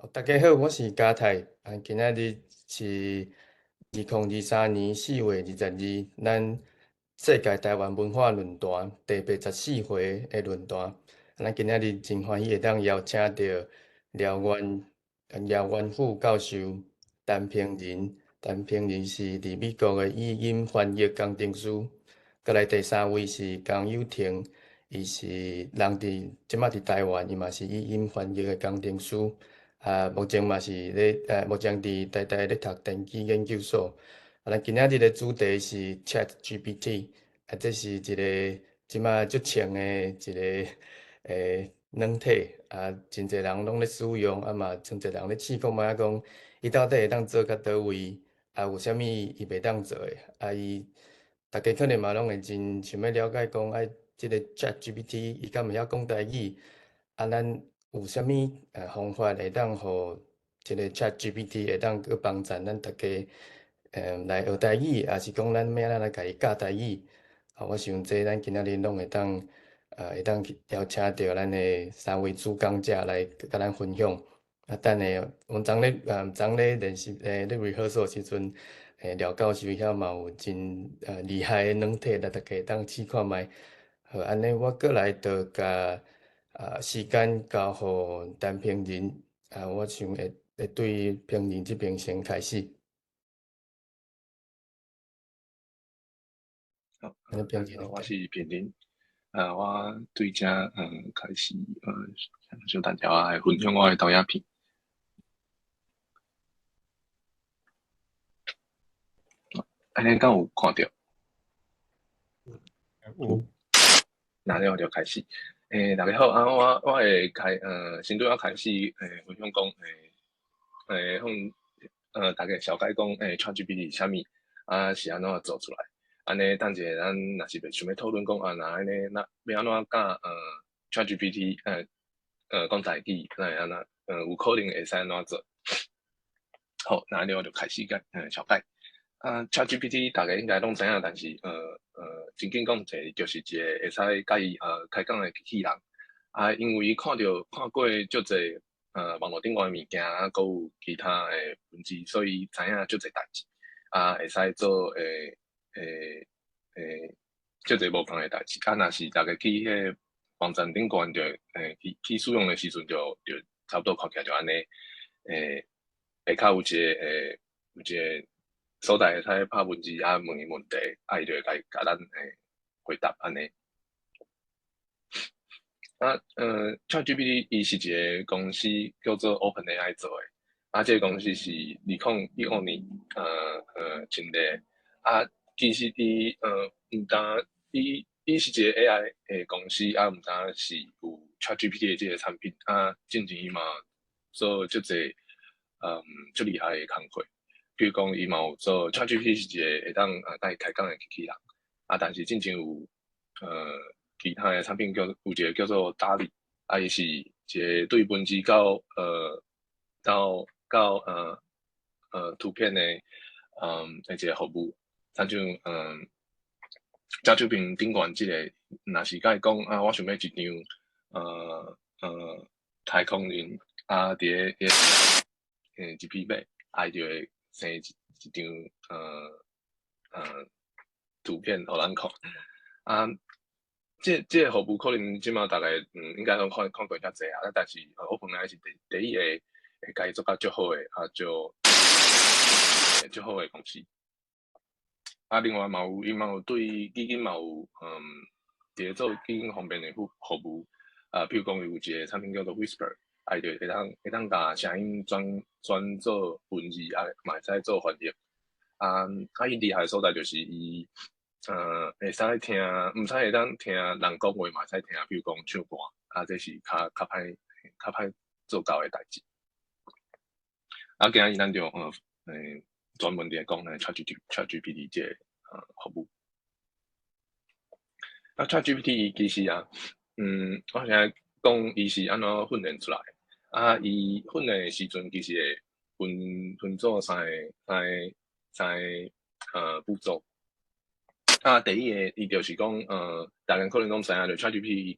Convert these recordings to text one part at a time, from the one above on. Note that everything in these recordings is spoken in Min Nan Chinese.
大家好，我是嘉泰。啊，今仔日是2023年4月22日，咱世界台灣文化論壇第84回的論壇。咱今仔日真歡喜會當邀請著廖元富教授、陳平仁，陳平仁是佇美國的語音翻譯工程師。閣來第三位是江友廷，伊是人佇這馬佇台灣，伊嘛是語音翻譯的工程師。啊，目前嘛是咧，目前佇台大咧讀電機研究所。啊，咱今仔日的主題是 ChatGPT，啊，這是一個這馬足穿的一個軟體，啊，真濟人攏咧使用，啊嘛，真濟人咧試看覓仔講，伊到底會當做甲佗位，啊，有啥物伊袂當做的，啊，伊逐家可能嘛攏會真想欲了解講，啊，這个 ChatGPT 伊敢會曉講台語，啊，咱有啥物方法會當予這个 ChatGPT 會當閣幫贊咱逐家來學台語，抑是講咱欲按怎來共伊教台語？啊，我想這咱今仔日攏會當會當去邀請著咱的三位主講者來共咱分享。啊，等下阮昨咧昨咧練習咧 rehearsal 時陣，廖教授遐嘛有真厲害的軟體，來逐家會當試看覓。好，按呢我閣來就共時間交予陳平仁，啊，我想會對平仁這邊先開始。好，我是平仁，我對這開始小等下來分享我的投影片。按呢敢有看著？有。那了就開始。大家好，啊，我會開，先對我開始，分享講，向，大家紹介講，ChatGPT 是啥物，啊，是按怎做出來？按呢，等一下咱若是欲想欲討論講，啊，若按呢，那欲按怎教，ChatGPT，講台語，那會按怎，有可能會使按怎做？好，那按呢我就開始講，紹介。啊，ChatGPT 大家應該攏知影，但是，真緊講一下，就是一个會使共伊開講的機器人。啊，因為看著看過足濟網路頂懸的物件，啊，閣有其他的文字，所以知影足濟代誌。啊，會使做足濟無仝的代誌。啊，若是逐家去彼个網站頂懸，就去使用的時陣，就差不多看起來就按呢。下跤有一个所在會使拍文字啊，問伊問題，啊，伊就會共咱回答按呢。啊，ChatGPT 伊是一个公司叫做 OpenAI 做的，啊，這个公司是2015年成立。啊，其實伊毋單伊是一个 AI 的公司，啊，毋單是有 ChatGPT 的這个產品，啊，進前伊嘛做足濟足厲害的工課。比如講，伊嘛有做 ChatGPT 是一个會當共伊開講的機器人，啊，但是進前有其他的產品叫有一个叫做 DALL-E，啊，伊是一个對文字到到圖片的的一个服務，親像左手邊頂懸這个，若是共伊講啊，我想欲一張太空人啊，佇咧一匹馬，啊，伊就會生一張圖片予咱看。啊，這个服務可能這馬逐家應該攏看過較濟啊，但是 OpenAI 是第一个會共伊做甲足好的啊，足好的公司。啊，另外嘛有伊嘛有對基金嘛有佇咧做基金方面的服務，啊，比如講伊有一个產品叫做 Whisper，啊，伊就會當共聲音轉做文字，啊，嘛會使做翻譯。啊，啊，伊厲害的所在就是伊會使聽，毋使會當聽人講話，嘛會使聽，比如講唱歌，啊，這是較歹做到的代誌。啊，今仔日咱就專門佇咧講ChatGPT 這个服務。啊，ChatGPT 其實啊，我現在講伊是按怎訓練出來？啊，伊訓練的時陣其實會分做三个步驟。啊，第一个，伊就是講，逐家可能攏知影，就 ChatGPT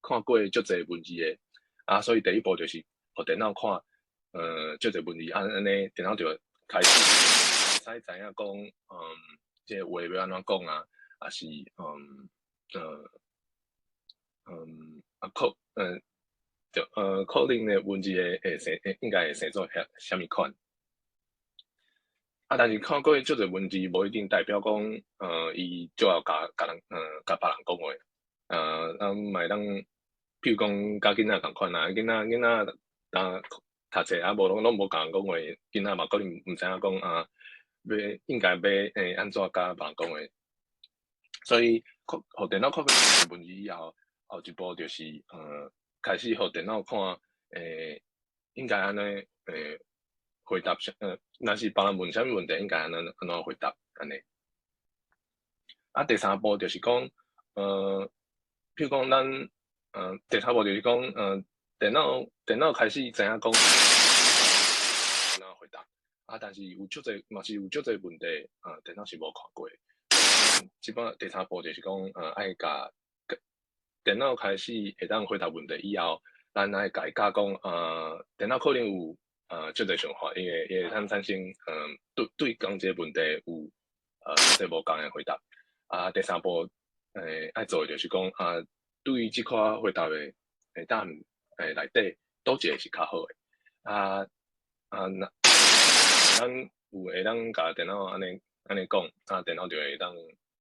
看過足濟文字的，啊，所以第一步就是予電腦看足濟文字，按呢電腦就開始會使知影講，這個話欲按怎講啊，抑是可就可能的文字會生應該會生做啥啥物款。啊，但是看過足濟文字，無一定代表講，伊就會共共人，共別人講話。咱嘛會當，比如講，佮囡仔仝款啊，囡仔當讀冊啊，無攏攏無共人講話，囡仔嘛可能毋知影講啊，欲應該欲按怎佮別人講話。所以，予電腦看過文字以後，後一步就是，開始予電腦看，應該按呢，回答啥，若是別人問啥物問題，應該按怎回答按呢。啊，第三步就是講，譬如講咱，第三步就是講，電腦開始知影講按怎回答，啊，但是有足濟嘛是有足濟問題，電腦是無看過。這擺第三步就是講，愛共電腦開始會當回答問題以後，咱愛共伊教講，電腦可能有足濟想法，伊會通產生，對仝一個問題有這無仝的回答。啊，第三步，愛做的就是講，啊，對於這款回答的答案內底，佗一個是較好的。啊，若咱有會當共電腦按呢講，啊，電腦就會當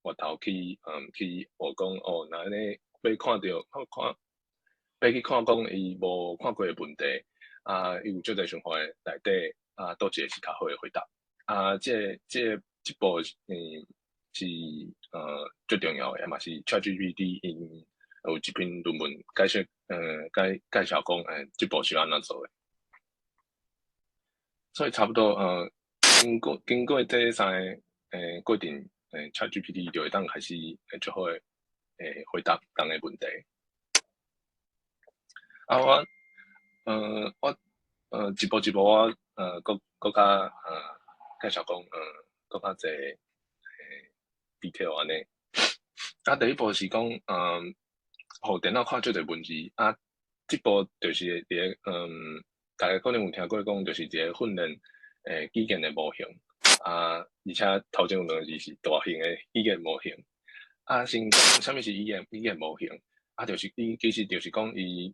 回頭去學講，哦，若按呢欲看著看看，欲去看講伊無看過的問題，啊，伊有足濟想法的內底，啊，佗一個是較好的回答。啊，這步是最重要的，嘛是 ChatGPT 𪜶有一篇論文解釋，介紹講，這步是按怎做的。所以差不多，經過這三个過程，ChatGPT 就會當開始足好的回答人的問題。啊，我一步一步我閣較介紹講，閣較濟detail 按呢。啊，第一步是講，予電腦看足濟文字，啊，這步就是佇咧，大家可能有聽過講，就是一个訓練語言的模型，啊，而且頭前有兩个字是大型的語言模型。啊，先講啥物是語言模型？啊，就是伊其實就是講伊，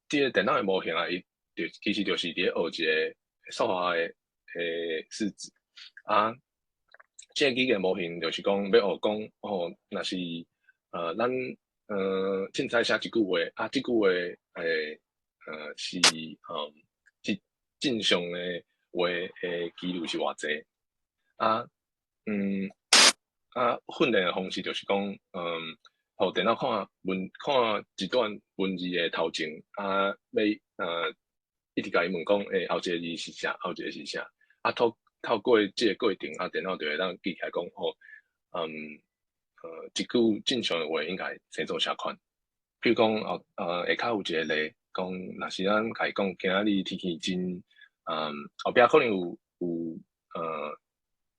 這个電腦的模型啊，伊就其實就是佇咧學一个數學的式子。啊，這個語言模型就是講欲學講，哦，若是咱凊彩寫一句話，啊，這句話是正常的話的幾率是偌濟？啊，啊，訓練的方式就是講，予電腦看一段文字的頭前，啊，欲一直共伊問講，後一个字是啥？後一個是啥？啊，透過這个過程，啊，電腦就會當記起來講，哦，一句正常的話應該生做啥款？比如講，哦，下跤有一個例，講若是咱共伊講，今仔日天氣真，後壁可能有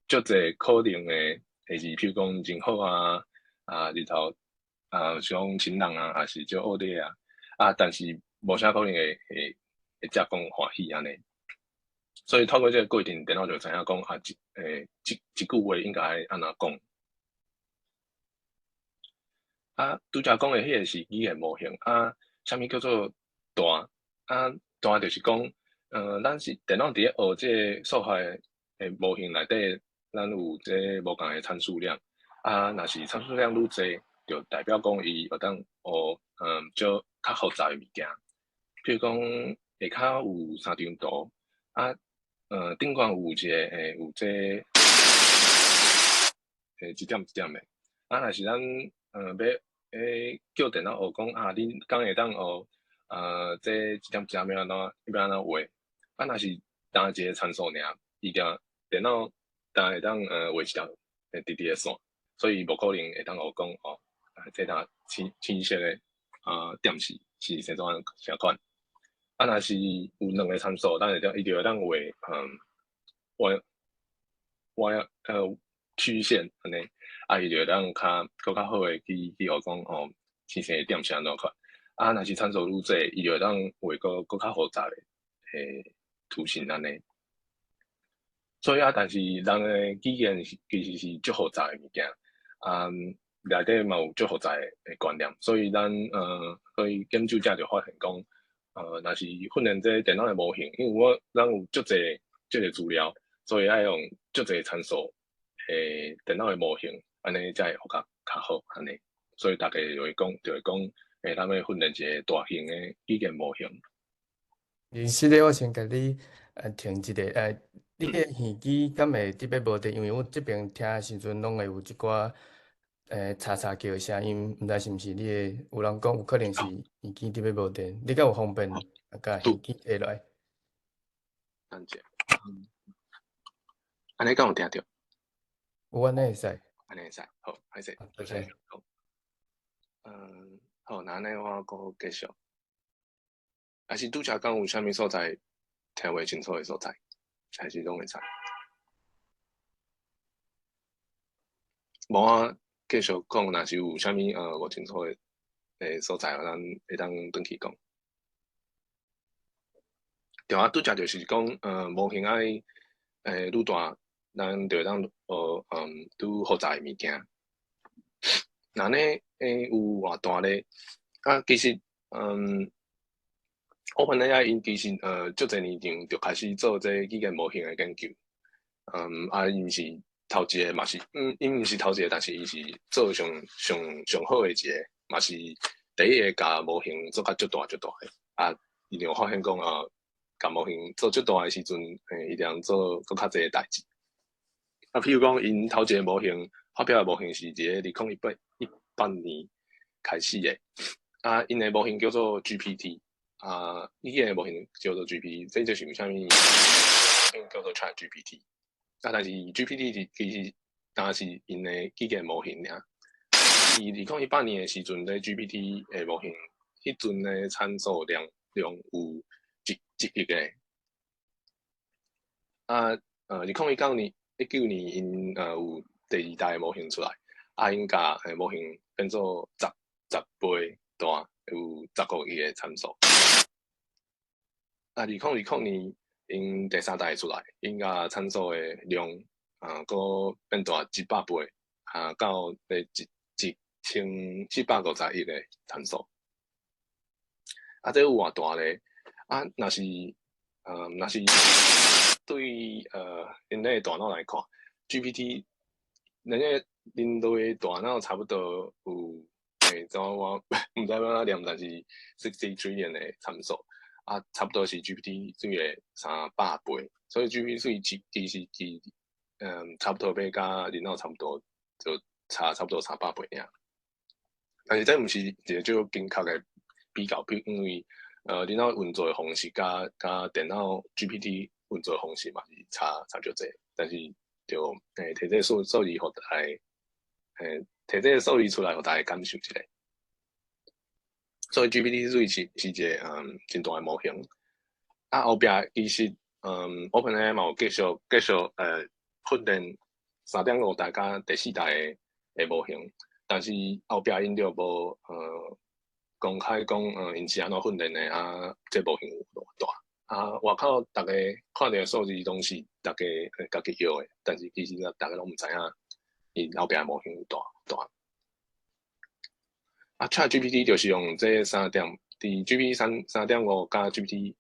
足濟可能的字，譬如講真好啊，啊，日頭啊，像晴朗啊，抑是足惡劣啊，啊，但是無啥可能會才講歡喜按呢。所以透過這个過程，電腦就知影講啊，這句話應該按怎講。啊，拄才講的彼个是語言模型啊，啥物叫做大？啊，大就是講，咱是電腦佇咧學這個數學的模型內底，咱有這無仝的參數量。啊，若是參數量愈濟，就代表講伊會當學較較複雜的物件。譬如講，下跤有三張圖，啊，頂懸有一个有這一點一點的。啊，若是咱欲叫電腦學講啊，恁敢會當學這一點一點欲按怎欲按怎畫？啊，若是單一个參數爾，伊定電腦單會當畫一條直直的線，所以無可能會當學講哦，這搭青色的啊點是啥種啥款？啊，若是有兩個參數，咱會當伊就會當畫彎彎曲線按呢，啊，伊就會當較閣較好的去學講哦，青色的點是按怎款？啊，若是參數愈濟，伊就會當畫閣閣較複雜的。圖形按呢。所以啊，但是人的語言是其實是足複雜的物件，啊，內底嘛有足複雜的觀念，所以研究者就發現講，若是訓練這電腦的模型，因為我咱有足濟足濟資料，所以愛用足濟參數的電腦的模型，按呢才會學較較好按呢。所以大家就會講，咱欲訓練一個大型的語言模型。其實咧，我先共你停一下，你个耳機敢會特別無電？因為阮這邊聽的時陣，攏會有一寡嚓嚓叫的聲音，毋知是毋是你的？有人講有可能是耳機特別無電，你敢有方便共耳機提落來？等者，按呢敢有聽著？有，按呢會使。按呢會使，好，歹勢，多謝。好，嗯，好，那按呢我閣繼續。還是拄才講有啥物所在聽袂清楚的所在，還是攏會使？無我繼續講，若是有啥物無清楚的所在，咱會當轉去講。對啊，拄才就是講，模型愛愈大，咱就會當學愈複雜的物件。那呢，有偌大咧？啊，其實，OpenAI 𪜶其實足濟年前就開始做這語言模型的研究。啊，伊毋是頭一個，嘛是，伊毋是頭一個，但是伊是做上上上好的一個，嘛是第一個共模型做甲足大足大的。啊，伊就發現講啊，共模型做足大的時陣，伊就通做閣較濟的代誌。啊，譬如講，𪜶頭一個模型發表的模型是佇咧2018年開始的。啊，𪜶的模型叫做 GPT。啊，語言的模型叫做 GPT，這就是為啥物叫做 ChatGPT。啊，但是 GPT 是其實焦是𪜶的語言模型爾。佇2018年的時陣，咧 GPT 的模型，彼陣的參數量有一億個。啊，2019年，19年，𪜶有第二代的模型出來，啊，𪜶共模型變做10倍大，有15億個參數。啊，2020年，𪜶第三代出來，𪜶共參數的量啊，閣變大100倍，啊，到咧1750億個參數。啊，這有偌大咧？啊，若是對人類大腦來看，GPT，人類大腦差不多有，怎我毋知欲按怎念，但是 60 trillion 的參數，啊，差不多是 GPT 水的300倍，所以 GPT 水其實差不多欲佮人腦差不多，就差差不多300倍爾。但是這毋是一個足準確的比較，因為人腦運作的方式佮電腦 GPT 運作的方式嘛是差足濟，但是就提這個數字予大家，提這個數字出來予大家感受一下。所以 GPT 水是一個真大的模型。啊，後壁其實OpenAI 嘛有繼續訓練3.5代佮第四代的模型，但是後壁𪜶就無公開講𪜶是按怎訓練的啊，這模型有偌大。啊，外口逐家看著的數字攏是逐家家己臆的，但是其實逐家攏毋知影𪜶後壁的模型有偌大。啊，ChatGPT 就是用這三點，佇 GPT 3.5佮 GPT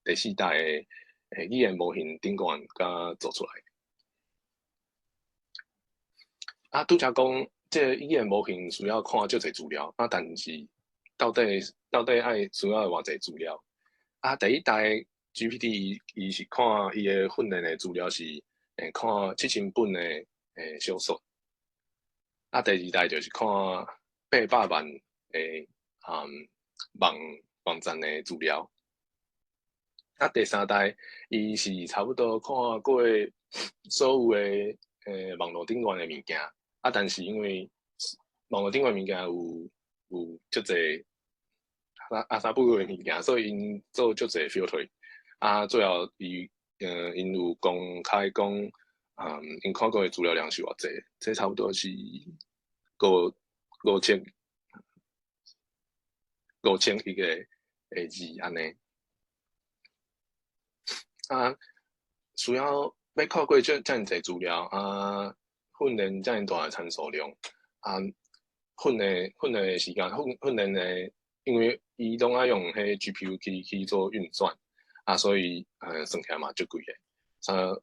第四代的語言模型頂懸佮做出來。啊，拄才講這個語言模型需要看足濟資料，啊，但是到底愛需要偌濟資料？啊，第一代 GPT 伊是看伊的訓練的資料是看7000本的小說，啊，第二代就是看800萬的網站的資料。啊，第三代伊是差不多看過所有的網路頂懸的物件，啊，但是因為網路頂懸物件有足濟阿薩布魯的物件，所以𪜶做足濟 filter。啊，最後𪜶有公開講，𪜶看過的資料量是偌濟，這差不多是5000億個字按呢。啊，需要欲看過這遮爾濟資料啊，訓練遮爾大的參數量啊，訓練的時間，訓練的，因為伊攏愛用彼 GPU 去做運算，啊，所以算起來嘛足貴的。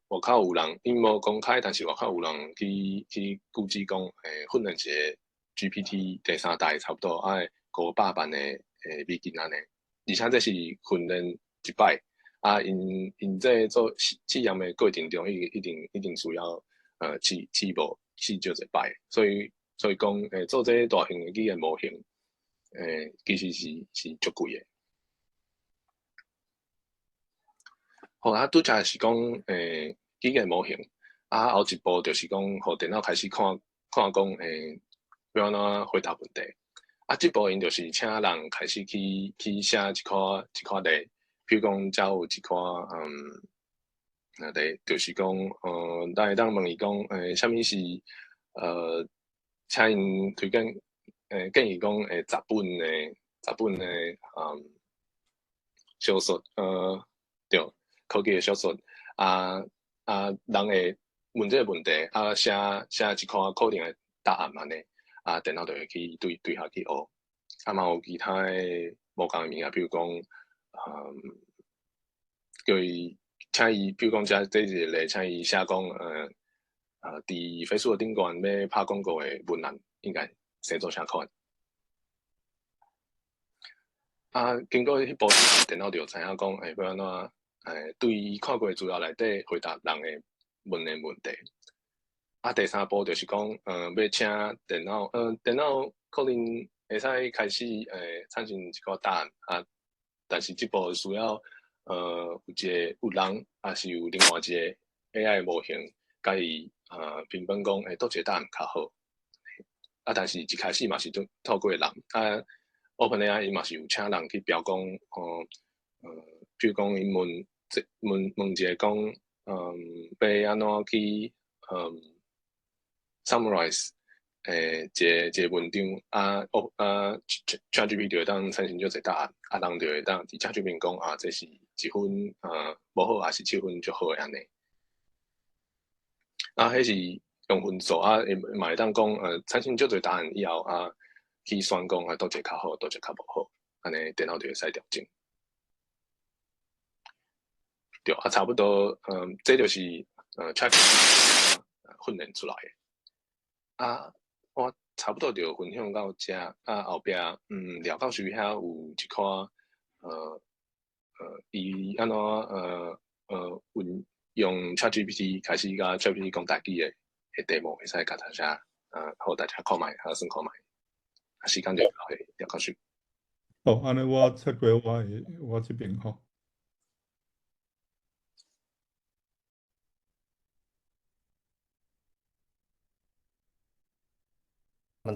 外口有人𪜶無公開，但是外口有人去估計講，訓練一個 GPT 第三代差不多愛500萬的美金按呢，而且這是訓練一擺，啊，𪜶這做試驗的過程中，一定需要試無試足濟擺，所以講，做這大型的語言模型，其實是足貴的。好啊，拄才是講，語言模型，啊，後一步就是講，予電腦開始看看講，欲按怎回答問題。啊，這步𪜶就是請人開始去寫一寡例，比如講，遮有一寡，那例就是講，咱會當問伊講，啥物是，請𪜶推薦，建議講，10本的，小說，對。科技的小說，啊，人會問這個問題，啊，寫一寡可能的答案按呢，啊，電腦就會去對下去學。啊，嘛有其他的無仝的物件，比如講，叫伊請伊，比如講這一個例，請伊寫講，佇 Facebook 頂懸欲拍廣告的文案，應該寫做啥款？啊，經過彼步，電腦就知影講，欲按怎？對伊看過的資料內底回答人的問的問題。啊，第三步就是講，欲請電腦，電腦可能會使開始，產生一個答案啊。但是這步需要，有一個有人，抑是有另外一個 AI 模型，共伊評分講，佗一個答案較好。啊，但是一開始嘛是透過人，啊，OpenAI 伊嘛是有請人去標講，比如講𪜶問。問問一個講，欲按怎去，summarize，一個文章，啊，哦，啊，ChatGPT 就會當產生足濟答案，啊，人就會當佇 ChatGPT 講，啊，這是1分，無好，抑是7分足好的按呢。啊，彼是用分數，啊，嘛會當講，產生足濟答案以後，啊，去選講，啊，佗一個較好，佗一個較無好，按呢電腦就會使調整。對，啊，差不多，這就是ChatGPT 訓練出來的。啊，我差不多就分享到這，啊，後壁，廖教授遐有一寡，伊按怎，運用 ChatGPT 開始共 ChatGPT 講台語的題目，會使共大家，予大家看覓，啊，算看覓。啊，時間就交予廖教授。好，按呢我切過我的我這邊吼。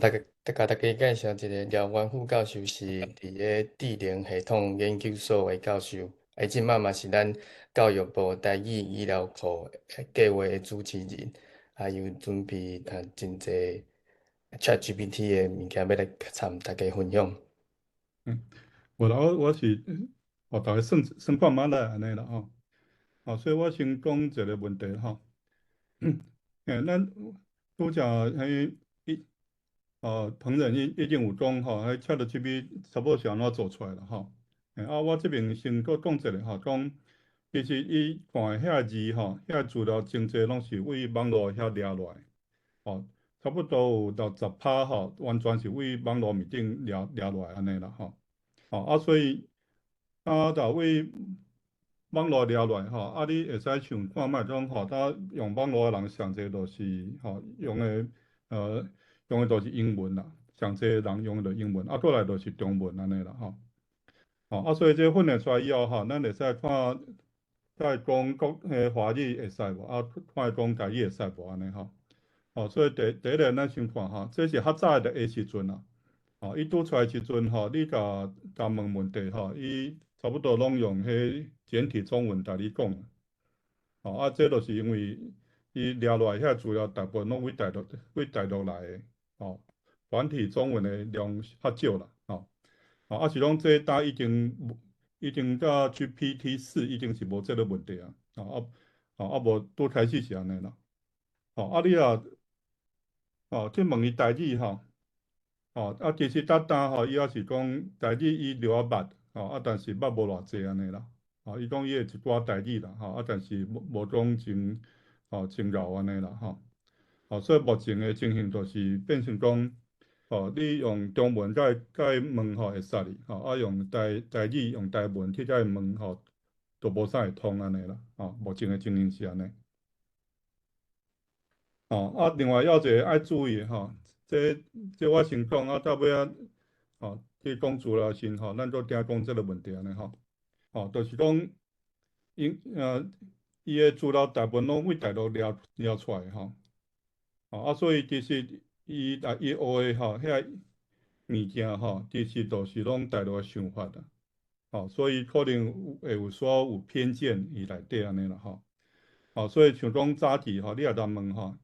大家，共大家介紹一个廖元富教授，是佇个智能系統研究所的教授，啊，伊這擺嘛是咱教育部台語語料庫計畫的主持人，啊，有準備真濟 ChatGPT 的物件欲來參大家分享。嗯，無啦，我是，予大家算算看覓啦，按呢啦吼。好，所以我先講一個問題吼。咱拄才彼一，彭仁已經有講吼，彼 ChatGPT 差不多是按怎做出來啦吼。啊，我這邊先閣講一下吼，講其實伊看的遐字吼，遐資料真濟攏是對網路遐掠落來，吼，差不多有60趴吼，完全是對網路面頂掠落來按呢啦吼。吼啊，所以啊，就對網路掠落來吼，啊，你會使想看覓講吼，當用網路的人上濟就是吼用的就是英文啦，上濟人用的就英文，啊，過來就是中文按呢啦吼。吼啊，所以這訓練出來以後吼，咱會使看再講國彼華語會使無，啊，看伊講台語會使無按呢吼。吼，所以第一個咱先看吼，這是較早的的時陣啦。吼，伊拄出來時陣吼，你共問問題吼，伊差不多攏用彼簡體中文共你講。吼，啊，這就是因為伊掠落來遐資料大部分攏對大陸來的，吼，繁體中文的量較少啦，吼。啊，是講這搭已經已經佮 GPT-4已經是無這个問題啊，啊無拄開始是按呢啦。吼，啊你若去問伊台語吼，其實逐當吼，伊也是講台語伊著愛捌，但是捌無偌濟按呢啦。伊講伊會一寡台語啦，但是無講真𠢕按呢啦，吼。所以目前的情形就是變成講，你用中文共伊問吼會殺你，用台語用台文去共伊問吼，都無啥會通按呢啦，目前的情形是按呢。另外還有一个愛注意的吼，這我先講，到尾仔，去講資料時吼，咱閣定講這个問題按呢吼。就是講，伊的資料大部分攏對大陸掠掠出來吼。所以其實伊學的吼，遐物件吼，其實都是攏大陸的想法啦。所以可能會有說有偏見佇內底按呢啦吼。所以像講早期吼，你若共問吼，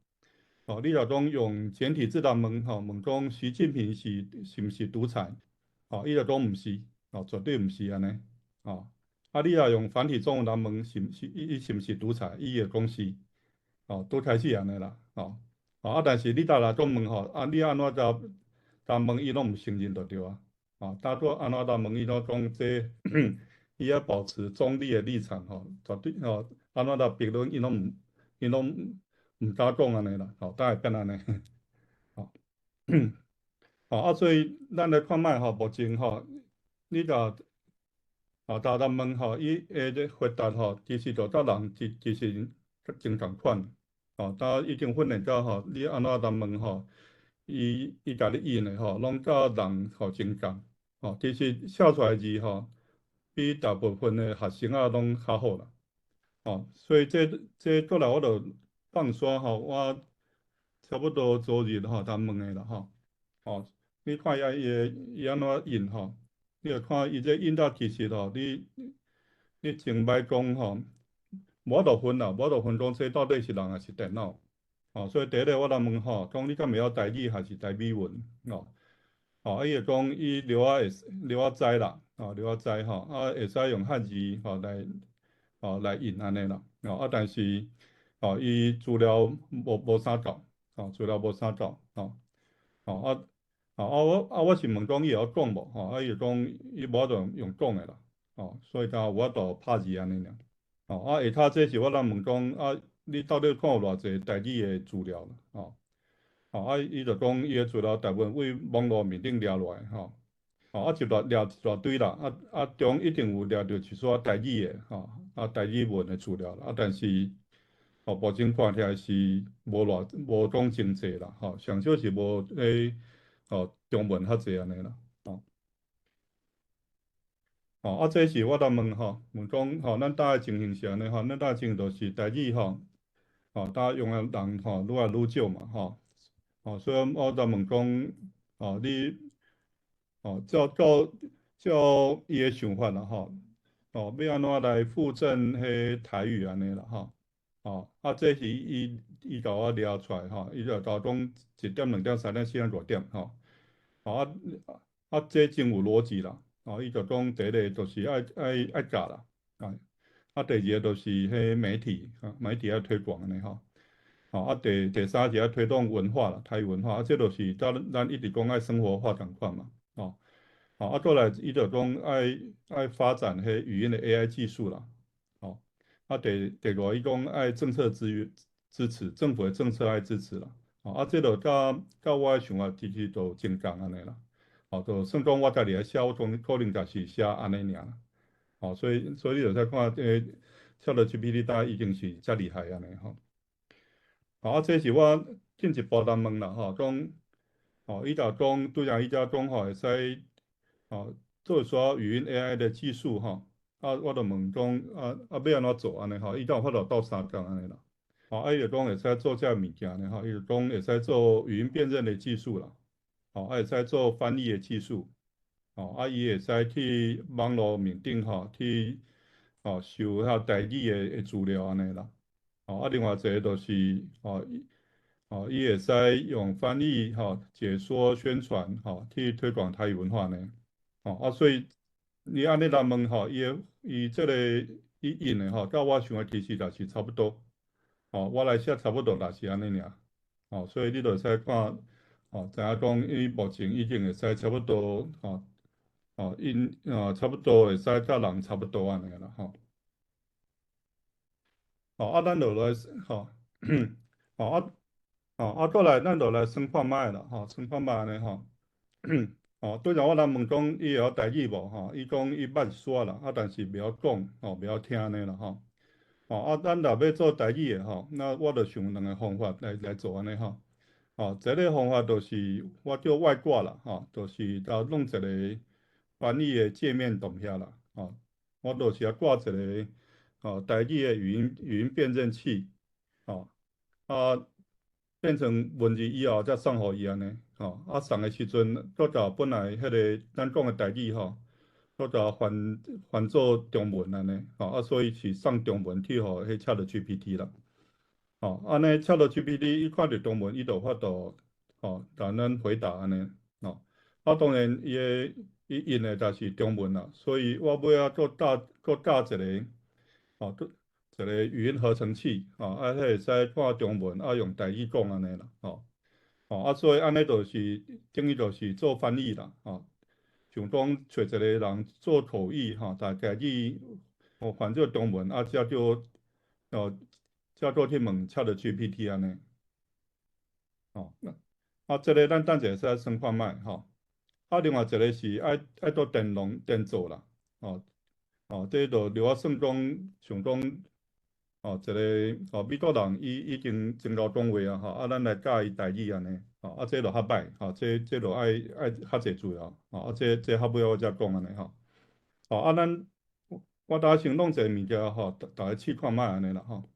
你若講用簡體字來問吼，問講習近平是毋是獨裁？伊就講毋是，絕對毋是按呢。你若用繁體中文來問，是毋是伊是毋是獨裁？伊會講是，拄開始按呢啦，但是你逐來講問吼，你按怎共問伊攏毋承認就對啊，當初按怎共問伊攏講這，伊愛保持中立的立場吼，絕對吼，按怎來評論伊攏毋敢講按呢啦，大概變按呢，所以咱來看覓吼，目前吼，你若逐逐問吼，伊的回答吼，其實就佮人其實真仝款，當已經訓練到吼，你按怎共問吼，伊共你應的吼，攏佮人吼真仝，其實寫出來字吼，比大部分的學生仔攏較好啦，所以這過來我就放煞吼，我差不多昨日吼，共問的啦吼，你看伊伊按怎應吼，你著看伊這應到其實吼，你真歹講吼，無法度分啦，無法度分講這到底是人抑是電腦，所以第一个我來問吼，講你敢會曉台語還是台語文，伊會講伊著愛會著愛知啦，著愛知吼，會使用漢字吼來印按呢啦，但是伊資料無啥夠，資料無啥夠，我是問講伊會曉講無，伊就講伊無法度用講的啦，所以才有法度拍字按呢爾，下跤這是我來問講，你到底看有偌濟台語的資料啦，伊就講伊的資料大部分對網路面頂掠落來，吼，一大掠一大堆啦，中一定有掠著一撮台語的，吼，台語文的資料啦，但是，目前看起來是無偌無講真濟啦，吼，上少是無彼中文較濟按呢啦，這是我來問吼，問講吼，咱搭的情形是按呢吼，咱搭的情形就是台語吼，搭用的人吼愈來愈少嘛，吼，所以我來問講，你，照伊的想法啦，吼，欲按怎來復振彼台語按呢啦，吼，這是伊共我掠出來吼，伊就共我講一點、兩點、三點、四點、五點，吼，這真有邏輯啦，伊就講第一个就是愛教啦，第二个就是彼媒體，媒體愛推廣按呢吼，第三是愛推動文化啦，台語文化，這就是咱一直講愛生活化仝款嘛，過來伊就講愛發展彼語音的 AI 技術啦，第五伊講愛政策支持，政府的政策愛支持啦，這就佮我的想法其實都真仝按呢啦，就算講我家己來寫，我講可能也是寫按呢爾啦，所以你就使看這 ChatGPT 大概已經是遮厲害按呢吼，這是我進一步來問啦，吼，講，伊就講拄才伊才講吼，會使，做說語音 AI 的技術吼，我就問講，欲按怎做按呢吼，伊才有法度鬥相共按呢啦，伊就講會使做這物件呢吼，伊就講會使做語音辨認的技術啦，會使做翻譯的技術，伊會使去網路面頂吼，去收遐台語的資料按呢啦，另外一个就是，伊會使用翻譯、吼解說、宣傳，吼去推廣台語文化呢，所以你按呢來問吼，伊的伊這个伊印的吼，佮我想的其實也是差不多。吼，我來寫差不多也是按呢爾。吼，所以你就會使看，吼，知影講伊目前已經會使差不多，吼，吼，𪜶差不多會使佮人差不多按呢啦，吼。吼，啊，咱落來，吼，吼啊，吼啊，過來咱落來算看覓啦，吼，算看覓按呢吼。吼，拄才我來問講伊會曉台語無？吼，伊講伊捌說啦，啊，但是袂曉講，吼，袂曉聽按呢啦，吼。吼，啊，咱若欲做台語的吼，那我就想兩个方法來做按呢吼。吼，一个方法就是我叫外掛啦，吼，就是共弄一个翻譯的界面佇遐啦，吼，我就是愛掛一個吼台語的語音辨認器，吼，啊，變成文字以後才送予伊按呢，吼，啊送的時陣，閣共本來彼个咱講的台語吼，閣共翻做中文按呢，吼，啊所以是送中文去予彼 ChatGPT 啦，吼，按呢 ChatGPT 伊看著中文，伊就有法度吼，共咱回答按呢，吼，啊當然伊的伊印的也是中文啦，所以我尾仔閣加一个，吼，閣一個語音合成器，吼，啊，彼會使看中文，啊，用台語講按呢啦，吼，吼，啊，所以按呢就是等於就是做翻譯啦，吼，像講揣一個人做口譯，吼，大台語吼翻做中文，啊，才叫哦，才閣去問 ChatGPT 按呢，吼，啊，這个咱等者會使算看覓，吼，啊，另外一个是愛佇電腦電做啦，吼，吼，這就留我算講，像講。哦，一个哦，美國人伊已經真𠢕講話啊，吼，啊，咱來教伊台語按呢，吼，啊，這就較歹，吼，這就愛較濟資料，吼，啊，這較尾我才講按呢，吼，吼，啊，咱我拄仔先弄一个物件吼，逐家試看覓按呢啦，吼，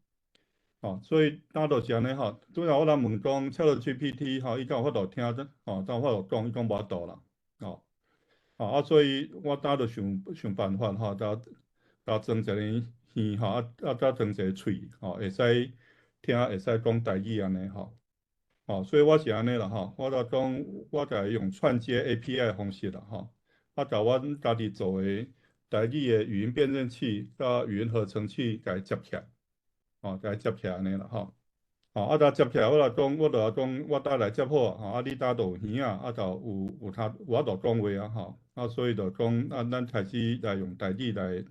吼，所以拄就是按呢吼，拄仔我來問講 ChatGPT 吼，伊敢有法度聽，吼，敢有法度講，伊講無法度啦，吼，吼，啊，所以我拄就想想辦法吼，共裝一个耳吼，啊啊，才裝一个喙吼，會使聽，會使講台語按呢吼，吼，所以我是按呢啦吼，我就講我共伊用串接 API 的方式啦吼，啊，共阮家己做的台語的語音辨認器佮語音合成器共伊接起來，吼，共伊接起來按呢啦吼，吼，啊，共接起來，我就講，我就講，我搭來接好，吼，啊，你搭就有耳仔，啊，就有聽有法度講話啊，吼，啊，所以就講，啊，咱開始來用台語來。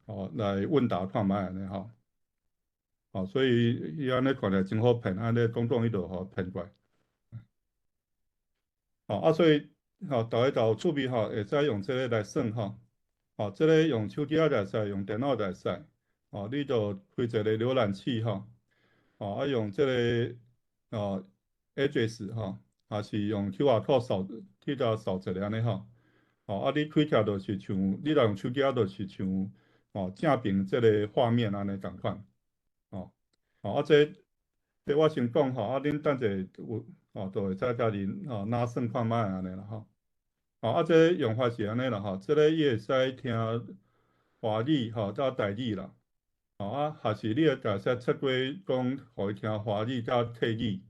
哦，來問答看覓按呢吼，哦，所以伊按呢看起來真好騙，按呢講講伊就予騙過來。哦，啊，所以吼，逐家就有趣味吼，會使用這个來算吼，哦，這个用手機仔就會使，用電腦就會使，哦，你就開一个瀏覽器吼，哦，啊，用這个哦 address 吼，抑是用 QR code 掃，去共掃一个按呢吼，哦，啊，你開起來就是像，你若用手機仔就是像。哦，正爿這个畫面按呢仝款，哦，哦，啊，這我先講吼，啊，恁等者有吼，就會使家己吼拿算看覓按呢啦吼，哦，啊，這用法是按呢啦吼，這个伊會使聽華語吼，佮台語啦，哦啊，抑是你會使設過講，予伊聽華語佮客語，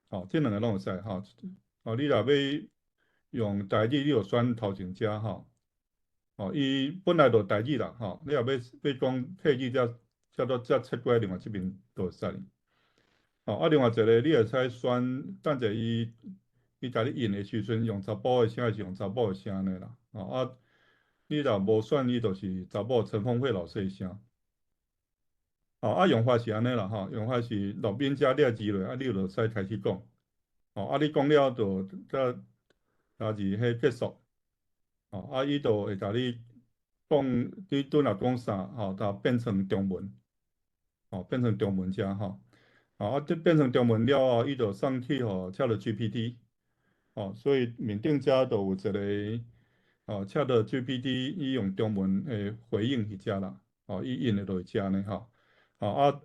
吼，這兩个攏會使吼，哦，你若欲用台語，你就選頭前這吼。哦，伊本來就台語啦，吼，你若欲講客語，才切過來另外這邊就會使。哦，啊，另外一个你會使選，等者伊共你印的時陣用查埔的聲，抑是用查某的聲按呢啦。哦啊，你若無選，伊就是查某陳鳳慧老師的聲。哦，啊，用法是按呢啦，吼，用法是錄音遮你愛按落，啊，你就使開始講。哦，啊，你講了就才加入彼結束。哦，啊，伊就會共你講，你拄若講啥，吼，就變成中文，哦，變成中文遮吼，哦，啊，這變成中文了後，伊就送去予 ChatGPT，哦，所以面頂遮就有一个，哦，ChatGPT 伊用中文的回應佇遮啦，哦，伊印的就佇遮呢，吼，哦啊，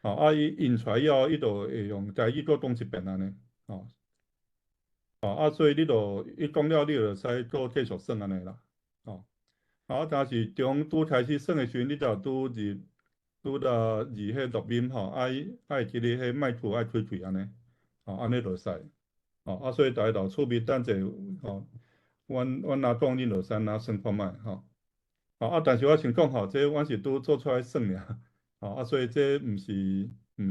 哦啊，伊印出來以後，伊就會用台語閣講一遍按呢，哦。哦，啊，所以你就伊講了，你就會使閣繼續算按呢啦，哦，啊，但是從拄開始算的時陣，你就拄入彼錄音吼，愛記咧彼麥克愛開開按呢，哦，按呢就會使，哦，啊，所以逐家就趣味等者吼，阮若講恁就使若算看覓吼。吼啊，但是我先講吼，這阮是拄做出來算爾，吼啊，所以這毋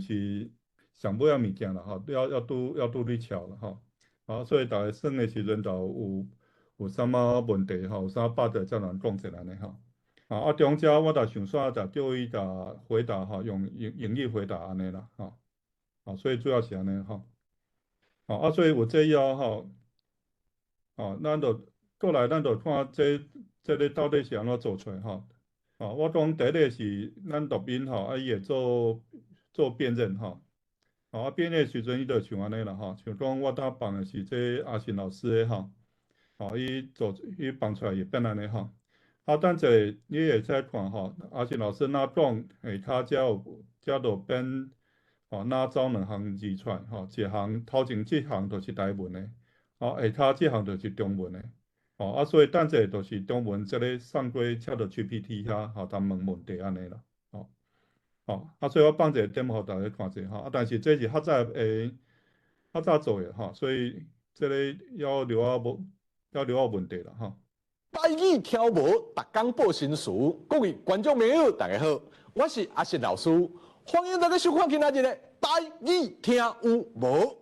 是上尾仔物件啦吼，要拄咧撨啦吼。啊，所以逐家算的時陣就有啥物問題吼，有啥 bug 才來講一下按呢吼。啊，中間我就想煞就叫伊共回答吼，用英語回答按呢啦吼。啊，所以主要是按呢吼。啊，所以有這以後吼，哦，咱就過來，咱就看這個到底是按怎做出來吼。啊，我講第一个是咱錄音吼，啊，伊會做辨認吼。啊，辨認時陣伊就像按呢啦吼，像講我拄放的是這阿信老師的吼，吼，伊放出來會變按呢吼。啊，等者你會使看吼，阿信老師若講下跤才有才就變吼，若走兩行字出來吼，一行頭前這行就是台文的，吼，下跤這行就是中文的。吼，啊，所以等者就是中文這个送過 ChatGPT 遐，吼，通問問題按呢啦，吼，吼，啊，所以我放一個點予大家看者吼，啊，但是這是較早的較早做的吼，所以這个猶留仔無猶留仔問題啦吼。台語聽無，逐工報新詞。各位觀眾朋友，大家好，我是阿信老師，歡迎大家收看今仔日的台語聽有無。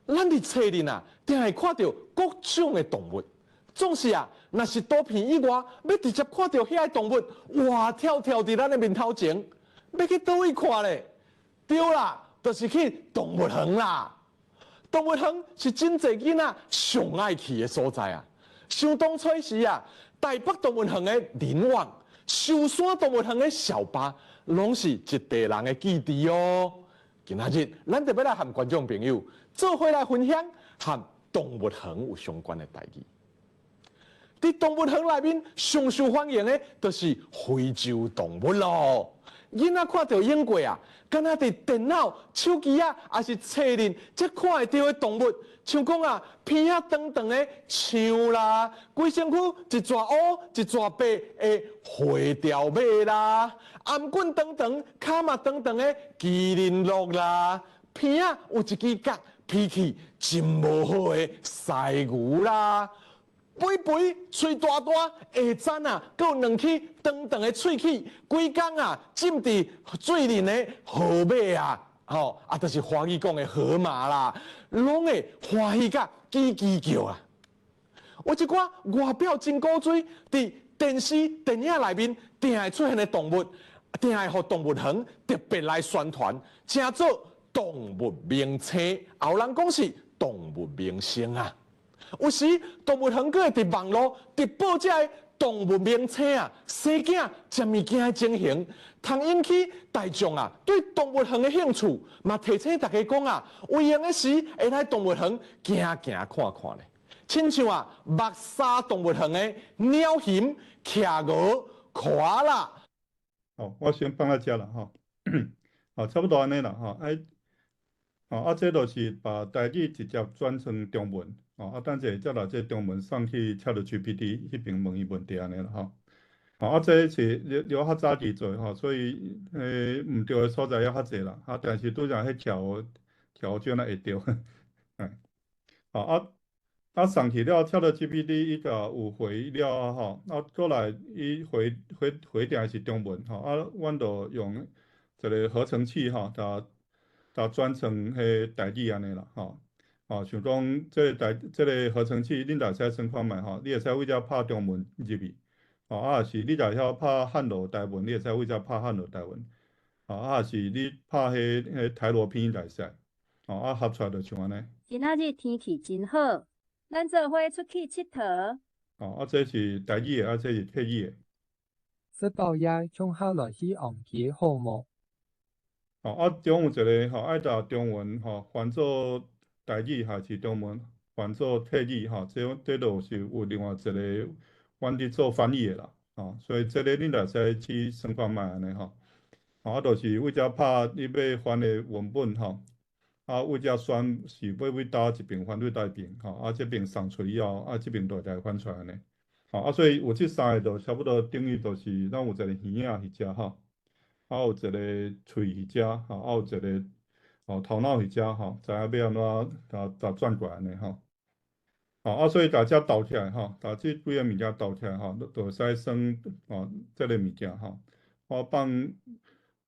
咱佇冊裡啊，定會看著各種的動物，總是啊，若是圖片以外，欲直接看著遐个動物，活跳跳佇咱的面頭前，欲去佗位看咧？對啦，就是去動物園啦。動物園是真濟囡仔上愛去的所在啊。想當初時啊，台北動物園的林旺、壽山動物園的小巴，攏是一地人的記憶哦。今仔日，咱就欲來和觀眾朋友做伙來分享和動物園有相關的代誌。佇動物園內面上受歡迎的，就是非洲動物囉。囡仔看著影過啊，敢若佇電腦、手機啊，抑是冊裡才看會著的動物，像講啊，鼻仔長長的象啦，規身軀一撮烏一撮白的花雕馬啦，頷頸長長、跤嘛長長的麒麟鹿啦，鼻仔有一支角，脾氣真無好的犀牛啦。肥肥、喙大大、下層啊，閣有兩支長長的喙齒，規工啊浸佇水裡的河馬啊，吼啊，就是華語講的河馬啦，攏會歡喜甲吱吱叫啊。有一寡外表真古錐，佇電視、電影內面定會出現的動物，定會予動物園特別來宣傳，稱做動物明星，也有人講是動物明星啊。有時動物園閣會佇網路直播這个動物明星啊，生囝、食物件的情形，通引起大眾啊對動物園的興趣，嘛提醒大家講啊，有閒的時會來動物園行行看看咧。親像啊，木柵動物園的鳥熊、企鵝、蚵仔。好，我先放佇遮啦，吼，好，差不多按呢啦，吼，哎，好，啊，這就是把台語直接轉成中文。哦，啊，等者才來這中文送去 ChatGPT 彼邊問伊問題按呢啦吼。哦，啊，這是了較早期做吼，所以毋對的所在猶較濟啦。啊，但是拄才彼條條轉仔會對。嗯，好啊，啊送去了 ChatGPT 伊就有回了吼，啊，過來伊回定是中文吼，啊，阮就用一個合成器吼，共轉成彼台語按呢啦吼。哦，像講這個台這個合成器，恁會使算看覓吼，你會使為遮拍中文入去，哦，啊，是你若曉拍漢羅台文，你會使為遮拍漢羅台文，哦，啊，是你拍彼台羅拼音會使，哦，啊，合出來就像按呢。今仔日天氣真好，咱做伙出去𨑨迌。哦，啊，這是台語的，啊，這是客語的。這包葉向下來去紅旗好無？哦，啊，中有一個吼，愛共中文吼翻做台語，還是中文翻做客語吼，這就是有另外一個阮佇做翻譯的啦，吼，所以這个恁會使去算看覓按呢吼。啊，就是為遮拍你欲翻的文本吼，啊，為遮選是欲為佗一邊翻對佗一邊吼，啊，這邊送出以後，啊，這邊就會來翻出來按呢。吼，啊，所以有這三个就差不多等於就是咱有一個耳仔佇遮吼，啊，有一個喙佇遮吼，啊，有一個吼頭腦佇遮吼，知影欲按怎共轉過來按呢吼。吼，啊，所以共遮鬥起來吼，共這幾个物件鬥起來吼，就會使算吼這个物件吼。我放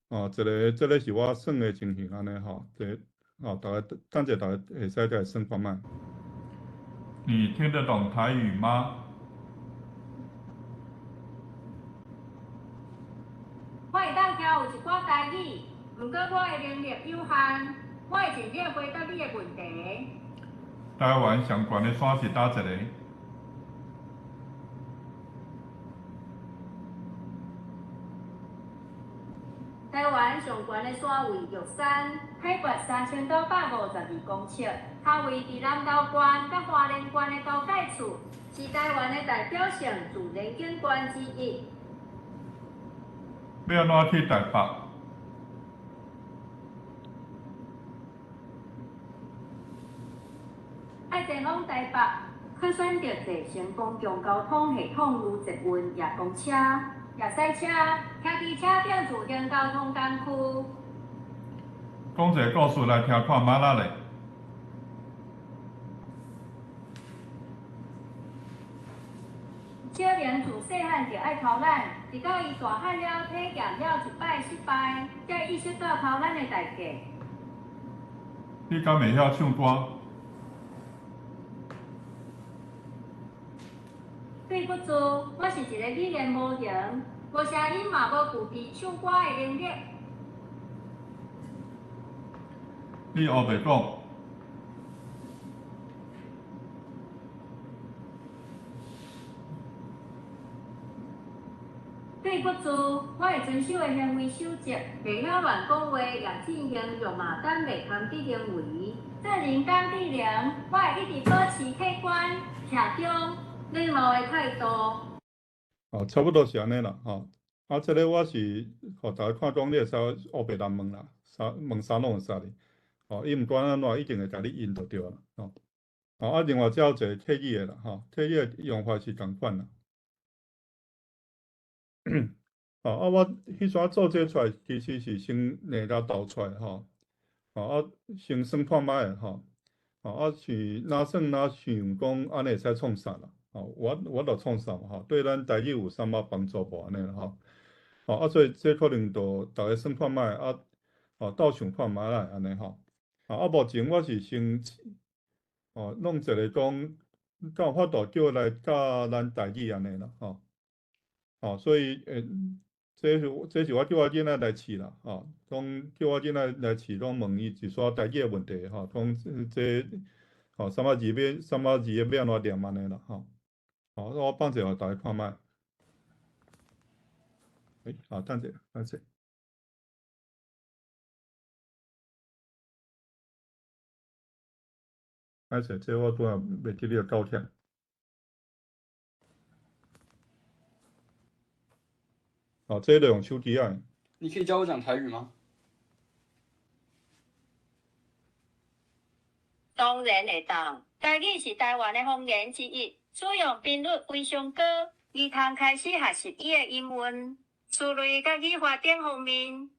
哦一个，這个是我算的情形按呢吼，這吼逐家等者逐家會使來算看覓。你聽得懂台語嗎？我會當聽有一寡台語，毋過我的能力有限，我會盡力回答你的問題。台灣上懸的山是佗一个？台灣上懸的山為玉山，海拔3952公尺，它位佇南投縣佮花蓮縣的交界處，是台灣的代表性自然景觀之一。欲按怎去台北？欲前往台北，可選擇坐乘公共交通系統，如捷運、夜公車、夜賽車、騎機車等自行交通工具。講一个故事來聽看覓仔咧。小明自細漢就愛偷懶，直到伊大漢了體驗了一擺失敗，才意識到偷懶的代價。你敢會曉唱歌？對不住，我是一个語言模型，無聲音嘛無具備唱歌的能力。你烏白講。對不住，我會遵守的行為守則，袂曉亂講話，也進行辱罵等袂堪得行為。做人工智能，我會一直保持客觀、折中、禮貌的態度。哦，差不多是按呢啦，吼。啊，這个我是予逐家看講，你會使烏白來問啦，啥問啥攏會使哩。吼，伊毋管按怎，一定會共你應就對啦，吼。啊，另外才有一个客語的啦，吼，客語的用法是仝款啦。吼，啊，我彼陣做這出來，其實是先練甲導出來，吼。吼，啊，先算看覓的，吼。吼，啊是若算若想講按呢會使創啥啦？吼，我就創啥吼，對咱台語有啥物幫助無按呢啦吼。吼，啊，所以這可能就逐家算看覓，啊，吼，鬥想看覓來按呢吼。啊，目前我是先，哦，弄一个講，敢有法度叫來教咱台語按呢啦，吼。吼，所以，這是我叫我囡仔來試啦，吼，講叫我囡仔來試，講問伊一撮台語的問題，吼，講這，吼，啥物字欲，啥物字欲按怎念按呢啦，吼。好，我放一下，予逐家看覓。欸，好，等者，等者。歹勢，這我拄仔袂記得校起。好，這個用手機仔。你可以教我講台語嗎？當然會當，台語是台灣的方言之一，使用頻率非常高。兒童開始學習伊的音韻、詞彙佮語法等方面。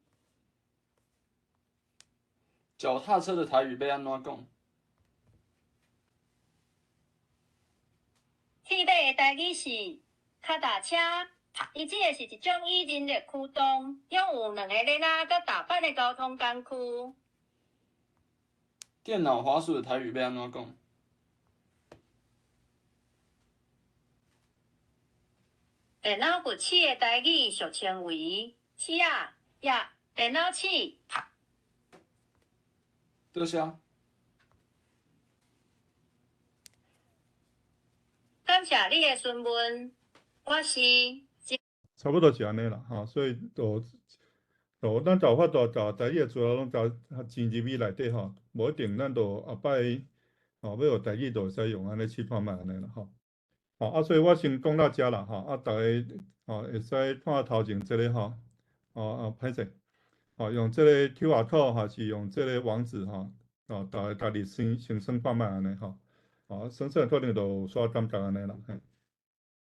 腳踏車的台語欲按怎講？鐵馬的台語是跤踏車，伊指的是一種以人力驅動、擁有兩个輪仔佮踏板的交通工具。電腦滑鼠的台語欲按怎講？電腦臼齒的台語俗稱為齒仔、抑電腦齒。多謝。感謝你的詢問，我是。差不多是按呢啦，吼，所以就咱就有法度共台語的資料攏共進入去內底吼，無一定咱就後擺吼欲學台語就會使用按呢試看覓按呢啦，吼。吼啊，所以我先講到遮啦，吼，啊，逐家吼會使看頭前這个吼，哦哦，歹勢，吼用這个 QR code 還是用這個網址吼，哦，逐家家己先算看覓按呢吼，哦，算算可能就有煞感覺按呢啦，嘿。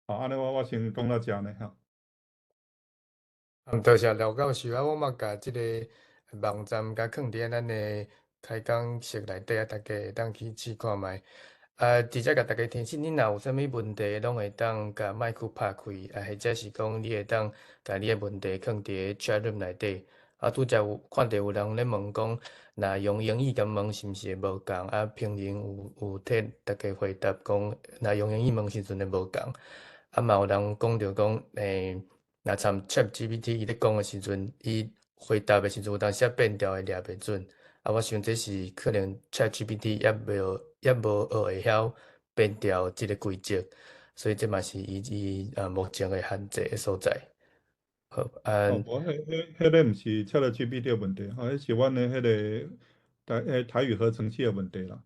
好，按呢我先講到遮呢，吼。嗯，多謝廖教授啊，我嘛共這个網站共囥佇咱的開講室內底啊，大家會當去試看覓。啊，直接共大家提醒，你若有啥物問題，攏會當共麥克拍開，啊，或者是講你會當共你的問題囥佇 chat room 內底。啊，拄才有看著有人咧問講，若用英語共問是毋是會無仝？啊，評論有替大家回答講，若用英語問時陣會無仝。啊，嘛有人講著講，若參 ChatGPT 伊咧講的時陣，伊回答的時陣有當時仔變調會掠袂準。啊，我想這是可能 ChatGPT 猶無學會曉變調這个規則，所以這嘛是伊目前的限制的所在。好，啊，哦，無，彼個毋是 ChatGPT 的問題，吼，彼是阮的彼个台語合成器的問題啦。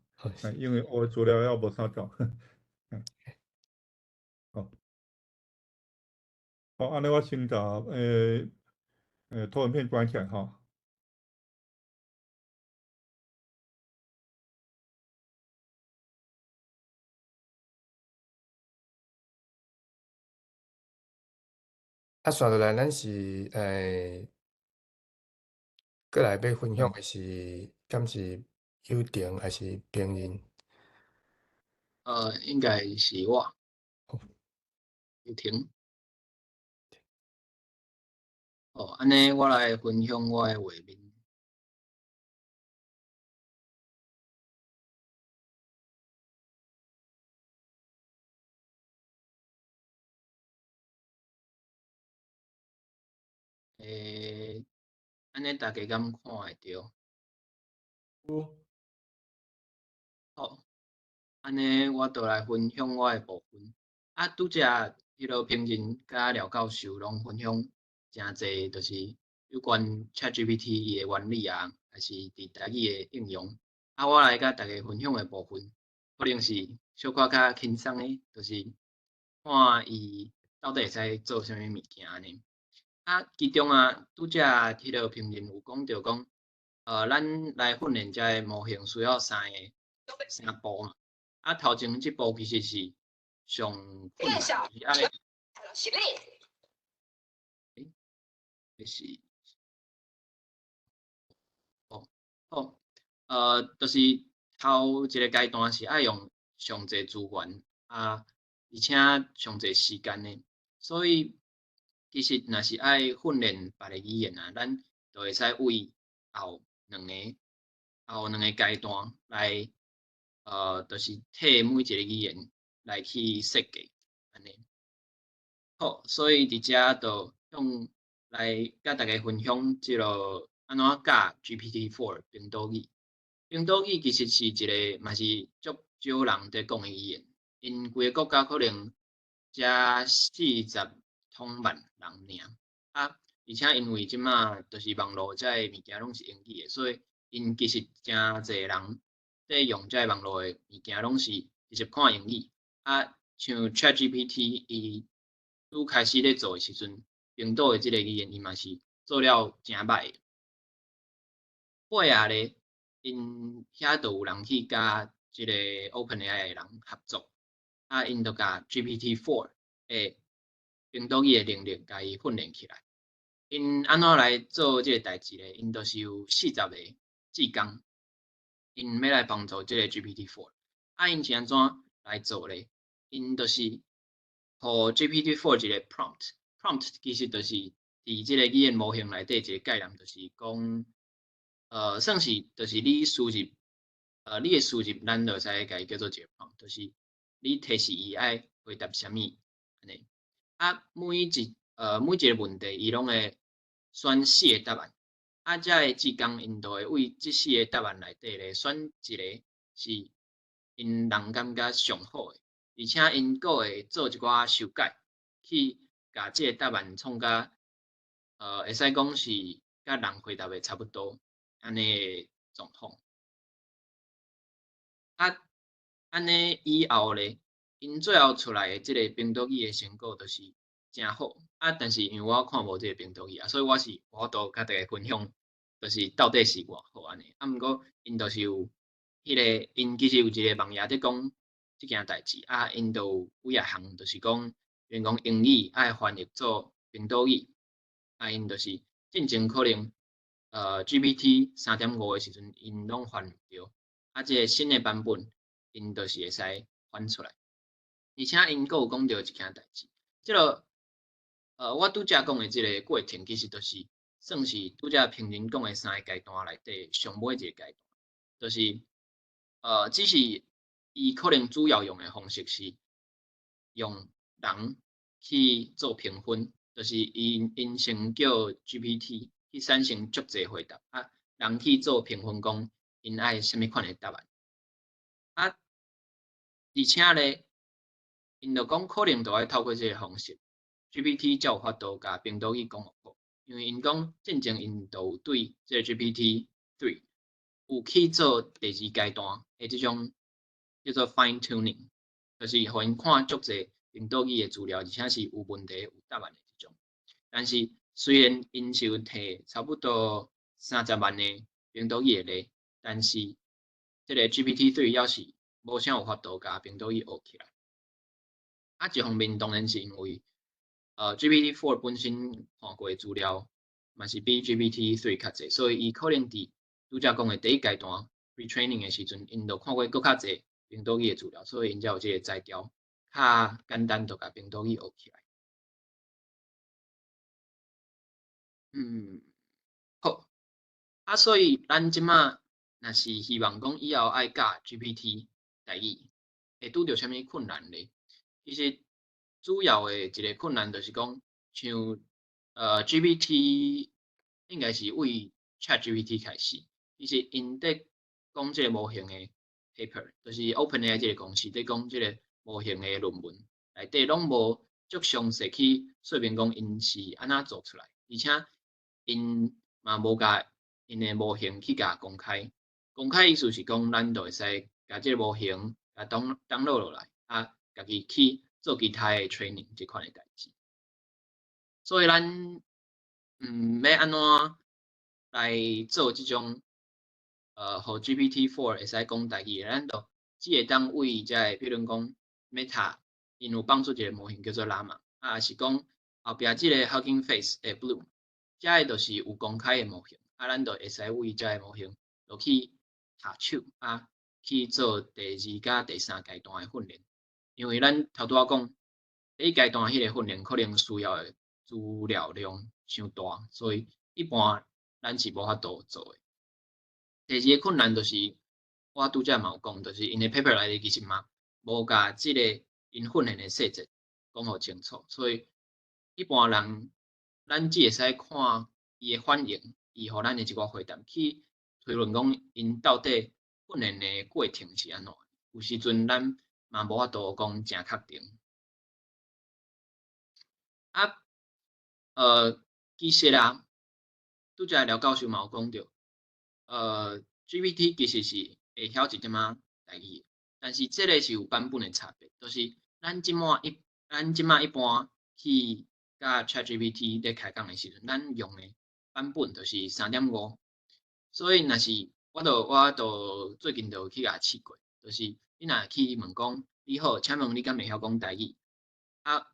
因為我資料猶無啥夠。好，好，按呢我先共投影片關起來吼。啊，紲落來，咱是閣來欲分享的是，敢是友婷還是平仁？應該是我。友婷。哦，按呢，我來分享我的畫面。按呢大家敢看會著？有。好，按呢我就來分享我的部分。啊，拄才彼个評論佮廖教授攏分享誠濟，就是有關 ChatGPT 伊的原理啊，還是佇台語的應用。啊，我來佮大家分享的部分，可能是小可較輕鬆的，就是看伊到底會使做啥物物件按呢。啊，其中啊，拄才彼个評論有講著講，咱來訓練這个模型需要三步嘛。啊，頭前這步其實是上困難，就是愛，這是，哦，好，就是頭一个階段是愛用上濟資源啊，而且上濟時間的，所以。其實，若是愛訓練別个語言啊，咱就會使為後兩个階段來，就是替每一个語言來去設計，按呢。好，所以佇遮就用來佮大家分享這个按怎教 GPT-4 冰島語。冰島語其實是一个嘛是足少人佇講的語言，𪜶規个國家可能才40通萬人爾，啊，而且因為這馬就是網路這个物件攏是英語的，所以𪜶其實誠濟人佇用這个網路的物件攏是直接看英語。啊，像 ChatGPT 伊拄開始咧做的時陣，冰島的這个語言伊嘛是做了誠歹的。尾仔咧，𪜶遐就有人去佮這个 OpenAI 的人合作，啊，𪜶就共 GPT-4 的冰島語的能力，共伊訓練起來。𪜶按怎來做這个代誌咧？𪜶就是有40個志工，𪜶欲來幫助這个 GPT-4。啊，𪜶是按怎來做咧？𪜶就是予 GPT-4 一個 prompt，prompt 其實就是佇這個語言模型內底一個概念，就是講，算是就是你輸入，你的輸入，咱就會使共伊叫做一個 prompt，就是你提示伊愛回答啥物按呢。啊，每一个問題，伊攏會選四个答案。啊，這个志工𪜶就會為這四个答案內底咧選一个是𪜶人感覺上好的，而且𪜶閣會做一寡修改，去共這个答案創甲，會使講是佮人回答的差不多，按呢的狀況。啊，按呢以後咧，𪜶最後出來的這个冰島語的成果就是誠好。啊，但是因為我看無這个冰島語啊，所以我是無法度佮大家分享，就是到底是偌好按呢。啊，毋過𪜶就是有彼个，𪜶其實有一個網頁佇講這件代誌，啊，𪜶就有幾仔項，就是講，比如講英語愛翻譯做冰島語，啊，𪜶就是進前可能，GPT 3.5的時陣，𪜶攏翻毋著，啊，這个新的版本。𪜶就是會使翻出來。而且𪜶閣有講著一件代誌，這個我拄才講的這个過程，其實就是算是拄才評論講的三个階段內底上尾一个階段，就是只是伊可能主要用的方式是用人去做評分，就是𪜶先叫 GPT 去產生足濟回答，啊，人去做評分，講𪜶愛啥物款的答案。啊，而且咧，𪜶就講可能就愛透過這个方式，GPT 才有法度共賓島語講予好，因為𪜶講進前𪜶就有對這个 GPT-3 有去做第二階段的這種叫做 fine tuning，就是予𪜶看足濟賓島語的資料，而且是有問題、有答案的這種。但是雖然𪜶是有提差不多30萬个賓島語的例，但是這个 GPT-3 猶是無啥有法度共賓島語學起來。啊，一方面當然是因為，GPT-4 本身看過的資料嘛是比 GPT-3 較濟，所以伊可能佇拄才講的第一階段 pre-training 的時陣，𪜶就看過閣較濟賓島語的資料，所以𪜶才有這个才調，較簡單就共賓島語學起來。好，啊，所以咱這馬若是希望講以後愛教 GPT 台語，會拄著啥物困難咧？其實主要的一个困難就是講，像GPT 應該是為 ChatGPT 開始，其實𪜶佇講這个模型的 paper，就是 OpenAI 這个公司佇講這个模型的論文內底攏無足詳細去說明講𪜶是按怎做出來，而且𪜶嘛無共𪜶的模型去共公開。公開意思是講，咱就會使共這个模型共 download 落來，啊，家己去做其他的 training 這款的代誌。所以咱欲按怎來做這種予 GPT-4 會使講台語的，咱就只會當為這个，比如講 Meta，𪜶有放出一个模型叫做 Llama，啊，抑是講後壁這个 Hugging Face 的 Bloom，這个就是有公開的模型，啊，咱就會使為這个模型落去下手，啊，去做第二佮第三階段的訓練。因為咱頭拄仔講，第一階段彼个訓練可能需要的資料量傷大，所以一般咱是無法度做的。第二个困難就是，我拄才嘛有講，就是𪜶的 paper 內底其實嘛無共這个𪜶訓練的細節講予清楚，所以一般人咱只會使看伊的反應，伊予咱的一寡回答去推論講𪜶到底訓練的過程是按怎。有時陣咱嘛無法度講誠確定。啊，其實啊，拄才廖教授嘛有講著，GPT 其實是會曉一點仔台語，但是這个是有版本的差別，就是咱這馬一般去佮 ChatGPT 咧開講的時陣，咱用的版本就是3.5，所以若是我就最近就去共試過，就是你若去問講你好，請問你敢會曉講台語？啊，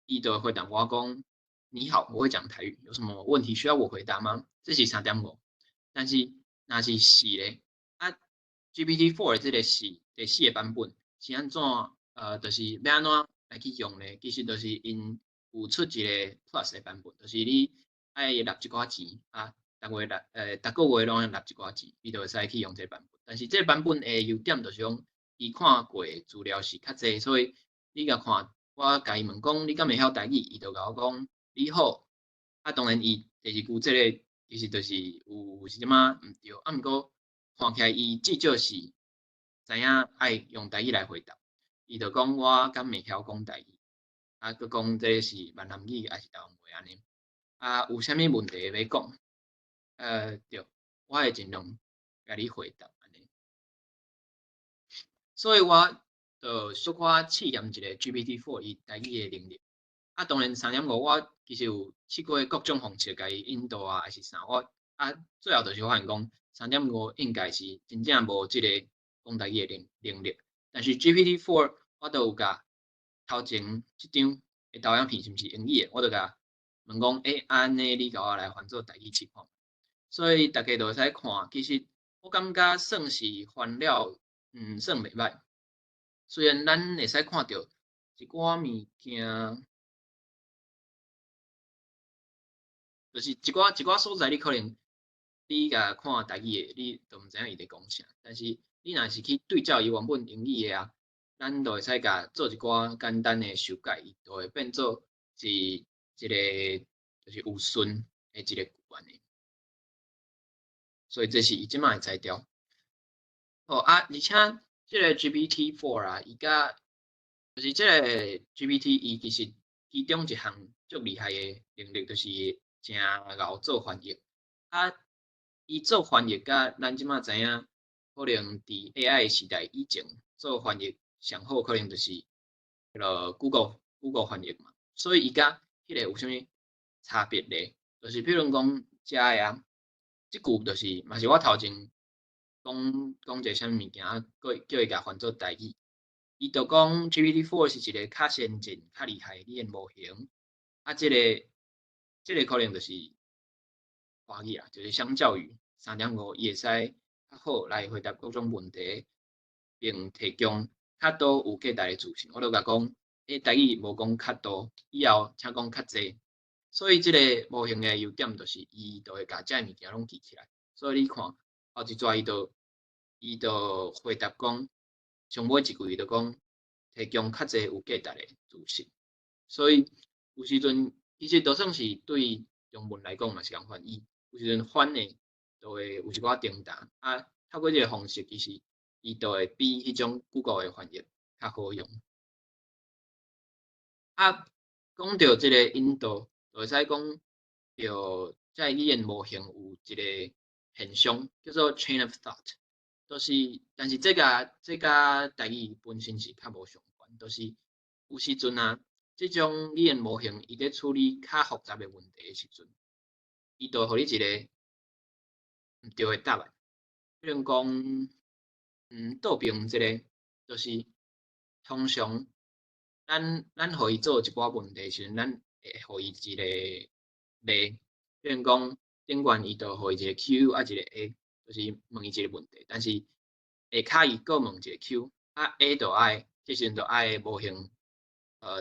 伊就會回答我講你好，我會講台語，有什麼問題需要我回答嗎？這是3.5，但是若是四咧，啊，GPT-4 這个是第四个版本是按怎？就是欲按怎來去用咧？其實就是𪜶有出一个 Plus 的版本，就是你愛納一寡錢啊，逐月納，逐个月攏愛納一寡錢，你就會使去用這个版本。但是這个版本的優點就是講，伊看過的資料是較濟，所以你共看，我共伊問講你敢會曉台語，伊就共我講你好。啊，當然伊第二句這个其實就是有一點仔毋對，啊，毋過看起來伊至少是知影愛用台語來回答。伊就講我敢會曉講台語，啊，閣講這个是閩南語抑是台灣話按呢？啊，有啥物問題欲講？對，我會盡量共你回答按呢。所以我就小可試驗一下 GPT-4 伊台語的能力。啊，當然3.5我其實有試過各種方式共伊引導啊，抑是啥，我啊最後就是發現講3.5應該是真正無這个講台語的能力。但是 GPT-4 我都有共頭前這張的投影片是毋是英語的，我就共問講，欸，按呢你共我來翻做台語試看。所以大家就會使看，其實我感覺算是翻了，算袂䆀。雖然咱會使看著一寡物件，就是一寡一寡所在，你可能你共看台語的，你就毋知影伊佇講啥。但是你若是去對照伊原本英語的啊，咱就會使共做一寡簡單的修改，伊就會變做是一個就是有順的一個句按呢。所以這是伊這擺的才調。好啊，而且這個 GPT-4 啊，伊佮就是這個 GPT，伊其實其中一項足厲害的能力，就是誠𠢕做翻譯。啊，伊做翻譯佮咱這擺知影，可能佇 AI 時代以前做翻譯上好，可能就是彼囉 Google 翻譯嘛。所以伊佮彼個有啥物差別咧？就是比如講遮的啊，這句就是嘛是我頭前講講一個啥物物件，啊，閣叫伊共翻做台語。伊就講 GPT-4 是一個較先進、較厲害的語言模型。啊，這個可能就是華語啊，就是相較於3.5，伊會使較好來回答各種問題，並提供較多有價值的資訊。我就共講，欸，台語無講較多，以後請講較濟。所以這個模型的優點就是伊就會共這物件攏記起來。所以你看後一逝伊就回答講，上尾一句伊就講提供較濟有價值的資訊。所以有時陣其實就算是對中文來講嘛是仝款，伊有時陣翻的就會有一寡停頓啊，透過這個方式，其實伊就會比彼種 Google 的翻譯較好用。啊，講著這個引導，就會使講著這語言模型有一個現象叫做 chain of thought，就是，但是這個這佮台語本身是較無相關，就是有時陣啊，這種語言模型伊佇處理較複雜的問題的時陣，伊就會予你一個毋對的答案。比如講，倒爿這個，就是通常咱予伊做一寡問題的時陣，咱會予伊一個例，比如講，頂懸伊就予伊一個 Q 啊一個 A，就是問伊一個問題，但是下跤伊閣問一個 Q，啊 A 就愛，這時陣就愛模型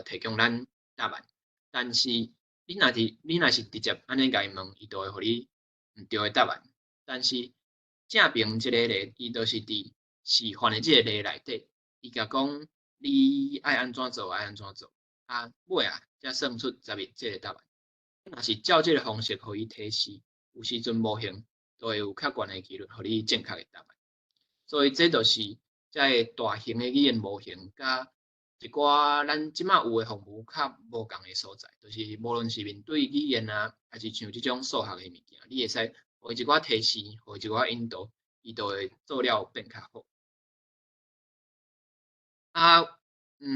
提供咱答案。但是你若是直接按呢共伊問，伊就會予你毋對的答案。但是正爿這個咧，伊就是佇示範的這個例內底，伊共講你愛按怎做，愛按怎做，啊尾仔才算出11這個答案。若是照這個方式予伊提示，有時陣模型就會有較懸的幾率予你正確的答案。所以這就是這个大型的語言模型，佮一寡咱這擺有的服務較無仝的所在，就是無論是面對語言啊，還是像這種數學的物件，你會使予伊一寡提示，予伊一寡引導，伊就會做了變較好。啊，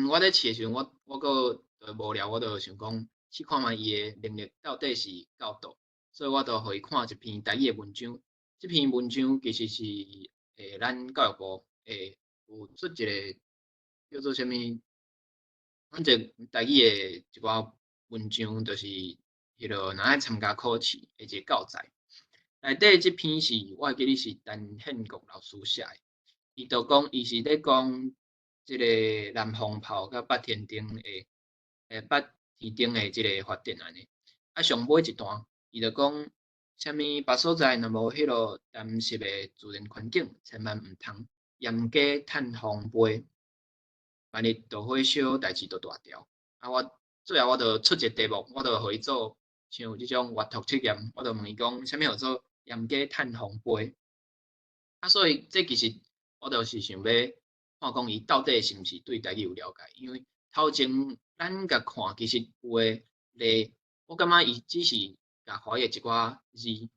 我咧試的時陣，我閣就無聊，我就想講試看覓伊的能力到底是到佗，所以我就予伊看一篇台語的文章。這篇文章其實是咱教育部有出一個叫做啥物，反正台語的一寡文章，就是彼囉若愛參加考試的一個教材。內底這篇是我會記得是陳憲國老師寫的，伊就講伊是咧講這個南方炮佮北天燈的北天燈的這個發展按呢。啊，上尾一段，伊就講啥物別所在若無彼囉乾濕的自然環境，千萬毋通嚴加趁風飛，萬一導火燒，代誌就大條。啊，我最後我就出一個題目，我就予伊做像這種閱讀測驗，我就問伊講，啥物叫做嚴加趁風飛？啊，所以這其實我就是想欲看講伊到底是毋是對台語有了解，因為頭前咱共看，其實有的例，我感覺伊只是共華語的一寡字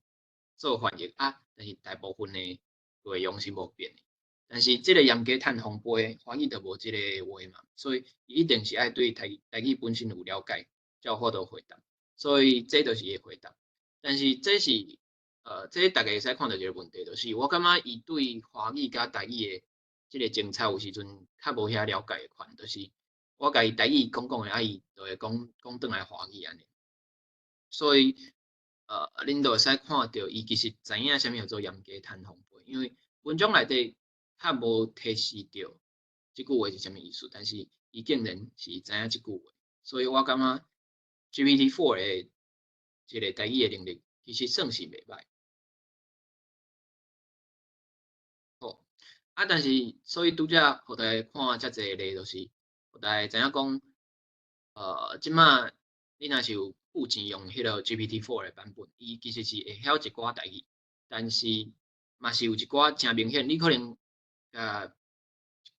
做翻譯啊，但是大部分的內容是無變的。但是這個嚴加趁風飛，華語就無這個話嘛，所以伊一定是愛對台語本身有了解，才有法度回答。所以這就是伊的回答。但是這是這大家會使看著一個問題，就是我感覺伊對華語佮台語的這個政策有時陣較無遐了解的款，就是我共伊台語講講的，啊伊就會講講轉來華語按呢。所以恁就會使看著伊其實知影啥物叫做嚴加趁風飛，因為文章內底較無提示著這句話是啥物意思，但是伊竟然是知影這句話，所以我感覺 GPT-4 的這個台語的能力其實算是袂䆀。好，啊，但是所以拄才予大家看遮濟例，就是予大家知影講，這馬你若是有付錢用彼個 GPT-4 的版本，伊其實是會曉一寡台語，但是嘛是有一寡誠明顯，你可能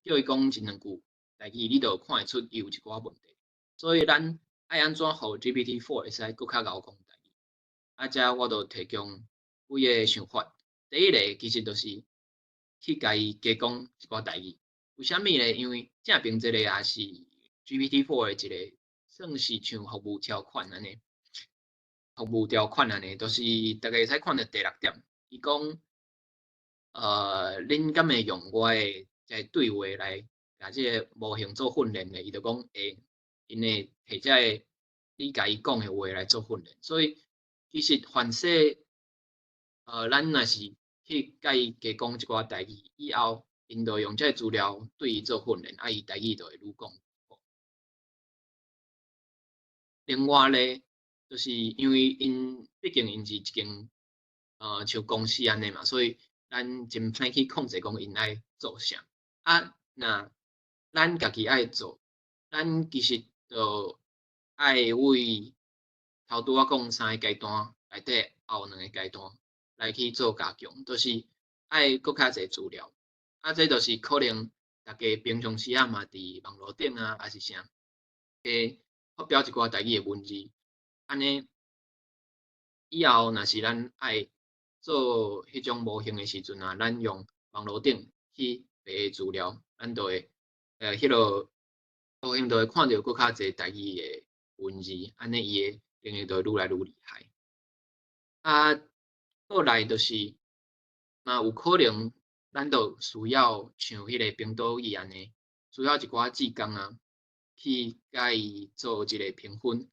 叫伊講一兩句台語，你就看會出伊有一寡問題。所以咱愛按怎予 GPT-4 會使閣較𠢕講台語？啊，遮我就提供幾个想法。第一个其實就是去共伊加講一寡台語。為啥物咧？因為正爿這個也是 GPT-4 的一個算是像服務條款按呢，服務條款按呢，就是大家會使看著第六點，伊講，恁敢會用我的這個對話來共這個模型做訓練咧？伊就講會，𪜶會提這個你共伊講的話來做訓練。所以其實凡勢，咱若是去共伊加講一寡台語以後，𪜶就用這個資料對伊做訓練，啊，伊台語就會愈講愈好。另外咧，就是因為𪜶畢竟𪜶是一間像公司按呢嘛，所以咱真歹去控制講𪜶愛做啥。啊，若咱家己愛做，咱其實就愛為頭拄仔講三个階段內底後兩个階段來去做加強，就是愛閣較濟資料。啊，這就是可能大家平常時仔嘛佇網路頂啊，抑是啥，會發表一寡台語的文字，按呢以後若是咱愛做彼種模型的時陣啊，咱用網路頂去爬資料，咱就會彼个模型就會看著閣較濟台語的文字，按呢伊的能力就會愈來愈厲害。啊，過來就是嘛有可能，咱就需要像彼个冰島語按呢，需要一寡志工啊，去共伊做一个評分。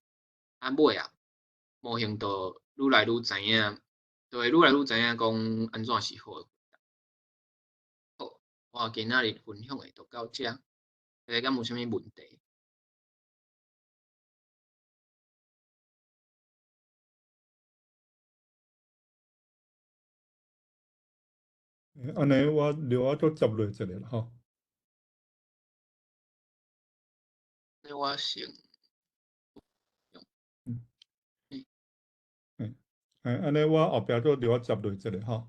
啊，尾啊，模型就愈來愈知影，就會愈來愈知影講按怎是好的。好，我今仔日分享的就到遮，大家敢有啥物問題？按呢，我留我閣接落一下啦吼。那我先。按呢，我後壁閣留我接落一下吼。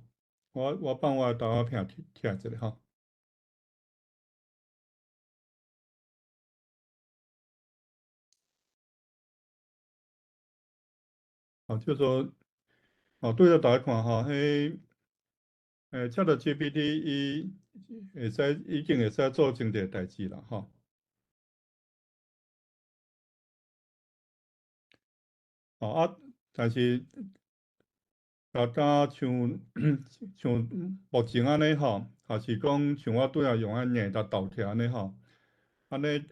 我放我的豆仔片聽一下吼。好，就說，哦，對著大家看吼，彼。ChatGPT 伊會使已經會使做真濟代誌啦，吼。哦啊，但是，大家像目前按呢吼，抑是講像我拄仔用按硬甲鬥起按呢吼，按呢，也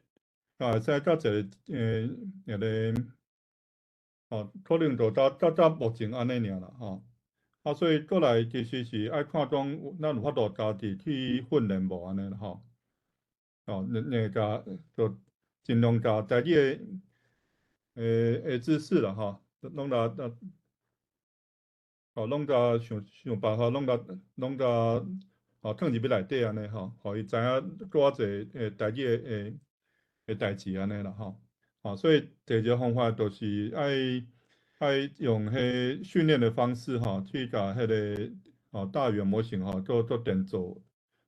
會使甲一个那个，哦，可能就到目前按呢爾啦，吼。啊，所以過來其實是愛看講，咱有法度家己去訓練無按呢吼？哦，硬共就盡量共台語的知識啦吼，攏來哦，攏共想想辦法，攏共哦，囥入去內底按呢吼，予伊知影閣較濟台語的代誌按呢啦吼。哦，所以第二个方法就是愛用彼訓練的方式吼，去共彼个哦大語言模型吼做電做，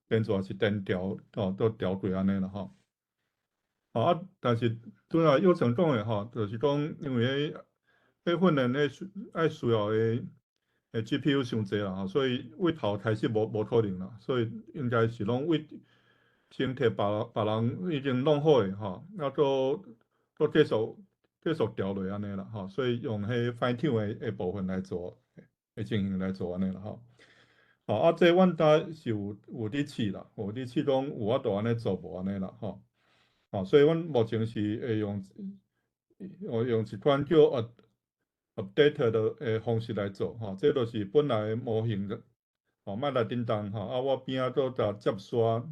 電做抑是電調吼，做調過按呢啦吼。哦啊，但是拄仔有成講的吼，就是講因為彼訓練彼愛需要的 GPU 傷濟啦吼，所以對頭開始無可能啦，所以應該是攏對先提別人已經弄好的吼，啊，閣繼續調落按呢啦吼，所以用彼 fine tune 的部分來做，的情形來做按呢啦吼。吼啊，這阮兜是有佇試啦，有佇試講有法度按呢做無按呢啦吼。吼，所以阮目前是會用，用一款叫 update 的方式來做吼，這就是本來模型的，吼，莫來振動吼，啊，我邊仔閣共接線。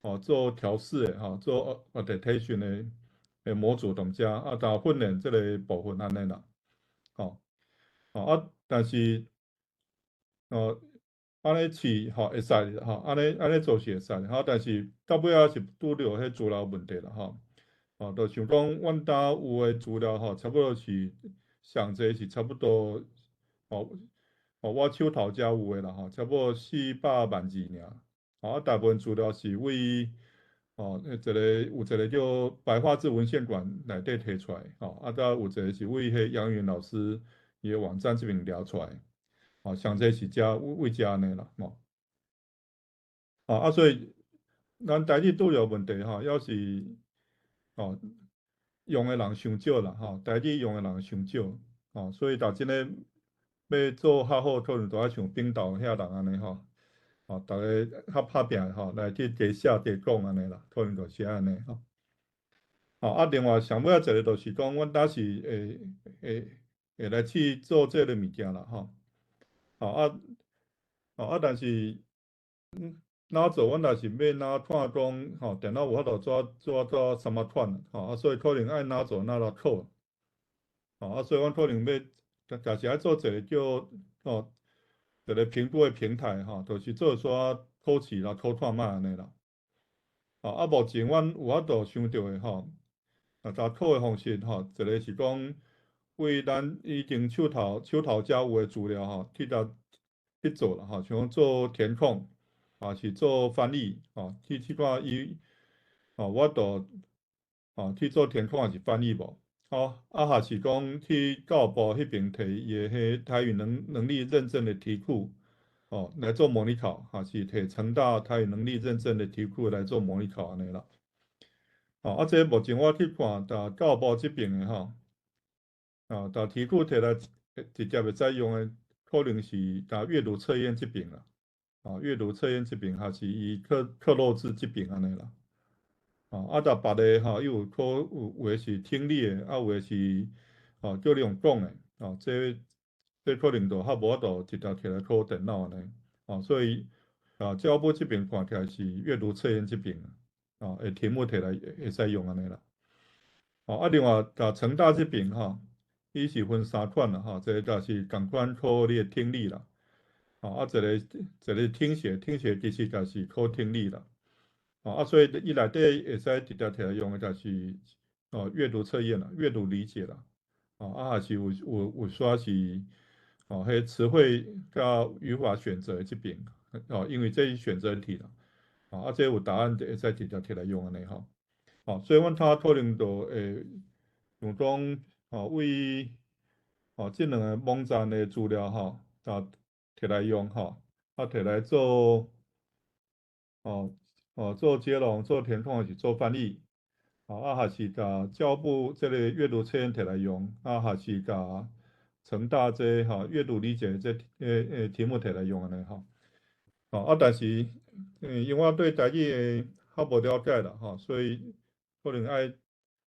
哦做調試的吼，做 adaptation 的模組佇遮，啊，加訓練這个部分按呢啦，吼，吼啊，但是，哦，按呢試吼會使吼，按呢按呢做是會使吼，但是到尾仔是拄著彼資料問題啦吼，吼，就像講阮兜有的資料吼，差不多是上濟是差不多，吼，吼，我手頭遮有的啦吼，差不多400萬字爾，吼，啊，大部分資料是為吼，一個有一個叫白話字文獻館內底提出來，吼，啊，閣有一個是為彼楊雲老師伊的網站這邊掠出來，吼，上濟是遮為遮按呢啦，吼，啊，所以咱台語拄著問題吼，猶是吼用的人傷少啦，吼，台語用的人傷少，吼，所以若真的欲做較好，可能就愛像冰島遐人按呢吼。吼，逐家較拍拚吼，來去加寫加講按呢啦，可能就是按呢吼。吼啊，另外上尾仔一個就是講，阮當時會會會來試做這个物件啦，吼。吼啊，吼啊，但是，哪做，阮若是欲哪看講，吼，電腦有法度怎怎怎啥物款，吼啊，所以可能愛哪做哪來考。吼啊，所以阮可能欲，若是愛做一個叫吼。一個評估的平台吼，就是做煞考試啦、考看覓按呢啦。吼啊，目前阮有法度想著的吼，啊，查考的方式吼，一個是講為咱已經手頭遮有的資料吼，去共去做啦吼，像講做填空，啊是做翻譯，吼，去看伊，吼，有法度，吼，去做填空抑是翻譯無？吼，啊，抑是講去教育部彼邊提伊的彼台語能力認證的題庫，吼，來做模擬考，抑是提成大台語能力認證的題庫來做模擬考按呢啦。吼，啊，這目前我去看，佇教育部這邊的吼，啊，佇題庫提來直接會使用的，可能是佇閱讀測驗這邊啦，啊，閱讀測驗這邊，抑是伊克漏字這邊按呢啦。啊，逐別个吼，伊有考有的是聽力的，啊，有的是吼叫你用講的，吼，這可能就較無法度直接摕來考電腦按呢，吼，所以啊，教育部這邊看起來是閱讀測驗這邊，啊，的題目摕來會使用按呢啦。吼，啊，另外，佇成大這邊吼，伊是分三款啦，吼，一个就是仝款考你的聽力啦，吼，啊，一個聽寫，聽寫其實就是考聽力啦。哦啊，所以伊內底會使直接摕來用的，就是哦閱讀測驗啦，閱讀理解啦，哦啊，抑是有煞是哦，彼詞彙佮語法選擇的這邊，哦，因為這是選擇題啦，哦啊，這有答案就會使直接摕來用按呢吼，哦，所以阮較可能就會想講，哦，為哦這兩个網站的資料吼，啊摕來用吼，啊摕來做，哦。哦，做接龍、做填空，抑是做翻譯，啊，抑是共教育部這个閱讀測驗摕來用，啊，抑是共成大這吼閱讀理解這題目摕來用按呢吼。哦啊，但是，因為我對台語的較無了解啦，吼，所以可能愛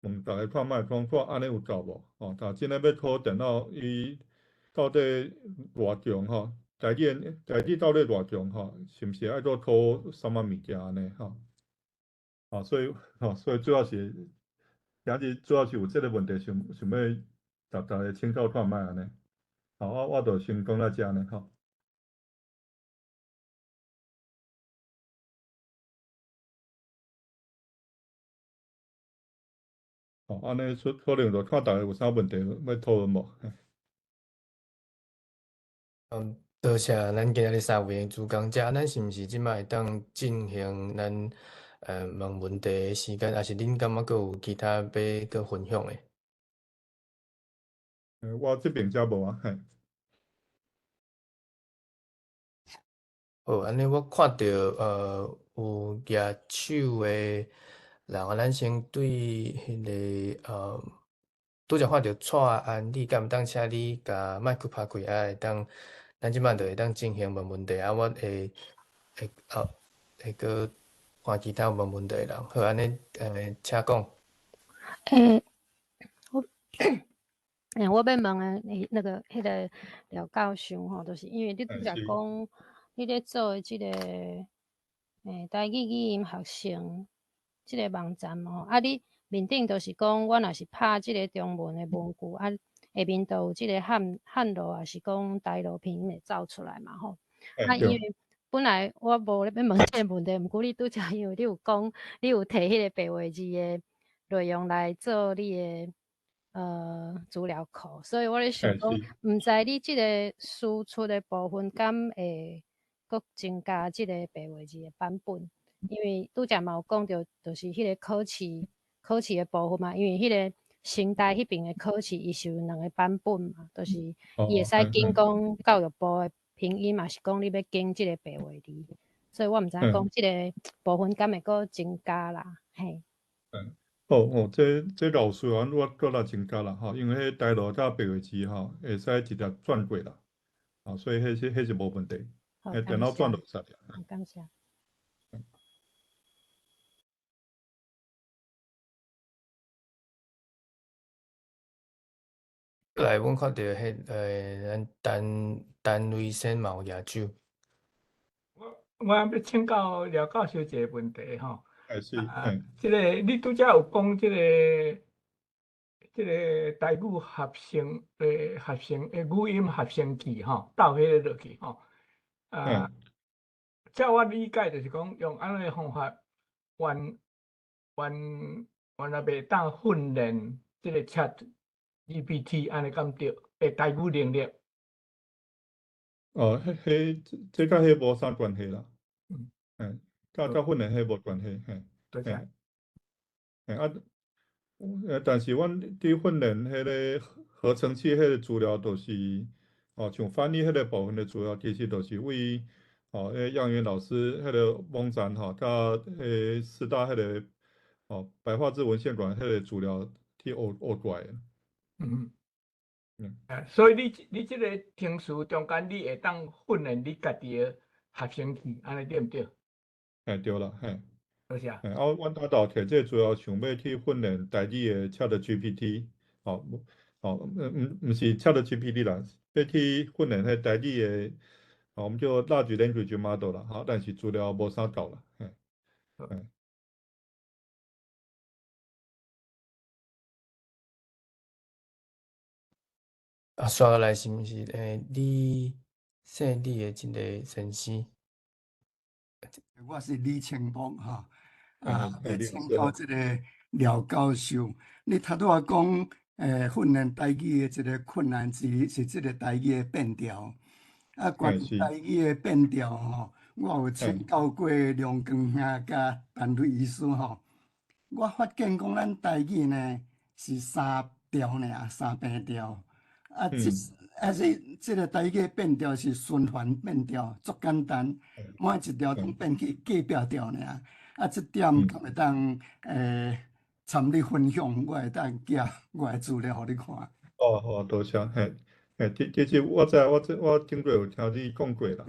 問逐家看覓，講看按呢有夠無？吼，若真的欲考電腦，伊到底偌強吼？台語到底偌強吼？是毋是愛閣考啥物物件按呢吼？啊，所以吼，所以主要是，今日主要是有這个問題，想欲逐家請教看覓按呢。好，我就先講到遮呢吼。好，按呢出可能就看逐家有啥問題欲討論無？嗯，多謝咱今仔日三位的主講者，咱是毋是這擺會當進行咱問問題的時間？抑是恁感覺閣有其他欲閣分享的？我這邊遮無啊，嘿。好，按呢我看著有舉手的人啊，咱先對彼个拄才看著蔡安，你敢會當請你共麥克拍開啊？會當，咱這擺就會當進行問問題啊。我會閣看其他問問題的人。好，按呢，請講。我欲問的，彼个廖教授吼，就是因為你拄才講，你咧做的這个，台語語音合成這个網站吼，啊，你面頂就是講，我若是拍這个中文的文句，啊，下面就有這个漢羅，抑是講台羅拼音會走出來嘛吼。啊，因為本來我無咧欲問這个問題，毋過你拄才因為你有講，你有提彼個白話字的內容來做你的資料庫，所以我咧想講，毋知你這個輸出的部分敢會閣增加這個白話字的版本？因為拄才嘛有講著，就是彼個考試的部分嘛，因為彼個成大彼爿的考試，伊是有兩個版本嘛，就是伊會使揀講教育部的拼音，嘛是講你欲揀這個白話字，所以我毋知影講這個部分敢會閣增加啦，嘿。好哦，這老師阮我閣來增加啦吼，因為彼台羅佮白話字吼，會使直接轉過啦，啊，所以彼是無問題，電腦轉就會使了。好，感謝。來，阮看著彼咱陳瑞先嘛有舉手。我欲請教廖教授一个問題吼。是，啊，這个你拄才有講這个台語合成的語音合成器吼，鬥彼个落去吼。啊，照我理解就是講用按呢的方法，原來袂當訓練這个 ChatGPT 按呢敢對？台語能力。哦，彼這佮彼無啥關係啦。佮訓練彼無關係，嘿。多謝。嘿啊，但是阮佇訓練彼个合成器彼个資料，就是哦，像翻譯彼个部分的資料，其實就是為哦，彼楊元老師彼个網站吼，佮彼師大彼个哦白話字文獻館彼個資料去學過來的。所以你這个程序中間，你會當訓練你家己的合成器，按呢對毋對？嘿，對啦，嘿。多謝。嘿，啊，阮拄頭提這個資料，想欲去訓練台語的 ChatGPT，吼，吼，毋是 ChatGPT 啦，欲去訓練彼台語的，吼，我們叫 Large Language Model 啦，吼，但是資料無啥夠啦，嘿。嘿。啊，煞落來是毋是李姓李的這个先生？我是李清木吼，啊，欲請教這個廖教授，你頭拄仔講，訓練台語的一個困難是這個台語的變調。啊，關於台語的變調吼，我有請教過梁光兄佮陳瑞醫師吼，我發現講咱台語呢是三調爾，三平調。啊，這個台語變調是循環變調，足簡單，每一調攏變去隔壁調爾。啊，這點敢會當參你分享，我會當寄我的資料予你看。哦，好，多謝。嘿，嘿，其實我知，我頂過有聽你講過啦。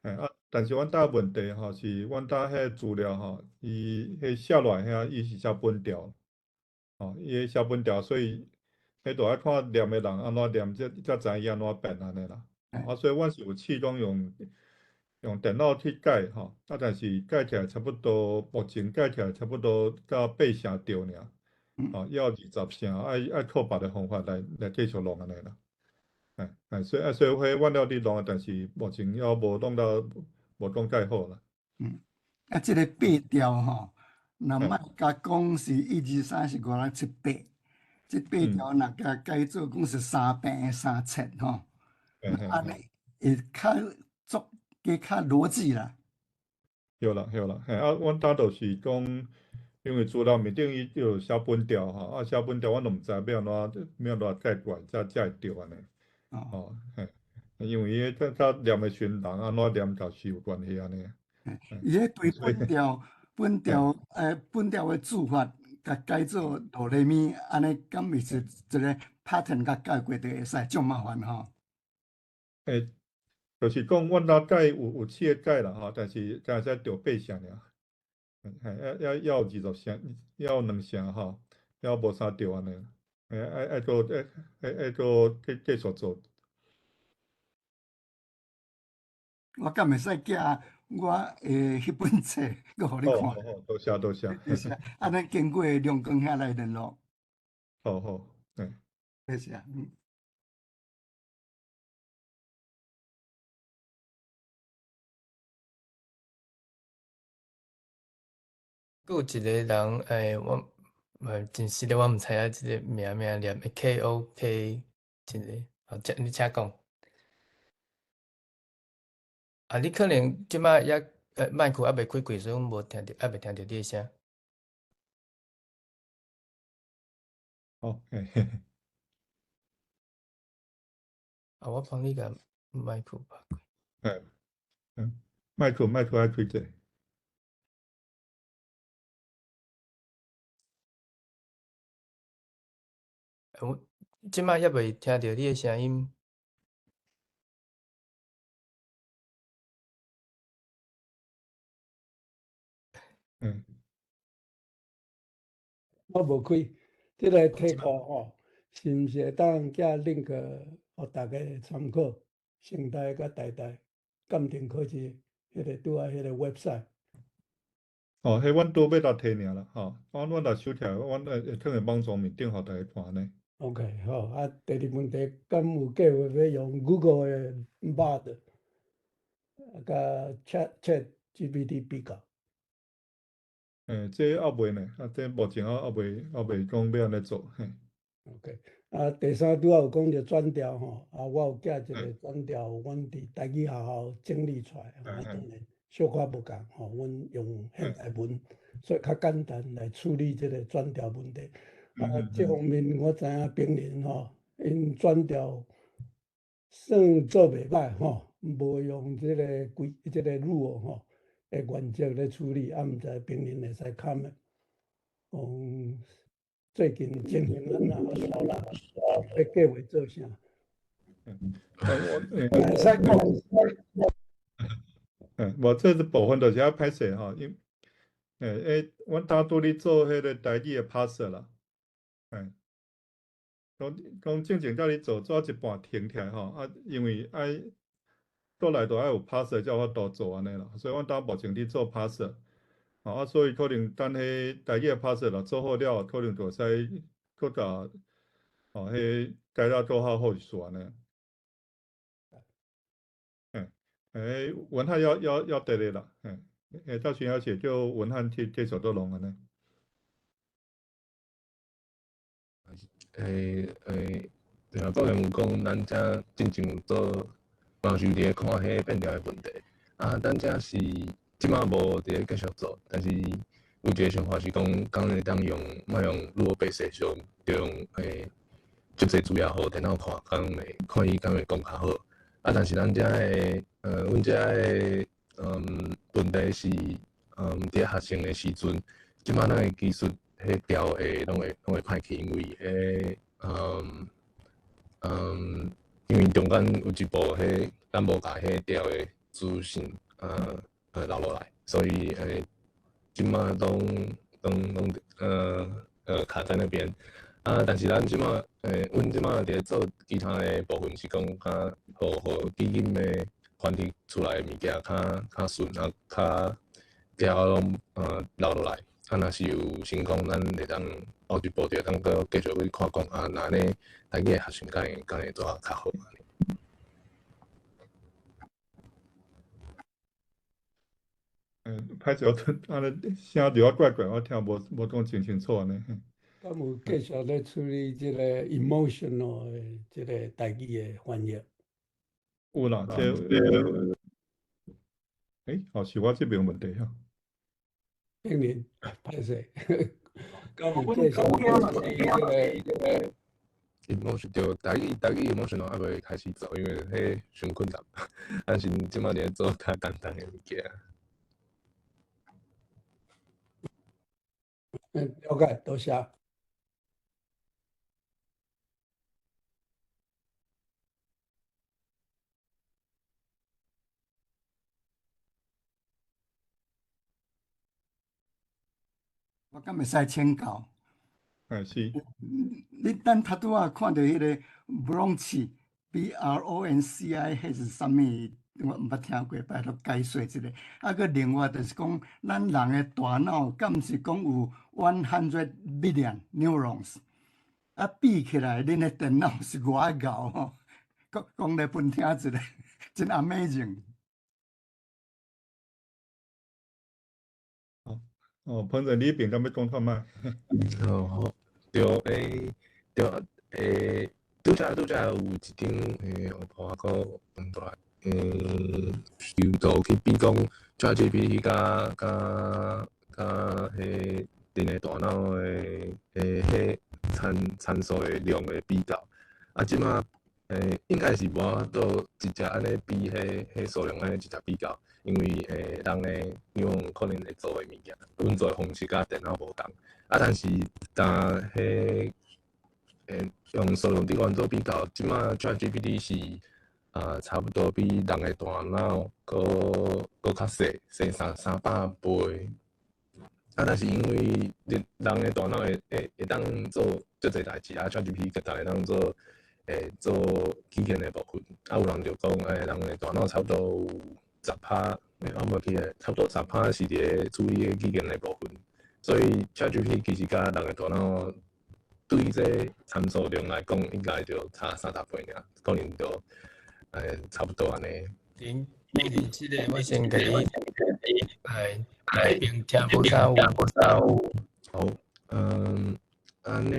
嘿，啊，但是阮兜問題吼是，阮兜彼資料吼，伊彼寫落來遐，伊是寫本調，吼，伊寫本調，所以。彼就愛看念的人按怎念，才知伊按怎變按呢啦。啊，所以阮是有試講用電腦去改吼，啊，但是改起來差不多，目前改起來差不多才八成對爾，吼，猶20成，愛靠別个方法來繼續弄按呢啦。所以彼阮了佇弄，但是目前猶無弄到無講蓋好啦。啊，這个八調吼，若莫共講是一二三四五六七八。這八調若共改做講是三平三切吼，按呢會較足加較邏輯啦。對啦對啦，嘿啊，阮兜就是講，因為資料面頂伊就寫本調吼，啊寫本調，阮都毋知欲按怎欲按怎改過來，才會對按呢。哦，嘿，因為伊彼較念的時陣，人按怎念就是有關係按呢。伊彼對本調的字法。共改做哆來咪，按呢敢會是一个 pattern 共改過就會使，足麻煩吼。就是講，阮若改有試改啦吼，但是敢會使著八成爾，嘿，猶有20成，猶有2成吼，猶無啥著按呢，愛閣愛閣繼續做。我敢會使寄我的彼本冊，閣予你看。好好，多謝多謝。多謝。啊，咱經過龍光遐來聯絡。好好，嗯。多謝。嗯。閣有一個人，我真實的我毋知影這個名念 KOK 一個，好，請你請講。啊，你可能這擺猶麥克猶未開開，所以阮無聽著，猶未聽著你的聲。好，嘿嘿。啊，我幫你共麥克拍開。嗯，麥克愛開者。我這擺猶未聽著你的聲音。嗯。我無開，這個題庫吼，是毋是會當寄 link 予大家參考？成大佮台大鑑定考試，彼個拄仔彼個 website。哦，彼阮拄欲來提爾啦，吼，阮若收起來，阮會囥佇網站面頂，予大家看呢。 OK，好，啊，第二問題，敢有計劃欲用 Google 的 Bard，佮 ChatGPT 比較？這猶未呢，啊，這目前猶未講欲按呢做，嘿。 OK，啊，第三拄仔有講著轉調吼，啊，我有寄一個轉調，阮佇台語學校整理出來，啊，當然小可無仝吼，阮用現代文，所以較簡單來處理這個轉調問題。啊，這方面我知影平林吼，𪜶轉調算做袂䆀吼，無用這個規這個 rule 吼的原則咧處理，啊，毋知平林會使 comment，講最近情形按怎，欲計劃做啥？我會使講。無，這個部分就是較歹勢吼，因，阮兜拄咧做彼個台語的 parser 啦，講講進前才咧做，做一半停起來吼，啊，因為愛倒來都愛有 parser 才有法度做按呢啦，所以阮兜目前佇做 parser，吼啊，所以可能等彼台語的 parser 若做好了，可能就會使閣共吼彼改了閣較好勢按呢。文漢要得咧啦，到時猶是叫文漢去繼續做弄按呢。對啊，個人有講，咱遮進前有做，嘛是有佇咧看彼變調的問題。啊，咱遮是這擺無佇咧繼續做，但是有一個想法是講，敢會當用，莫用 rule base 上，就用足濟資料予電腦看，敢會看伊敢會講較好。啊，但是咱遮的，阮遮的，問題是，佇學生的時陣，這擺咱的技術，彼調會攏會歹去，因為彼，因為中間有一步，彼咱無共彼調的資訊，留落來，所以這擺攏卡在那邊。啊，但是咱這擺，阮這擺佇咧做其他的部分是講較，予語音的翻譯出來的物件較順，啊，較調攏留落來。啊，若是有成功，咱會當後一步就會當閣繼續去看講啊，若按呢台語的學習敢會做較好。歹勢，我按呢聲著啊怪怪，我聽無講真清楚按呢。敢有繼續咧處理這個 emotional 的這個台語的翻譯？有啦，這哦，是我這邊有問題哈。平林，歹勢，敢有繼續處理這個 emotion 對，台語 emotional 猶未開始做，因為彼傷困難，但是這擺佇咧做較簡單的物件。了解，多謝。我敢會使請教？是。你等頭拄仔看著彼個 Bronchi，B R O N C I，彼是啥物我毋捌聽過，拜託解說一下。啊，閣另外就是講，咱人的大腦敢是講有 100 billion neurons，啊，比起來，恁的電腦是偌𠢕吼？講講來分聽一下，真 amazing。哦哦，彭總，你彼邊敢欲講看覓？哦好，對，對，拄才拄才有一張我看個出來，有圖去比講 ChatGPT 佮佮佮彼人的大腦的彼參參數的量的比較，啊，這馬應該是無法度直接按呢比彼彼數量按呢直接比較，因為人的腦可能會做的物件，運作的方式佮電腦無仝，啊，但是當彼用數量頂懸做比較，這馬 ChatGPT 是啊，差不多比人的大腦閣閣較細，細三三百倍。啊，但是因為人人的大腦會會會當做足濟代誌，啊，ChatGPT 閣會當做做語言的部分。啊，有人就講，人的大腦差不多有10%，我無記得，差不多10%是佇咧處理語言的部分。所以 ChatGPT 其實佮人的大腦對這參數量來講，應該就差30倍爾，可能就差不多按呢。恁恁這个我先共你來來邊聽無啥有。好，嗯，按呢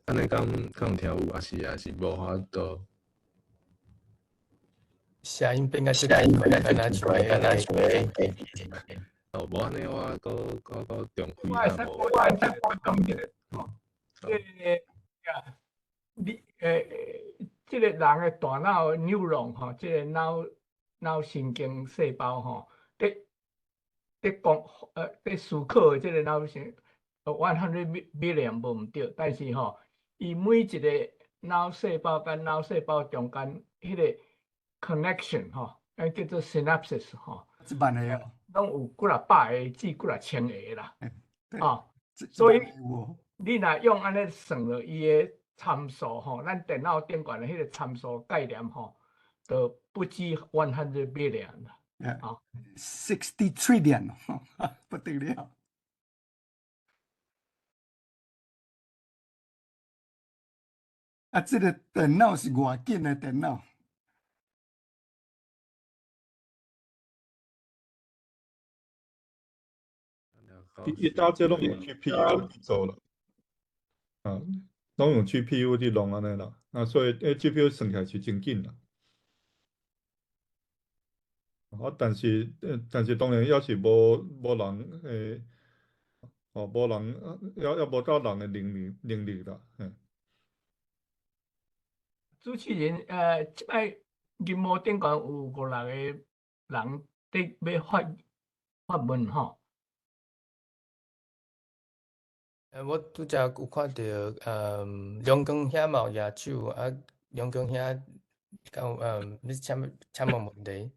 按呢敢敢有聽有，抑是抑是無法度？聲音變甲這個，敢若像敢若像哦，無按呢，我閣閣閣重開我會使我會使補充一下，吼，這个啊，你這个人的大腦 neuron 吼，這个腦腦神經細胞吼，佇佇講佇思考的這个腦神 100 billion 無毋對，但是吼，伊每一个腦細胞佮腦細胞中間彼个 connection 吼，叫做 synapses 吼，一萬个哦，攏有幾若百个至幾若千個啦，哦，所以你若用按呢算落伊的參數吼，咱電腦頂懸的彼個參數概念吼，就不止 100 billion 啦，哦，60 trillion，不得了。啊，這个電腦是偌緊的電腦？伊搭這攏用 GPU 去做啦，啊，攏用 GPU 去弄按呢啦，啊，所以 GPU 算起來是真緊啦。啊，但是，但是當然猶是無無人哦，無人，猶猶無到人的能力能力啦，嘿。主持人，這擺銀幕頂懸有五六個人佇欲發發問吼。我拄才有看著，梁光兄嘛有舉手，啊，梁光兄，敢有你請請問問題？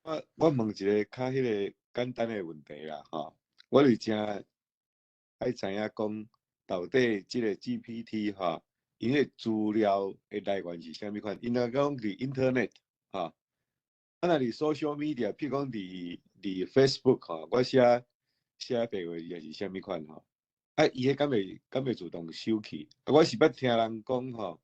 我我問一個較彼个簡單的問題啦，吼，我是誠愛知影講，到底這個 GPT 吼，𪜶的資料的來源是啥物款？𪜶若講佇 Internet 吼，啊，若佇 social media，譬如講佇佇 Facebook 吼，我寫寫白話字抑是啥物款吼？啊，伊彼敢會敢會自動收去？啊，我是捌聽人講吼，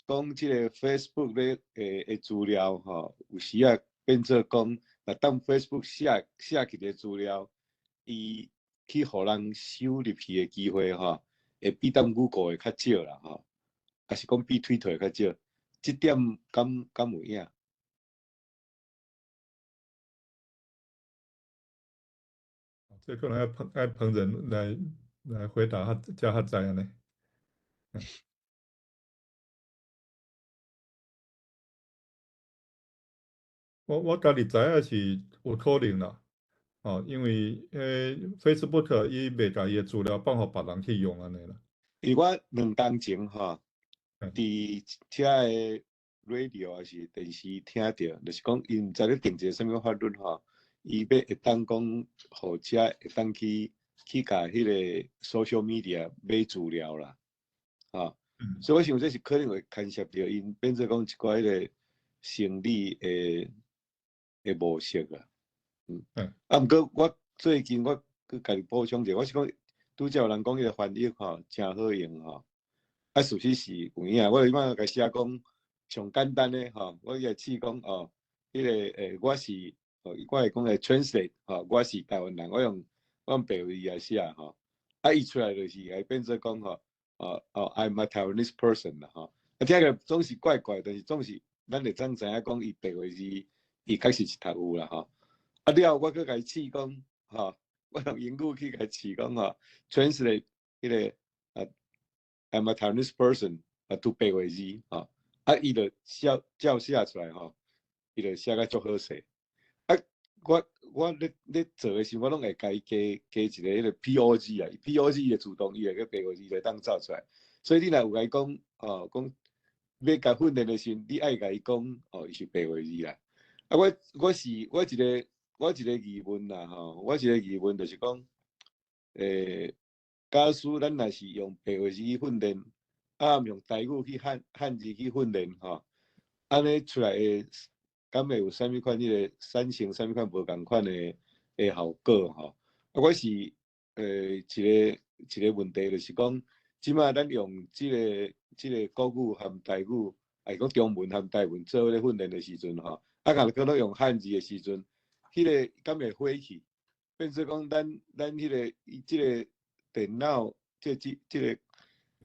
講這个 Facebook 咧的的資料吼，有時啊變做講，若當 Facebook 寫寫去的資料，伊去予人收入去的機會吼，會比當 Google 會較少啦吼，抑是講比 Twitter 會較少？這點敢敢有影？這可能愛彭愛彭仁來來回答，較才較知按呢。我我家己知影是有可能啦，哦，因為Facebook 伊袂共伊的資料放予別人去用按呢啦。因為我兩當前吼，佇遮的 radio 抑是電視聽著，就是講𪜶毋知咧定一个啥物法律吼，伊欲會當講，予遮會當去去共彼個 social media 買資料啦，吼，所以我想這是可能會牽涉著𪜶變做講一寡彼個生理的模式啊。啊，毋過我最近我閣家己補充者，我是講拄才有人講彼個翻譯吼，誠好用吼。啊，事實是有影，我這擺共寫講上簡單的吼，我伊來試講哦，彼個我是，我會講會 translate 吼，我是台灣人，我用白話字來寫吼，啊，伊出來就是會變做講吼，哦哦，I'm a Taiwanese person 啦吼，啊，聽起來總是怪怪，但是總是咱會當知影講伊白話字，伊確實是讀有啦吼。啊，了後我閣共伊試講吼，我用英語去共伊試講吼，translate 彼個啊，I'm a Taiwanese person 啊，to 白話字吼，啊，伊就寫照寫出來吼，伊就寫甲足好勢。啊，我咧做的時，我攏會共伊加一個彼個 POG 啊，POG 伊會自動伊會閣白話字來當走出來。所以你若有共伊講吼，講欲共訓練的時陣，你愛共伊講哦，伊是白話字啦。啊，我是我一個疑問啦吼，我一個疑問就是講，假使咱若是用白話字去訓練，啊，用台語去漢字去訓練吼，按呢出來的，敢會有啥物款彼個產生啥物款無仝款的效果吼？啊，我是一個問題就是講，這擺咱用這個國語含台語，抑是講中文含台文做咧訓練的時陣吼，啊，若閣咧用漢字的時陣，彼個敢會火去？變做講咱彼個伊這個電腦，這個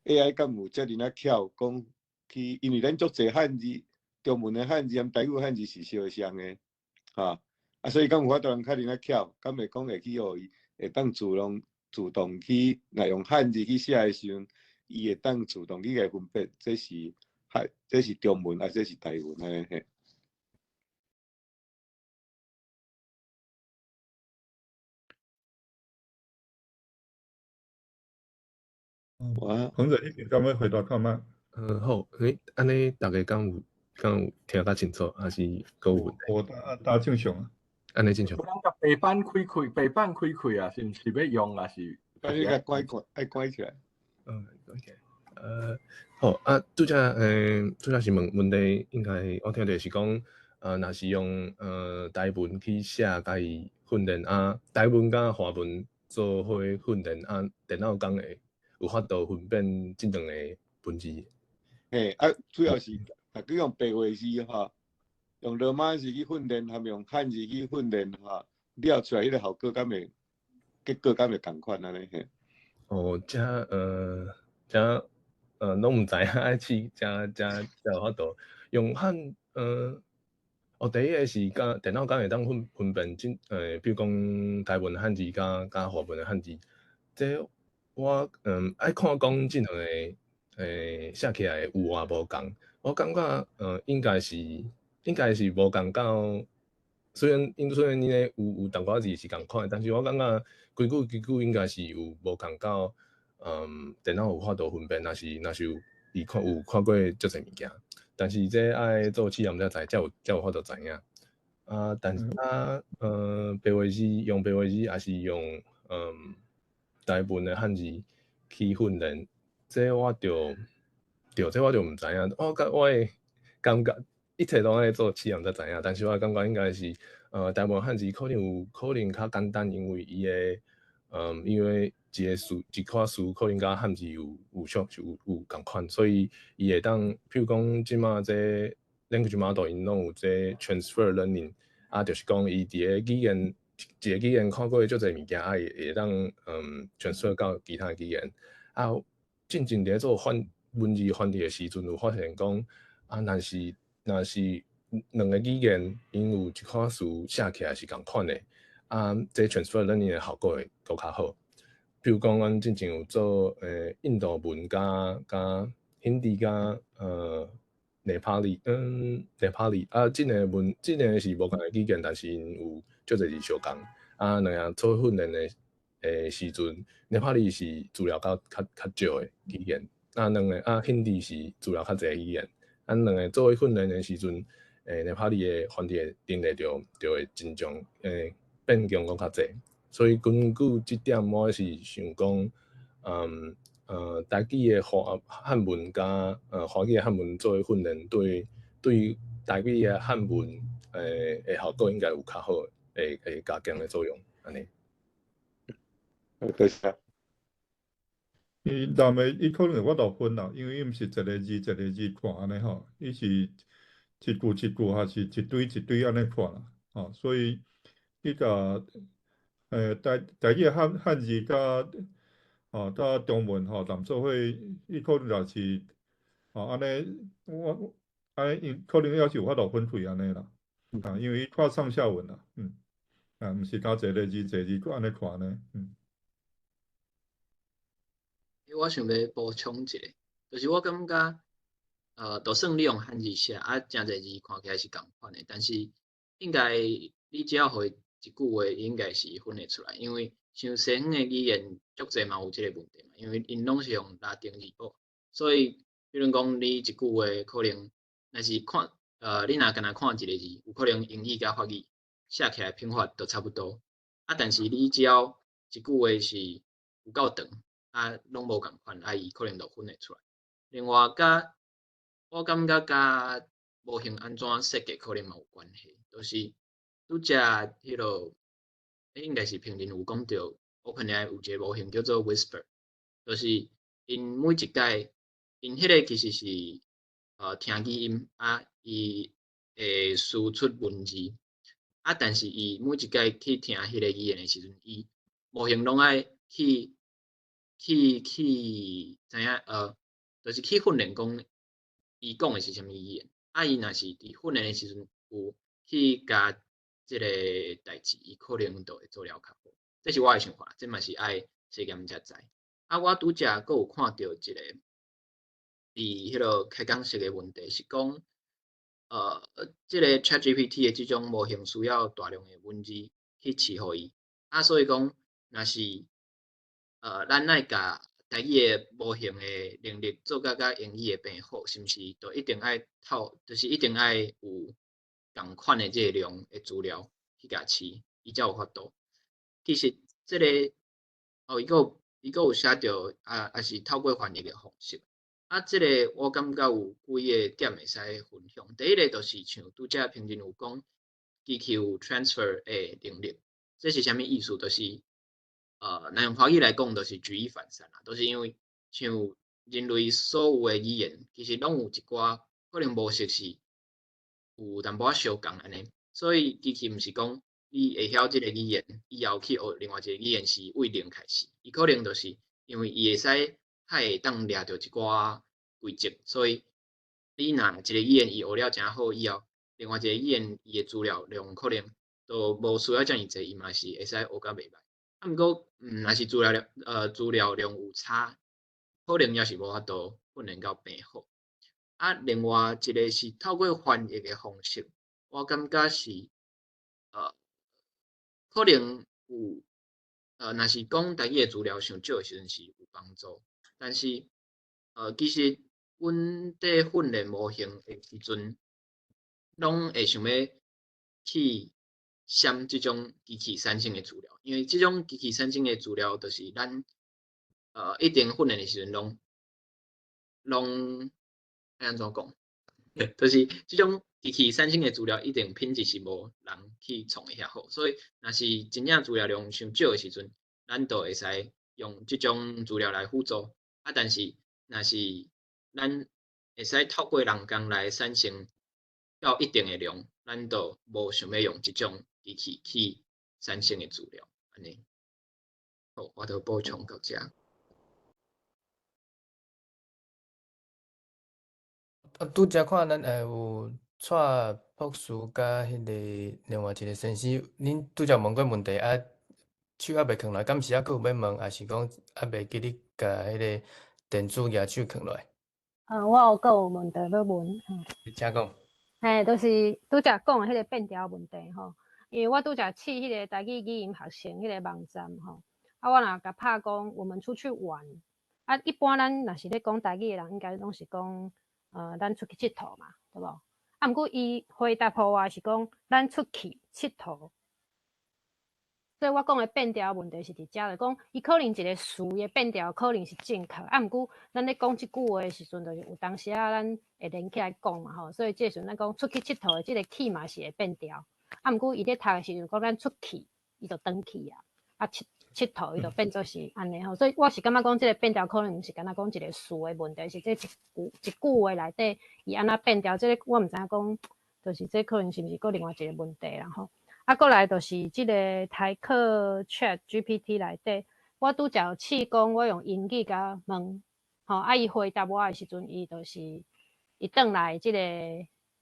AI 敢有遮爾仔巧，講去，因為咱足濟漢字，中文的漢字含台語漢字是相像的，哈，啊，所以敢有法度人較爾仔巧，敢會講會去予伊會當自動去，若用漢字去寫的時陣，伊會當自動去共分辨，這是中文，啊，這是台文按呢嘿。我彭者，你敢欲回答看覓？好，欸，按呢大家敢有聽較清楚，還是閣有問題？我答正常啊。按呢正常。咱共白板開開，白板開開啊，是毋是欲用啊？是？啊，你共關關，愛關起來。關起來。好啊，拄則是問問題，應該我聽著是講，若是用台文去寫，共伊訓練啊，台文佮華文做伙訓練啊，電腦敢會有法度分辨這兩個文字？嘿，啊，主要是啊，佮用白話字吼，用羅馬字去訓練，含用漢字去訓練吼，了出來彼個效果敢會，結果敢會仝款按呢嘿？哦，這攏毋知影愛試，才有法度用漢，哦，第一个是敢電腦敢會當分辨這，比如講台文漢字佮華文的漢字，這我愛看講這兩個寫起來有偌無仝，我感覺應該是無仝到，雖然𪜶个有淡薄仔字是仝款，但是我感覺規句應該是有無仝到，電腦有法度分辨，若是有伊看有看過足濟物件，但是這愛做試驗才知，才有法度知影。啊，但是啊，白話字用白話字，抑是用台文的漢字去訓練，這我就毋知影。我會感覺一切攏愛做試驗才知影，但是我感覺應該是，台文漢字可能較簡單，因為伊的，因為一个詞一款詞可能佮漢字有相有仝款，所以伊會當，譬如講這馬這 language model 𪜶攏有這 transfer learning，啊，就是講伊佇个語言一个語言看過足濟物件，啊，會當transfer 到其他語言。啊，進前佇咧做翻文字翻譯的時陣，有發現講，啊，若是兩个語言𪜶有一款詞寫起來是仝款的，啊，這 transfer learning 的效果會閣較好。比如講，阮進前有做印度文佮 Hindi 佮內帕里，啊，這個是無仝的語言，但是𪜶有足濟字相仝。啊，兩个做訓練的時陣，內帕里是資料較少的語言，啊，兩个啊，Hindi 是資料較濟的語言。啊，兩个做訓練的時陣，內帕里的翻譯的能力就會真強，變強閣較濟。所以根據這點，我是想講，台語的華漢文佮華語的漢文做訓練，對對台語的漢文的效果應該有較好的加強的作用，按呢。多謝。伊男的，伊可能會法度分啦，因為伊毋是一個字一個字看按呢吼，伊是一句一句，還是一堆一堆按呢看啦，吼，所以你共台語的漢字佮吼佮中文吼摾做伙，伊可能也是吼按呢，我按呢伊可能抑是有法度分開按呢啦，啊，因為伊看上下文啦，啊，毋是共一個字一個字按呢看呢，嗯。我想欲補充一下，就是我感覺，就算你用漢字寫，啊，誠濟字看起來是仝款的，但是應該你只要予伊一句話，應該是分會出來，因為像西方的語言足濟嘛有這個問題嘛，因為𪜶攏是用拉丁字母，所以比如講你一句話可能若是看，你若干焦看一個字，有可能英語佮法語寫起來拼法都差不多，啊，但是你只要一句話是有夠長，啊，攏無仝款，啊，伊可能就分會出來。另外，佮我感覺佮模型按怎設計可能嘛有關係，就是拄才彼落，應該是評論有講著，OpenAI 有一個模型叫做 Whisper，就是𪜶每一擺，𪜶彼個其實是聽語音，啊，伊會輸出文字，啊，但是伊每一擺去聽彼個語言的時陣，伊模型攏愛去知影，就是去訓練講伊講的是啥物語言，啊，伊若是佇訓練的時陣有去加這個代誌，伊可能就會做了較好。這是我的想法，這嘛是愛實驗才知。啊，我拄才閣有看著一個佇彼落開講室的問題是講，這個 ChatGPT 的這種模型需要大量的文字去飼予伊，啊，所以講若是咱愛共台語的模型的能力做甲佮英語的變好，是毋是就一定愛透，就是一定愛有仝款的這個量的資料去共飼，伊才有法度。其實這個哦，伊閣有寫著啊，也是透過翻譯的方式。啊，這個我感覺有幾個點會使分享。第一個就是像拄才評論有講，機器有 transfer 的能力，這是啥物意思？就是若用華語來講，就是舉一反三啦，就是因為像人類所有的語言，其實攏有一寡可能模式是有淡薄仔相仝按呢，所以機器毋是講你會曉這個語言，以後去學另外一個語言是為零開始，伊可能就是因為伊會使較會當掠著一寡規則，所以你若一個語言伊學了誠好以後，另外一個語言伊的資料量可能都無需要遮爾濟，伊嘛是會使學甲袂歹。啊，毋過，若是資料量有差，可能也是無法度訓練到變好。啊，另外一個是透過翻譯的方式，我感覺是，可能有，若是講台語的資料傷少的時陣是有幫助，但是，其實阮佇訓練模型的時陣，攏會想欲去閃這種機器產生的資料，因為這種機器產生的資料，就是咱一定訓練的時陣攏按怎講？就是這種機器產生的資料，一定品質是無人去創的遐好，所以若是真正資料量傷少的時陣，咱就會使用這種資料來輔助。啊，但是若是咱會使透過人工來產生到一定的量，咱就無想欲用這種機器去產生的資料，按呢。好，我就補充到遮。啊，拄才看咱有蔡博士佮彼个另外一個先生，恁拄才問過問題啊，手猶未囥來，敢是猶閣有欲問，抑是講猶袂記你共彼個電子舉手囥落來？啊，我有閣有問題欲問。請講。嘿，就是拄才講的彼個變調問題吼，因為我拄才試彼個台語語音學習彼個網站吼，啊，我若共拍講我們出去玩，啊，一般咱若是咧講台語的人，應該攏是講，咱出去𨑨迌嘛，對無？啊，毋過伊回答予我是講，咱出去𨑨迌。所以我講的變調問題是佇遮，就講伊可能一個詞的變調可能是正確，啊，毋過咱咧講這句話的時陣，就是有當時仔咱會連起來講嘛吼，所以這時陣咱講出去𨑨迌的這個去嘛是會變調，啊，毋過伊咧讀的時陣講咱出去，伊就轉去啊，啊，𨑨迌伊就變做是按呢吼，所以我是感覺講這個變調可能毋是干焦講一個詞的問題，是這一句一句話內底伊按怎變調，這個我毋知影講，就是這可能是毋是閣另外一個問題啦吼。啊，閣來就是這個台課 ChatGPT 內底，我拄才有試講，我用英語共問，吼，啊，伊回答我的時陣，伊就是伊轉來這個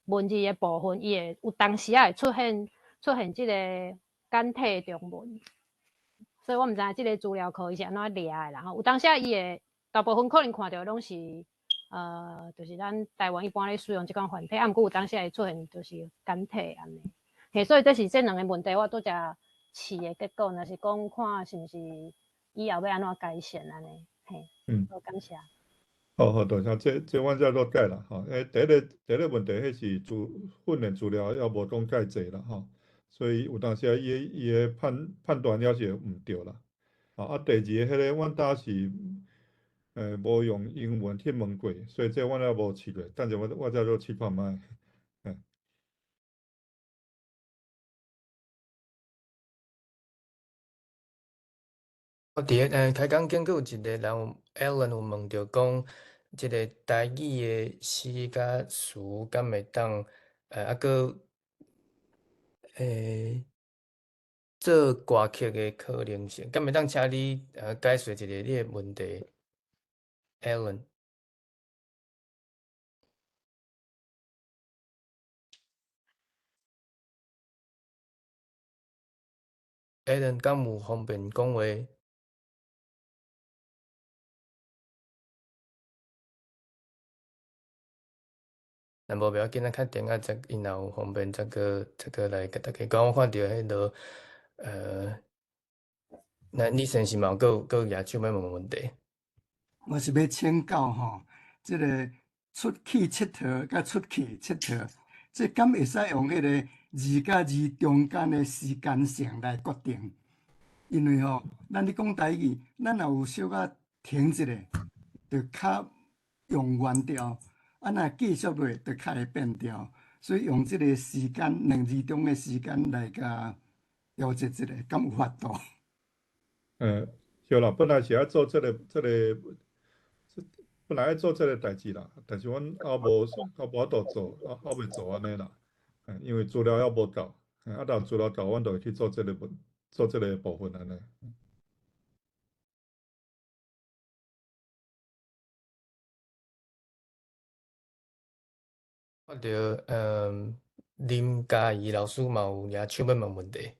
文字的部分，伊會有當時仔會出現這個簡體中文，所以我毋知影這個資料庫伊是按怎掠的啦吼。有當時仔伊會大部分可能看著攏是，就是咱台灣一般咧使用這款繁體，啊，毋過有當時會出現就是簡體按呢。嘿，所以這是這兩個問題，我拄才試的結果，若是講看是毋是以後欲按怎改善按呢？嘿，好，感謝。好好，多謝。這阮才了解啦，吼。第一個問題，彼是訓練資料猶無講蓋濟啦，吼。所以有當時啊，伊的判斷猶是會毋對啦。啊，第二個彼個，阮當時無用英文去問過，所以這阮猶無試過。等下我再閣試看覓。我佇咧開講間閣有一個人 Alan 有問著講，這個台語的詩佮詞敢會當啊閣做歌曲的可能性，敢會當請你解說一下你的問題，Alan。Alan 敢有方便講話？若無袂要緊，咱較等下再，伊若有方便再閣來共大家講。我看著彼落，那你是毋是嘛有閣有舉手欲問問題？我是欲請教吼，這個出去𨑨迌佮出去𨑨迌，這敢會使用彼個字佮字中間的時間性來決定？因為吼，咱咧講台語，咱若有小可停一下，就較用原調。啊，若繼續落，就較會變調。所以用這個時間，兩字中的時間來共調節一下，敢有法度？對啦，本來是愛做這個，本來愛做這個代誌啦，但是阮猶無猶無法度做，猶未做按呢啦。因為資料猶無夠，啊，若資料夠，阮就會去做這個部分按呢。看著，林嘉怡老師嘛有舉手欲問問題。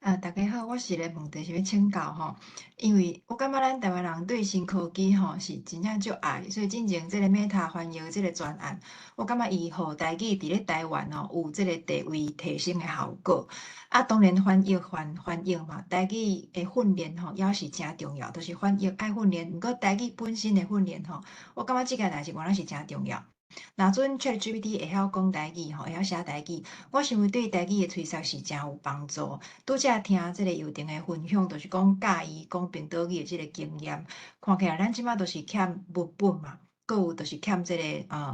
啊，大家好，我是咧問題是欲請教吼，因為我感覺咱台灣人對新科技吼是真正足愛，所以進前這個 Meta 翻譯這個專案，我感覺伊予台語佇咧台灣吼有這個地位提升的效果。啊，當然翻譯嘛，台語的訓練吼猶是誠重要，就是翻譯愛訓練，毋過台語本身的訓練吼，我感覺這件代誌原來是誠重要。若準 ChatGPT 會曉講台語吼，會曉寫台語，我想為對台語的推廣是誠有幫助。拄才聽這個尤婷的分享，就是講教伊講冰島語的這個經驗，看起來咱這馬都是欠文本嘛，閣有就是欠這個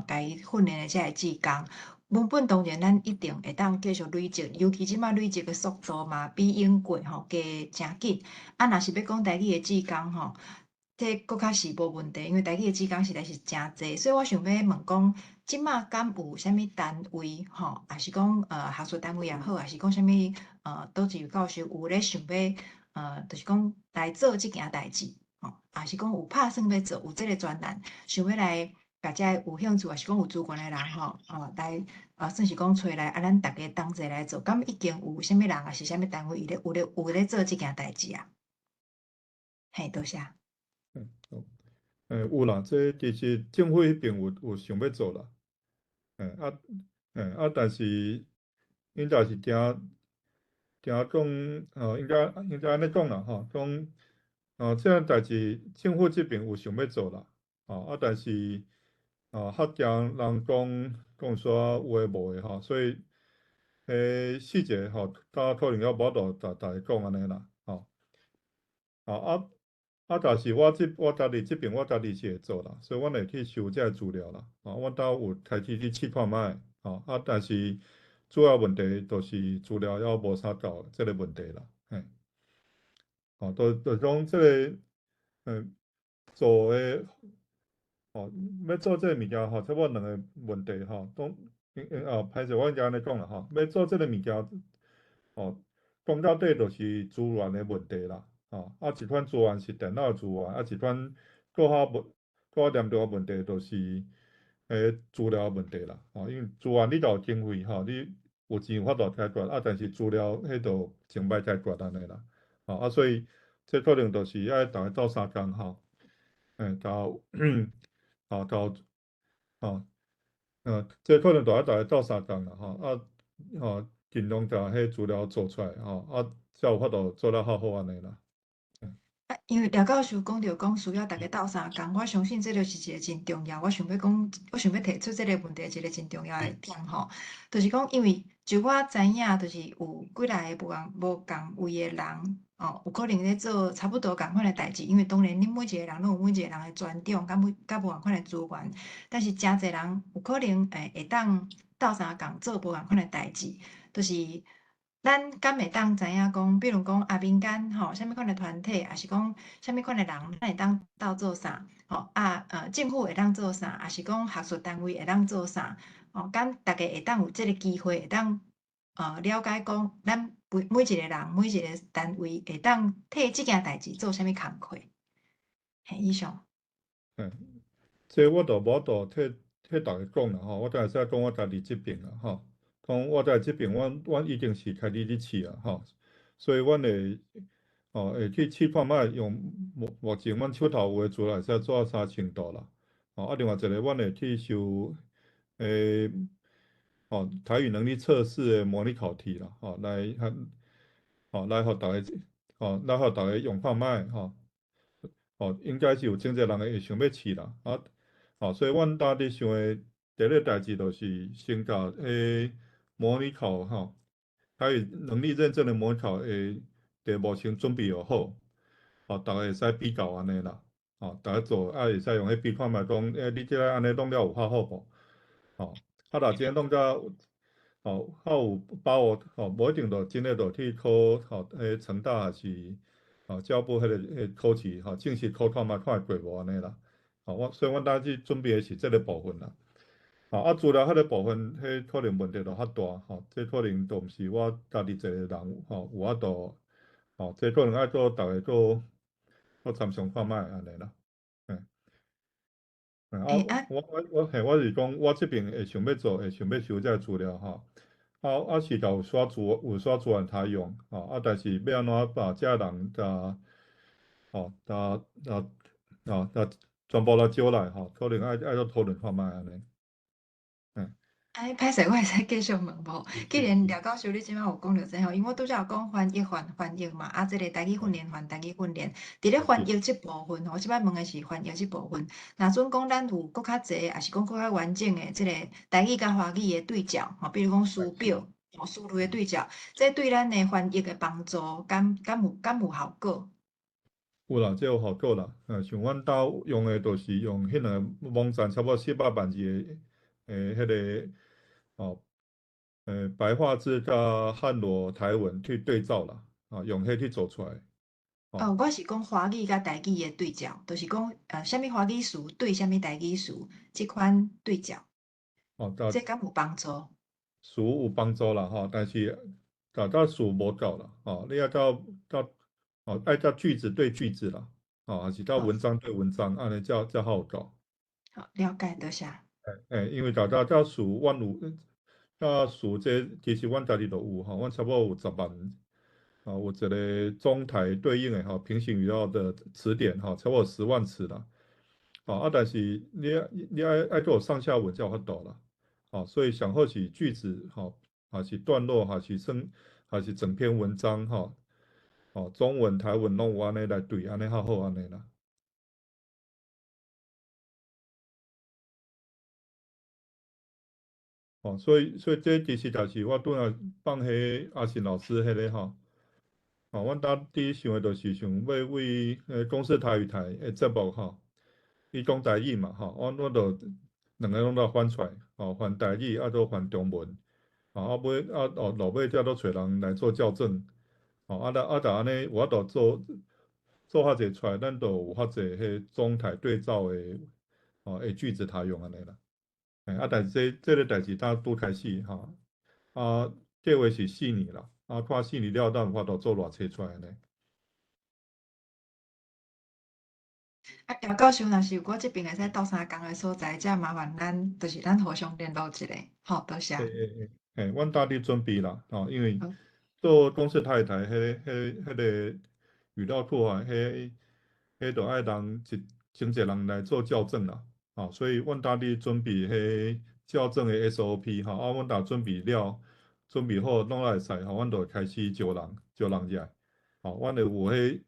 共伊訓練的這个志工。文本當然咱一定會當繼續累積，尤其這馬累積的速度嘛，比英國吼加誠緊。啊，若是欲講台語的志工吼，這閣較是無問題，因為台語的志工實在是誠濟，所以我想欲問講，這馬敢有啥物單位吼，抑是講學術單位也好，抑是講啥物佗一位教授有咧想欲就是講來做這件代誌，吼，抑是講有拍算欲做，有這個專案，想欲來共這有興趣，抑是講有資源的人吼，來算是講揣來，啊，咱逐家同齊來做，敢已經有啥物人，抑是啥物單位，伊咧有咧做這件代誌啊？嘿，多謝。好，有啦，這其實政府彼邊有想欲做啦，啊，但是𪜶就是驚驚講，應該按呢講啦，吼，講，這項代誌政府這邊有想欲做啦，啊，但是，較驚人講講說有的無的吼，所以，細節吼，較可能猶無法度逐逐家講按呢啦，吼。啊，但是我家己這邊我家己是會做啦，所以阮會去收這个資料啦。吼，阮兜有開始去試看覓，吼啊，但是主要問題就是資料猶無啥夠這个問題啦，嘿。吼，就講這个，做的，吼，欲做這个物件吼，差不多兩个問題吼，講，哦，歹勢，我應該按呢講啦吼，欲做這个物件，吼，講到底就是資源的問題啦。吼，啊，一款資源是電腦的資源，啊，一款閣較嚴重的問題就是資料的問題啦。吼，因為資源你都有經費吼，你有錢有法度解決，啊，但是資料彼就真歹解決按呢啦。吼，啊，所以這可能就是愛逐家鬥相共吼，鬥，吼鬥，吼，這可能就愛逐家鬥相共啦，吼，啊，吼，盡量共彼資料做出來，吼，啊，才有法度做了較好按呢啦。啊，因為廖教授講著講需要逐家鬥相共，我相信這就是一个真重要。我想欲講，我想欲提出這个問題，一个真重要的點吼，就是講，因為就我知影，就是有幾來个無仝位的人，哦，有可能咧做差不多仝款的代誌，因為當然恁每一个人攏有每一个人的專長，佮每佮無仝款的資源，但是誠濟人有可能會當鬥相共做無仝款的代誌，就是咱敢會當知影講，比如講啊，民間吼，啥物款的團體，抑是講啥物款的人，咱會當鬥做啥？吼啊，政府會當做啥？抑是講學術單位會當做啥？吼，敢逐家會當有這个機會，會當了解講，咱每一个人，每一个單位會當替這件代誌做啥物工課？嘿，以上。嗯，這我就無法度替逐家講啦吼，我只會使講我家己這邊啦吼。講我佇這邊，阮已經是開始咧試啊吼，所以阮會吼會去試看覓用目前阮手頭有的資料會使做到啥程度啦。吼，啊，另外一個，阮會去收吼台語能力測試的模擬考題啦，吼，來予逐家，吼，來予逐家用看覓吼，吼，應該是有真濟人會想欲試啦，啊，吼，所以阮當佇想的第一个代誌就是先共彼模擬考吼，台語能力認證的模擬考的題目先準備好，吼，逐家會使比較按呢啦，吼，逐家做啊會使用彼比看覓講，你這个按呢弄了有較好無？吼，啊，若真弄甲吼較有把握，吼，無一定就真的就去考吼，彼成大抑是吼教育部彼个考試，吼，正式考看覓看會過無按呢啦。吼，所以阮當時準備的是這个部分啦。吼，啊，資料彼个部分，彼可能問題就較大，吼，這可能就毋是我家己一個人，吼，有法度，吼，這可能愛閣逐家閣閣參詳看覓按呢啦，嗯。啊，我嘿，我是講，我這邊會想欲做，會想欲收這个資料吼，啊啊是有煞資源通用，吼，啊，但是欲按怎把這人共，吼，共共，啊，全部來招來，吼，可能愛閣討論看覓按呢。哎，歹勢，我會使繼續問無？既然廖教授你這擺有講著這吼，因為我拄才有講翻譯翻譯嘛，啊，這个台語訓練翻台語訓練，佇咧翻譯這部分吼，我這擺問的是翻譯這部分。若準講咱有閣較濟，抑是講閣較完整的這个台語佮華語的對照，吼，比如講詞表、吼詞類的對照，這對咱的翻譯的幫助，敢有效果？有啦，這有效果啦。像阮兜用的，就是用彼兩个網站，差不多400萬字的，彼个。哦，白話字佮漢羅台文去對照啦，啊，用彼去做出來。哦，我是講華語佮台語的對照，就是講，啥物華語詞對啥物台語詞，這款對照。哦，這敢有幫助？詞有幫助啦，吼，但是佮詞無夠啦，吼，你愛到，哦，愛到句子對句子啦，哦，抑是到文章對文章，按呢才較有夠。好，了解，多謝。因為大家佮詞，阮有。啊，詞這其實阮家己都有吼，阮差不多有10萬，啊，有一个中台對應的吼平行語料的詞典吼，差不多10萬詞啦。啊，但是你愛閣有上下文才有法度啦。啊，所以上好是句子吼，抑是段落，抑是整篇文章吼，哦，中文、台文攏有按呢來對，按呢較好按呢啦。哦，所以這其實就是我拄仔放彼阿信老師彼個吼，哦，阮當佇想的就是想欲為公視台語台的節目吼，伊講台語嘛吼，我就兩个攏都翻出來，吼，翻台語啊，閣翻中文，吼，啊尾啊哦落尾才閣揣人來做校正，吼，啊，啊就按呢有法度做做較濟出來，咱就有較濟彼中台對照的，吼的句子通用按呢啦。啊，但是這個代誌才拄開始吼，啊，計劃是4年啦，啊，看四年了，咱有法度做偌濟出來呢？啊，姚教授，若是有我這邊會使鬥相共的所在，才麻煩咱，就是咱互相聯絡一下，好，多謝。嘿嘿嘿，嘿，阮搭佇準備啦，吼，因為做公視台語台，彼個語料庫啊，彼就愛人一真濟人來做校正啦。吼，所以阮搭佇準備彼校正的 SOP 吼，啊，阮若準備了，準備好攏會使吼，阮就會開始招人，招人入來。吼，阮會有彼，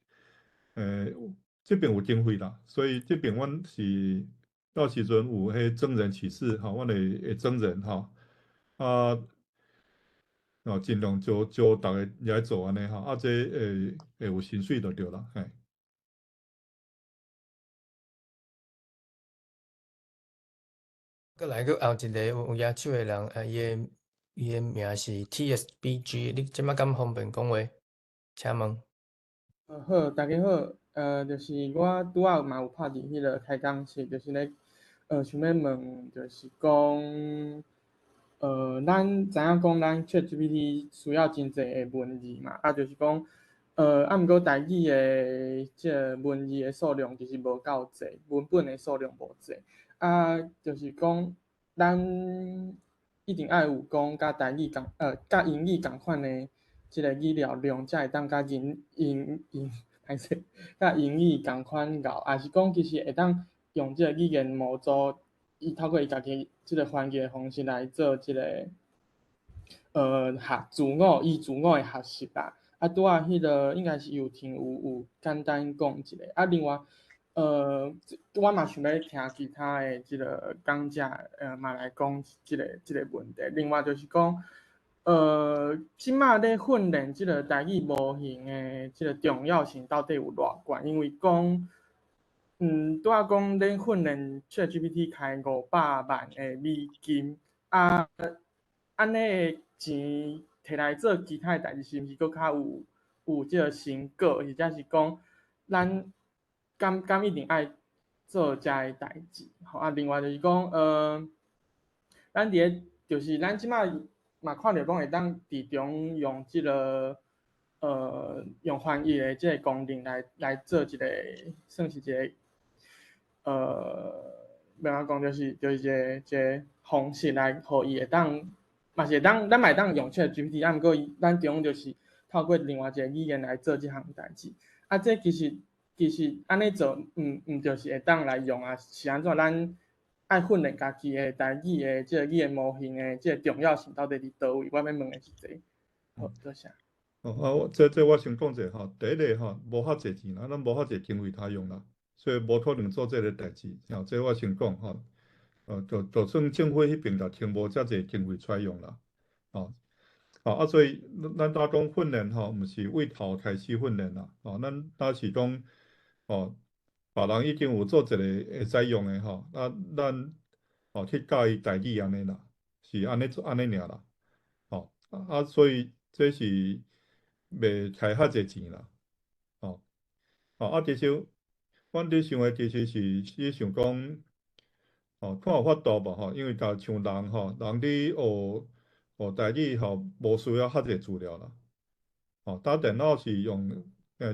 這邊有經費啦，所以這邊阮是到時陣有彼徵人啟事吼，阮會徵人吼，啊，哦，盡量招招逐个來做按呢吼，啊，這會有薪水就對啦，嘿。閣來閣後一个有舉手的人，啊，伊的名是 TSBG，你這擺敢方便講話？請問。好，大家好，就是我拄仔嘛有拍佇彼个開講室，就是咧，想欲問，就是講，咱知影講咱 ChatGPT 需要真濟的文字嘛，啊，就是講，啊，毋過台語的這个文字的數量其實無夠濟，文本的數量無濟。啊，就是講，咱一定愛有講佮台語仝，佮英語仝款的這个語料量，才會當佮英英英，歹勢，佮英語仝款𠢕，抑是講其實會當用這個語言模組，伊透過伊家己這個翻譯的方式來做這个，學自我，伊自我的學習啦。啊，拄仔彼个應該是有聽有簡單講一下，啊，另外。我嘛想欲聽其他的這个講者，嘛來講這个問題。另外就是講，這馬咧訓練這个台語模型的這个重要性到底有偌懸？因為講，拄仔講咧訓練 ChatGPT 開500萬的美金，啊，按呢的錢摕來做其他的代誌，是毋是閣較有這个成果？或者是講，咱敢一定愛做遮个代誌？吼啊，另外就是講，咱佇咧就是咱這馬嘛看著講會當佇中用這个，用翻譯的這个功能來做一个，算是一个，欲按怎講，就是一個方式來予伊會當，嘛是會當，咱嘛會當用 ChatGPT，啊，毋過咱中就是透過另外一个語言來做這項代誌。啊，這其實按呢做，毋就是會當來用啊？是按怎？咱愛訓練家己的台語的這个語言模型的這个重要性到底佇佗位？我欲問的是這個。好，多謝。哦，啊，我這我先講者吼，第一个吼，無遐濟錢啦，咱無遐濟經費通用啦，所以無可能做這个代誌。吼，這我先講吼，就算政府彼邊也聽無遮濟經費出來用啦。吼，吼啊，所以咱拄講訓練吼，毋是為頭開始訓練啦。吼，咱若是講。哦，別人已經有做一个會使用的吼，啊，咱哦去教伊台語按呢啦，是按呢做按呢爾啦，吼啊，所以這是袂開較濟錢啦，吼，吼啊，其實阮佇想的其實是想講，吼，看有法度無吼，因為若像人吼，人佇學台語吼，無需要較濟資料啦，吼，打電腦是用。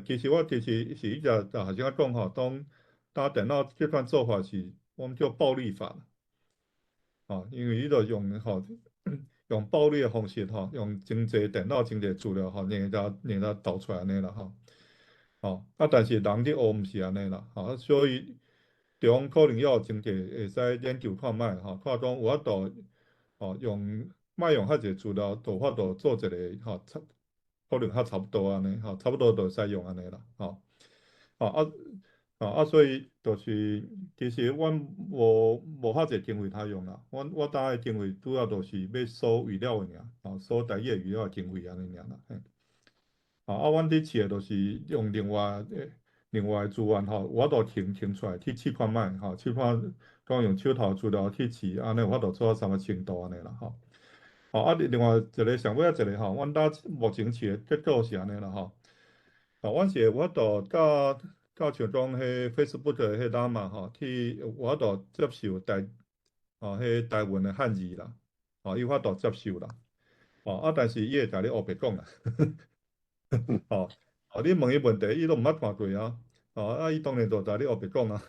其實我其實是一直共學生講吼，當打電腦這款做法是，我們叫暴力法，吼，因為伊就用吼用暴力的方式吼，用真濟電腦、真濟資料吼，硬共導出來按呢啦吼，吼啊，但是人佇學毋是按呢啦，吼，所以中可能要有真濟會使研究看覓吼，看講有法度吼用莫用較濟資料，就有法度做一个吼差。可能較差不多按呢，吼，差不多就會使用按呢啦，吼，吼啊，吼啊，所以就是其實阮無遐濟經費通用啦。阮我搭的經費主要就是欲搜語料爾，吼，搜台語的語料的經費按呢爾啦。嘿，啊，阮佇試的就是用另外資源吼，有法度清出來去試看覓，吼，試看講用手頭資料去試，按呢有法度做到啥物程度按呢啦，吼。吼，啊，另外一個上尾仔一個吼，阮搭目前試的結果是按呢啦，吼。吼，阮是會有法度佮像講彼 Facebook 的彼 Llama 吼，去有法度接受吼彼台文的漢字啦，吼，伊有法度接受啦。吼，啊，但是伊會共你烏白講啦。吼，哦，你問伊問題，伊攏毋捌看過啊。吼，啊，伊當然就共你烏白講啊。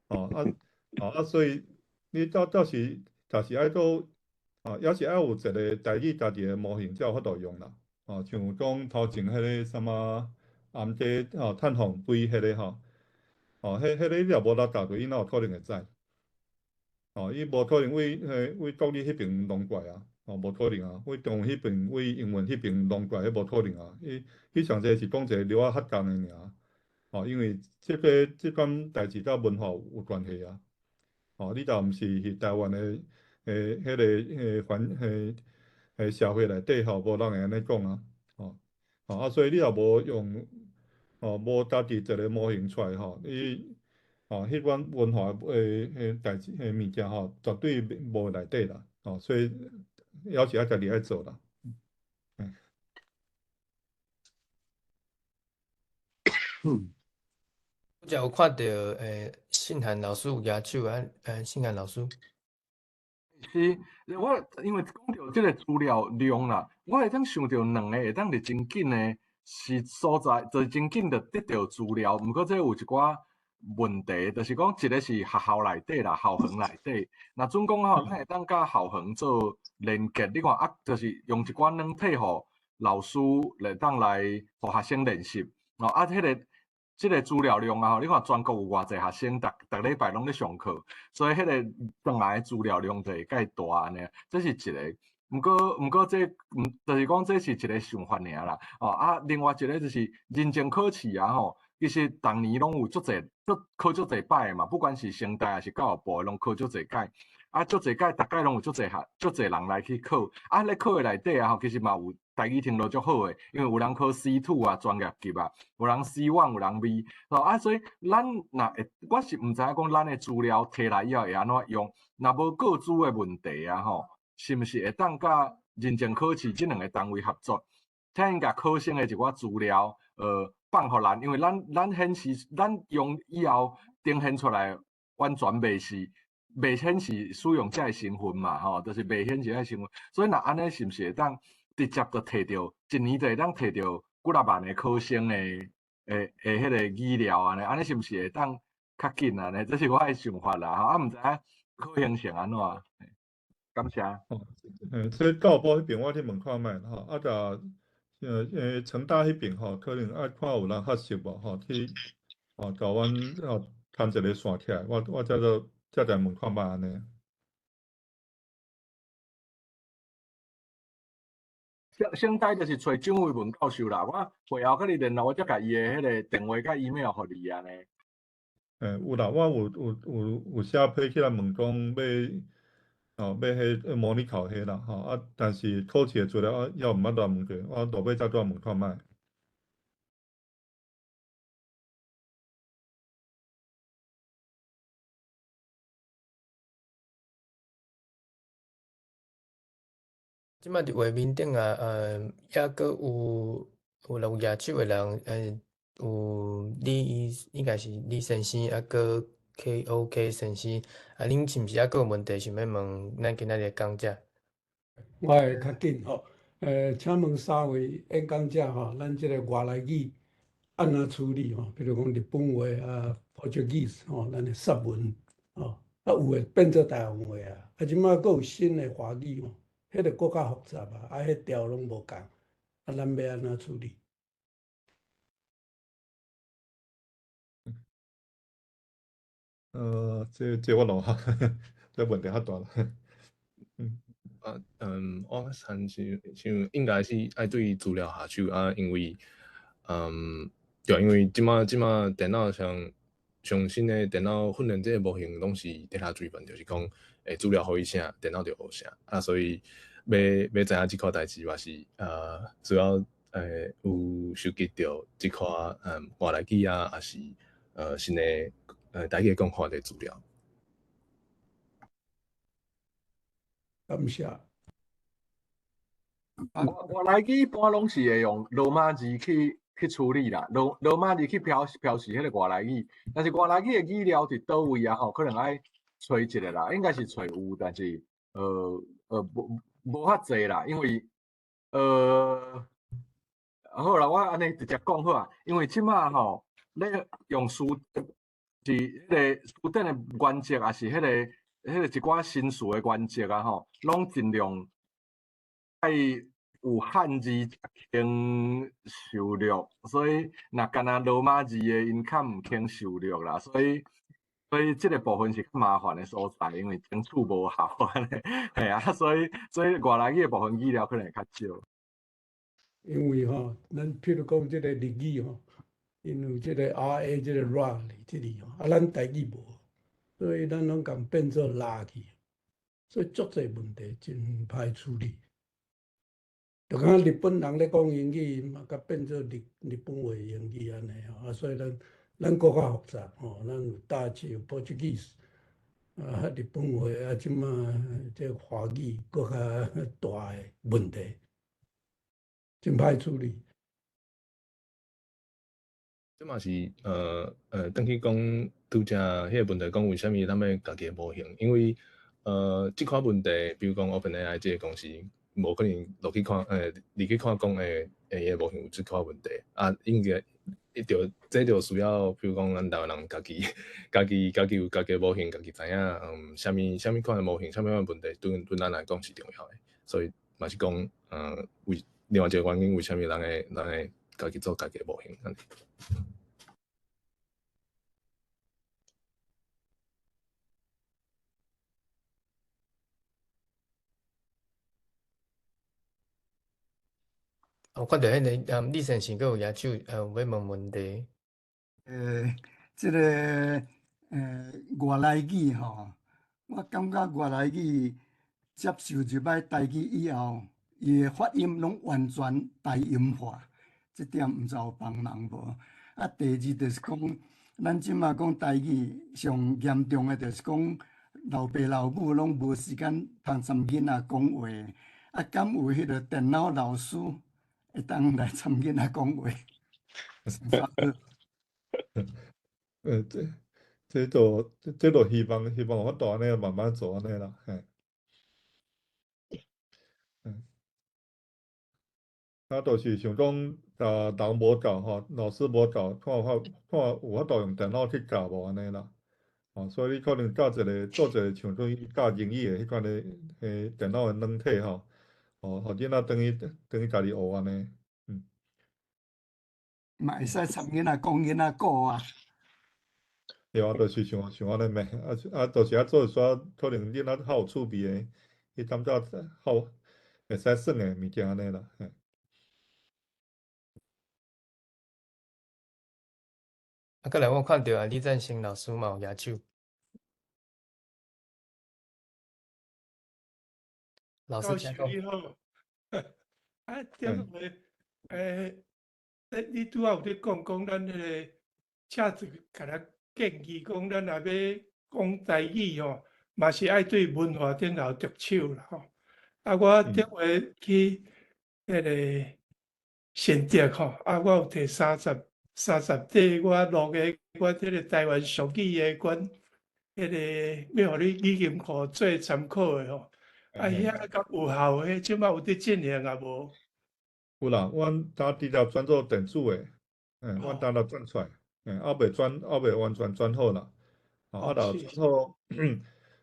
吼，啊，吼，啊，所以你到時就是愛閣，吼，猶是愛有一個台語家己的模型才有法度用啦。吼，像講頭前彼个啥物暗底吼探訪碑彼个吼，吼，彼个你若無來教過，伊哪有可能會知？吼，伊無可能對國語彼爿弄過來啊，吼，無可能啊，對中文彼爿、對英文彼爿弄過來，彼無可能啊。伊上濟是講一個量仔較仝的爾，吼，因為這款代誌佮文化有關係啊。吼，你若毋是佇台灣的彼个環社會內底吼，無人會按呢講啊。吼，吼啊，所以你若無用，吼，無家己一個模型出來吼，你吼，彼款文化的代誌的物件吼，絕對無內底啦。吼，所以猶是愛家己愛做啦。我才有看著，信涵老師有舉手啊，信涵老師。是，我因為講著這个資料量啦，我會當想著兩个會當佇真緊的是所在，就是真緊就得著資料。毋過這有一寡問題，就是講一个是學校內底啦，校園內底。若準講吼，咱會當佮校園做連結，你看啊，就是用一寡軟體予老師來當來予學生練習。哦，啊，這个資料量啊吼，你看全國有偌濟學生，逐逐禮拜攏咧上課，所以彼个轉來的資料量就會蓋大按呢，這是一个。毋過這毋就是講這是一个想法爾啦。哦啊，另外一个就是認證考試啊吼，其實逐年攏有足濟，足考足濟擺的嘛，不管是成大抑是教育部的，攏考足濟屆。啊，足濟屆，逐屆攏有足濟學，足濟人來去考。啊，咧考的內底啊吼，其實嘛有台語程度足好的，因為有人考 C2 啊，專業級啊，有人 C1，有人 B。吼啊，所以咱若會，我是毋知影講咱的資料提來以後會按怎用，若無個資的問題啊吼，是毋是會當佮認證考試這兩个單位合作，請𪜶共考生的一寡資料，放予咱，因為咱顯示，咱用以後呈現出來完全袂顯示使用者的身份嘛，吼，就是袂顯示彼身份。所以若按呢，是毋是會當直接就提著一年就會當提著幾若萬个考生的彼个語料按呢？按呢是毋是會當較緊按呢？這是我的想法啦，吼，啊，毋知影可行性按怎？感謝。哦，這教育部彼爿我去問看覓吼，啊，甲成大彼爿吼，可能愛看有人較熟無吼，去吼共阮吼牽一個線起來，我才做。才來問看覓按呢。成大就是揣蔣偉文教授啦，我會後佮你聯絡，我才共伊的彼个電話佮 email 予你按呢。有啦，我有寫批起來問講欲彼模擬考彼啦，吼啊，但是考試的資料我猶毋捌來問過，我落尾才拄問看覓。這擺佇畫面頂啊，猶閣有舉手的人，有李，應該是李先生，啊，閣 KOK 先生，啊，恁是毋是猶閣有問題想欲問咱今仔日的講者？我會較緊吼，請問三位演講者吼，咱這個外來語按怎處理吼？比如講日本話啊、Portuguese 吼，咱的薩文吼，啊有的變做台灣話啊，啊，這擺閣有新的華語吼。彼个閣較複雜啊，啊，彼調攏無仝，啊，咱欲按怎處理？這我落哈，這問題較大啦。啊，我親像應該是愛對資料下手啊，因為，對，因為這擺電腦上上新的电脑训练这个模型拢是 data driven，就是讲，资料予伊啥，电脑就学啥。啊，所以欲欲知影这款代志嘛是需要有收集著这款外来语啊，抑是新的台语讲法的资料。感谢。外来语一般拢是会用罗马字去处理啦，罗马字去标示彼个外来语，但是外来语的语料伫佗位啊吼，可能爱揣一下啦，应该是揣有，但是无无较济啦，因为好啦，我按呢直接讲好啊，因为这马吼咧用词是彼个词典的原则，抑是彼个一寡新词的原则啊吼，拢尽量爱有汉字肯收录，所以若干焦罗马字的，𪜶较毋肯收录啦，所以这个部分是较麻烦的所在，因为争取无效按呢，嘿啊，所以外来语的部分语料可能会较少。因為吼，咱譬如講這个日語吼，𪜶有這个 RA 這个 ra 這裡吼，啊，咱台語無，所以咱攏共變做拉去，所以足濟問題真歹處理。就敢若日本人咧講英語，嘛共變做日本話英語按呢吼，啊，所以咱閣較複雜吼，咱有 Dutch 有 Portuguese，啊，日本話啊，這馬這華語閣較大的問題。真歹處理。這嘛是轉去講拄才彼個問題，講為啥物咱欲家己的模型？因為這款問題，比如講 OpenAI 這个公司，無可能落去看，入去看講，伊个模型有這款問題，啊，應該伊就這就需要，比如講咱台灣人家己有家己的模型，家己知影，啥物款的模型，啥物款的問題，對咱來講是重要的，所以嘛是講，為另外一個原因，為啥物咱會家己做家己的模型？我看著彼个李先生閣有舉手，有欲問問題。這个外來語吼，我感覺外來語接受入來台語以後，伊的發音攏完全台音化，這點毋知有幫忙無？啊，第二就是講，咱這馬講台語上嚴重的就是講，老爸老母攏無時間通參囡仔講話，啊，敢有彼个電腦老師會當來參囡仔講話？這這這都這都希望有法度按呢慢慢做按呢啦，嘿。啊，就是想講，啊，人無夠吼，老師無夠，看有法度用電腦去教無按呢啦。哦，所以你可能教一个做一个像對教英語的彼款的，電腦的軟體吼，哦，予囡仔轉去家己學按呢，嗯。嘛會使參囡仔講囡仔故啊。對啊，就是像像按呢咩，啊啊，就是愛做一寡可能囡仔較有趣味的，伊感覺較會使耍的物件按呢啦，嘿。啊，過來我看著啊，李贊成老師嘛有舉手。老師請講。你好。啊，頂個你拄仔有咧講講咱彼个，請一个共咱建議講，咱若欲講台語吼，嘛是愛對文化頂頭著手啦吼。啊，我頂回去彼个新竹吼，啊，我有提30塊我錄的我這个台灣俗語的阮彼个欲予你語音庫做參考的吼。啊，遐敢有效？彼這馬有佇進行啊無？有啦，阮早直接轉做電子的，阮當來轉出來，猶未完全轉好啦。啊，若轉好，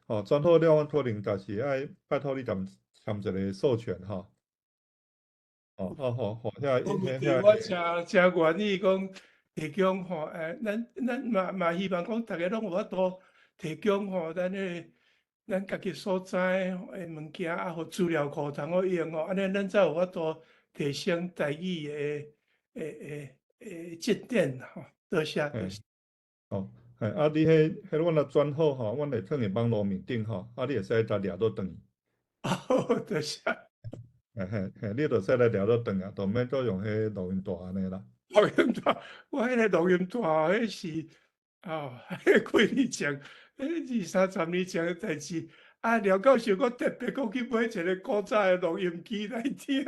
哦，轉好了，阮可能就是愛拜託你簽簽一個授權吼。哦，好好好，遐遐。我誠誠願意講提供吼，咱嘛希望講逐家攏有法度提供吼，咱彼個咱家己所在的物件啊，予資料庫通好用吼，按呢咱才有法度提升台語的進展吼。多謝。哦，嘿，啊，你彼彼阮若轉好吼，阮會囥佇網路面頂吼，啊，你會使來掠倒轉去。哦，多謝。嘿嘿嘿，你就使來掠倒轉啊，就免閣用彼錄音帶按呢啦。錄音帶，我彼個錄音帶，彼是哦，彼幾年前，彼二三十年前的代誌。啊，廖教授閣特別閣去買一個古早的錄音機來聽。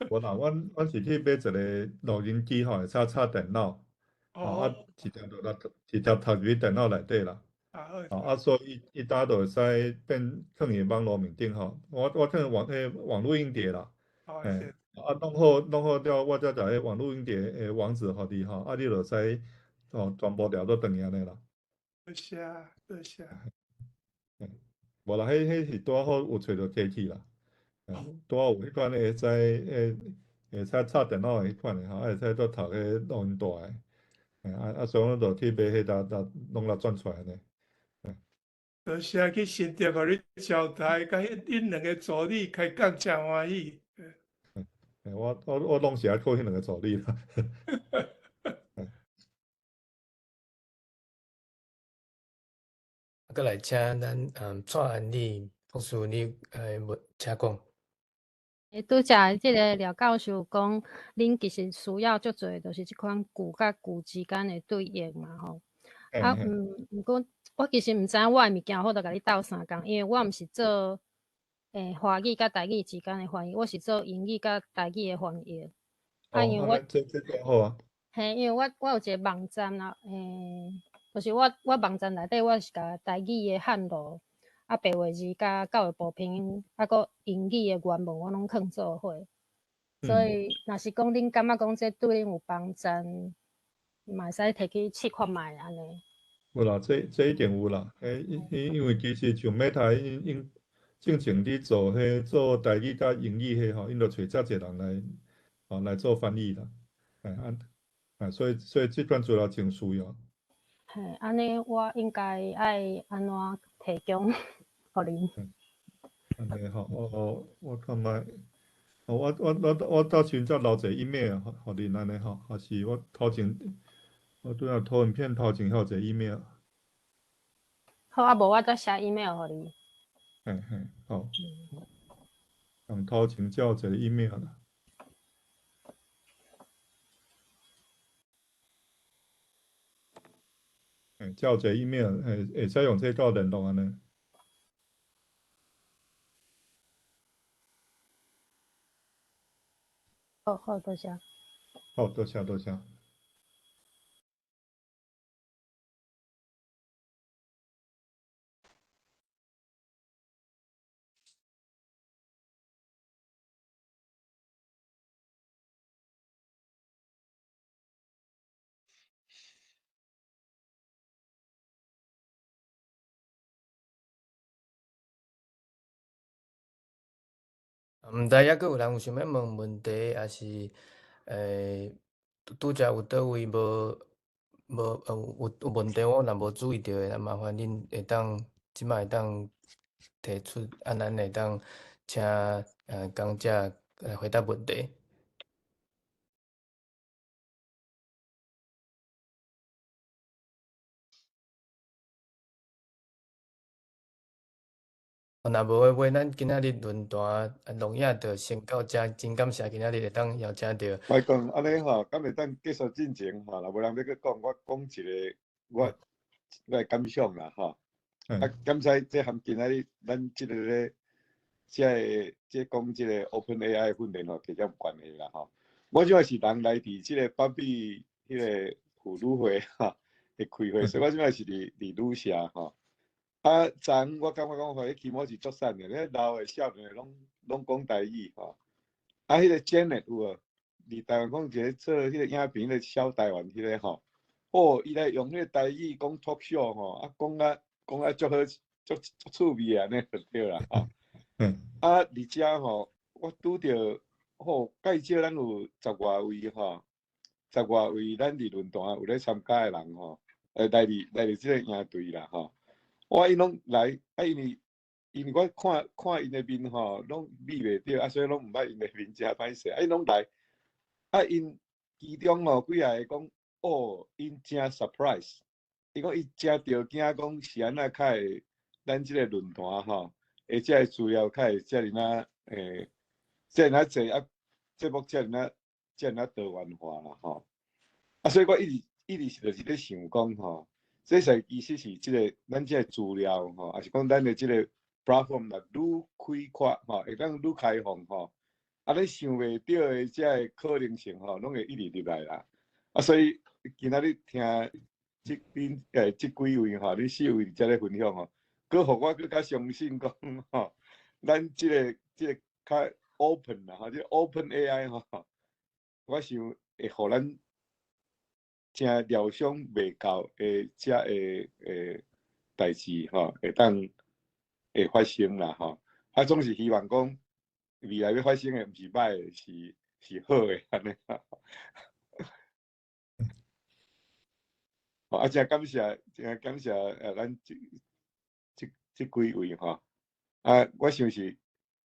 無啦，阮是去買一個錄音機吼，會使插電腦，吼啊，直接就來直接插入去電腦內底啦。啊，所以伊搭就會使變囥佇網路面頂吼。我囥網彼網路硬碟啦。嘿，啊，弄好了，我才共彼網路硬碟的網址予你吼，啊，你就使哦全部掠倒轉去按呢啦。多謝，多謝。無啦，彼是拄仔好有揣著機器啦，拄仔有彼款會使會使插電腦的彼款的吼，啊會使做讀彼錄音帶的，啊所以阮就去買彼搭搭攏來轉出來呢。多謝去新竹予你招待，佮恁兩个助理開講誠歡喜。我攏是愛靠彼兩个助理啦。閣來請咱蔡安麗博士，你問請講。拄才這个廖教授講，恁其實需要足濟，就是這款句佮句之間的對應嘛吼。啊，毋過我其實毋知影我的物件有法度共你鬥相共，因為我毋是做華語佮台語之間的翻譯，我是做英語佮台語的翻譯。啊，因為我這好啊。嘿，因為我有一個網站啦，就是我網站內底，我是共台語的漢羅、啊白話字、佮教育部拼音，啊閣英語的原文，我攏囥做伙。所以，若是講恁感覺講這對恁有幫助，嘛會使提去試看覓按呢。有啦，這一定有啦。因為其實像 Meta 𪜶進前佇做彼做台語佮英語彼吼，𪜶就揣遮濟人來吼來做翻譯啦。所以這款資料真需要。嘿，按呢我應該愛按怎提供予恁？按呢吼，我看覓，我到時陣才留一个 email 予恁按呢吼，還是我頭前，我拄仔投影片頭前還有一个 email。好，啊無我再寫 email 予你。嘿嘿，好。用頭前才有一个 email 啦。才有一个 email，會使用這個聯絡按呢。好好，多謝。好，多謝多謝。毋知抑閣有人有想欲問問題，抑是拄才有佗位無有問題，我若無注意著的，麻煩恁會當這擺會當提出，啊，咱會當請講者來回答問題。若無的話，咱今仔日論壇錄影就先到這，真感謝今仔日會當邀請著。莫講按呢吼，敢會當結束進前吼，若無人欲閣講，我講一个我的感想啦吼。啊，敢知這含今仔日咱這个咧，這个這講這个 OpenAI 訓練吼，加減有關係啦吼。我這擺是人來佇這個北美彼个婦女會吼的開會，所以我這擺是佇女社吼。啊，昨昏我感覺講吼，彼起碼是足散的，彼老的、少年的攏講台語吼。啊，彼个 Janet 有無？佇台灣講一個做彼个影片，彼个小台灣彼个吼，哦，伊來用彼个台語講 talk show 吼，啊，講啊足好，足趣味按呢就對啦吼。啊，佇遮吼，我拄著吼，介少咱有十外位吼，十外位咱佇論壇有咧參加的人吼，來佇這個營隊啦吼。我𪜶攏來，啊，因為我看看𪜶的面吼，攏避袂著，啊，所以攏毋捌𪜶的面，誠歹勢。啊，𪜶攏來，啊，𪜶其中吼幾仔個講，哦，𪜶誠 surprise，伊講伊誠著驚講是按怎較會咱這个論壇吼，會這个資料較會遮爾仔遮爾仔濟啊，節目遮爾仔遮爾仔多元化啦吼。啊，所以我一直一直是就是咧想講吼，這是其實是這个咱這个資料吼，抑是講咱的這个 platform 若愈開闊吼，會當愈開放吼，啊，你想袂著的這个可能性吼，攏會一直入來啦。啊，所以今仔日聽這恁這幾位吼，恁四位佇遮咧分享吼，閣予我閣較相信講吼，咱這个這个較 open 啦吼，這個 open AI 吼，我想會予咱誠料想袂到的遮个代誌吼，會當會發生啦吼。啊，總是希望講未來欲發生的毋是歹的，是是好的按呢。啊，誠感謝，誠感謝咱這這這幾位吼。啊，我想是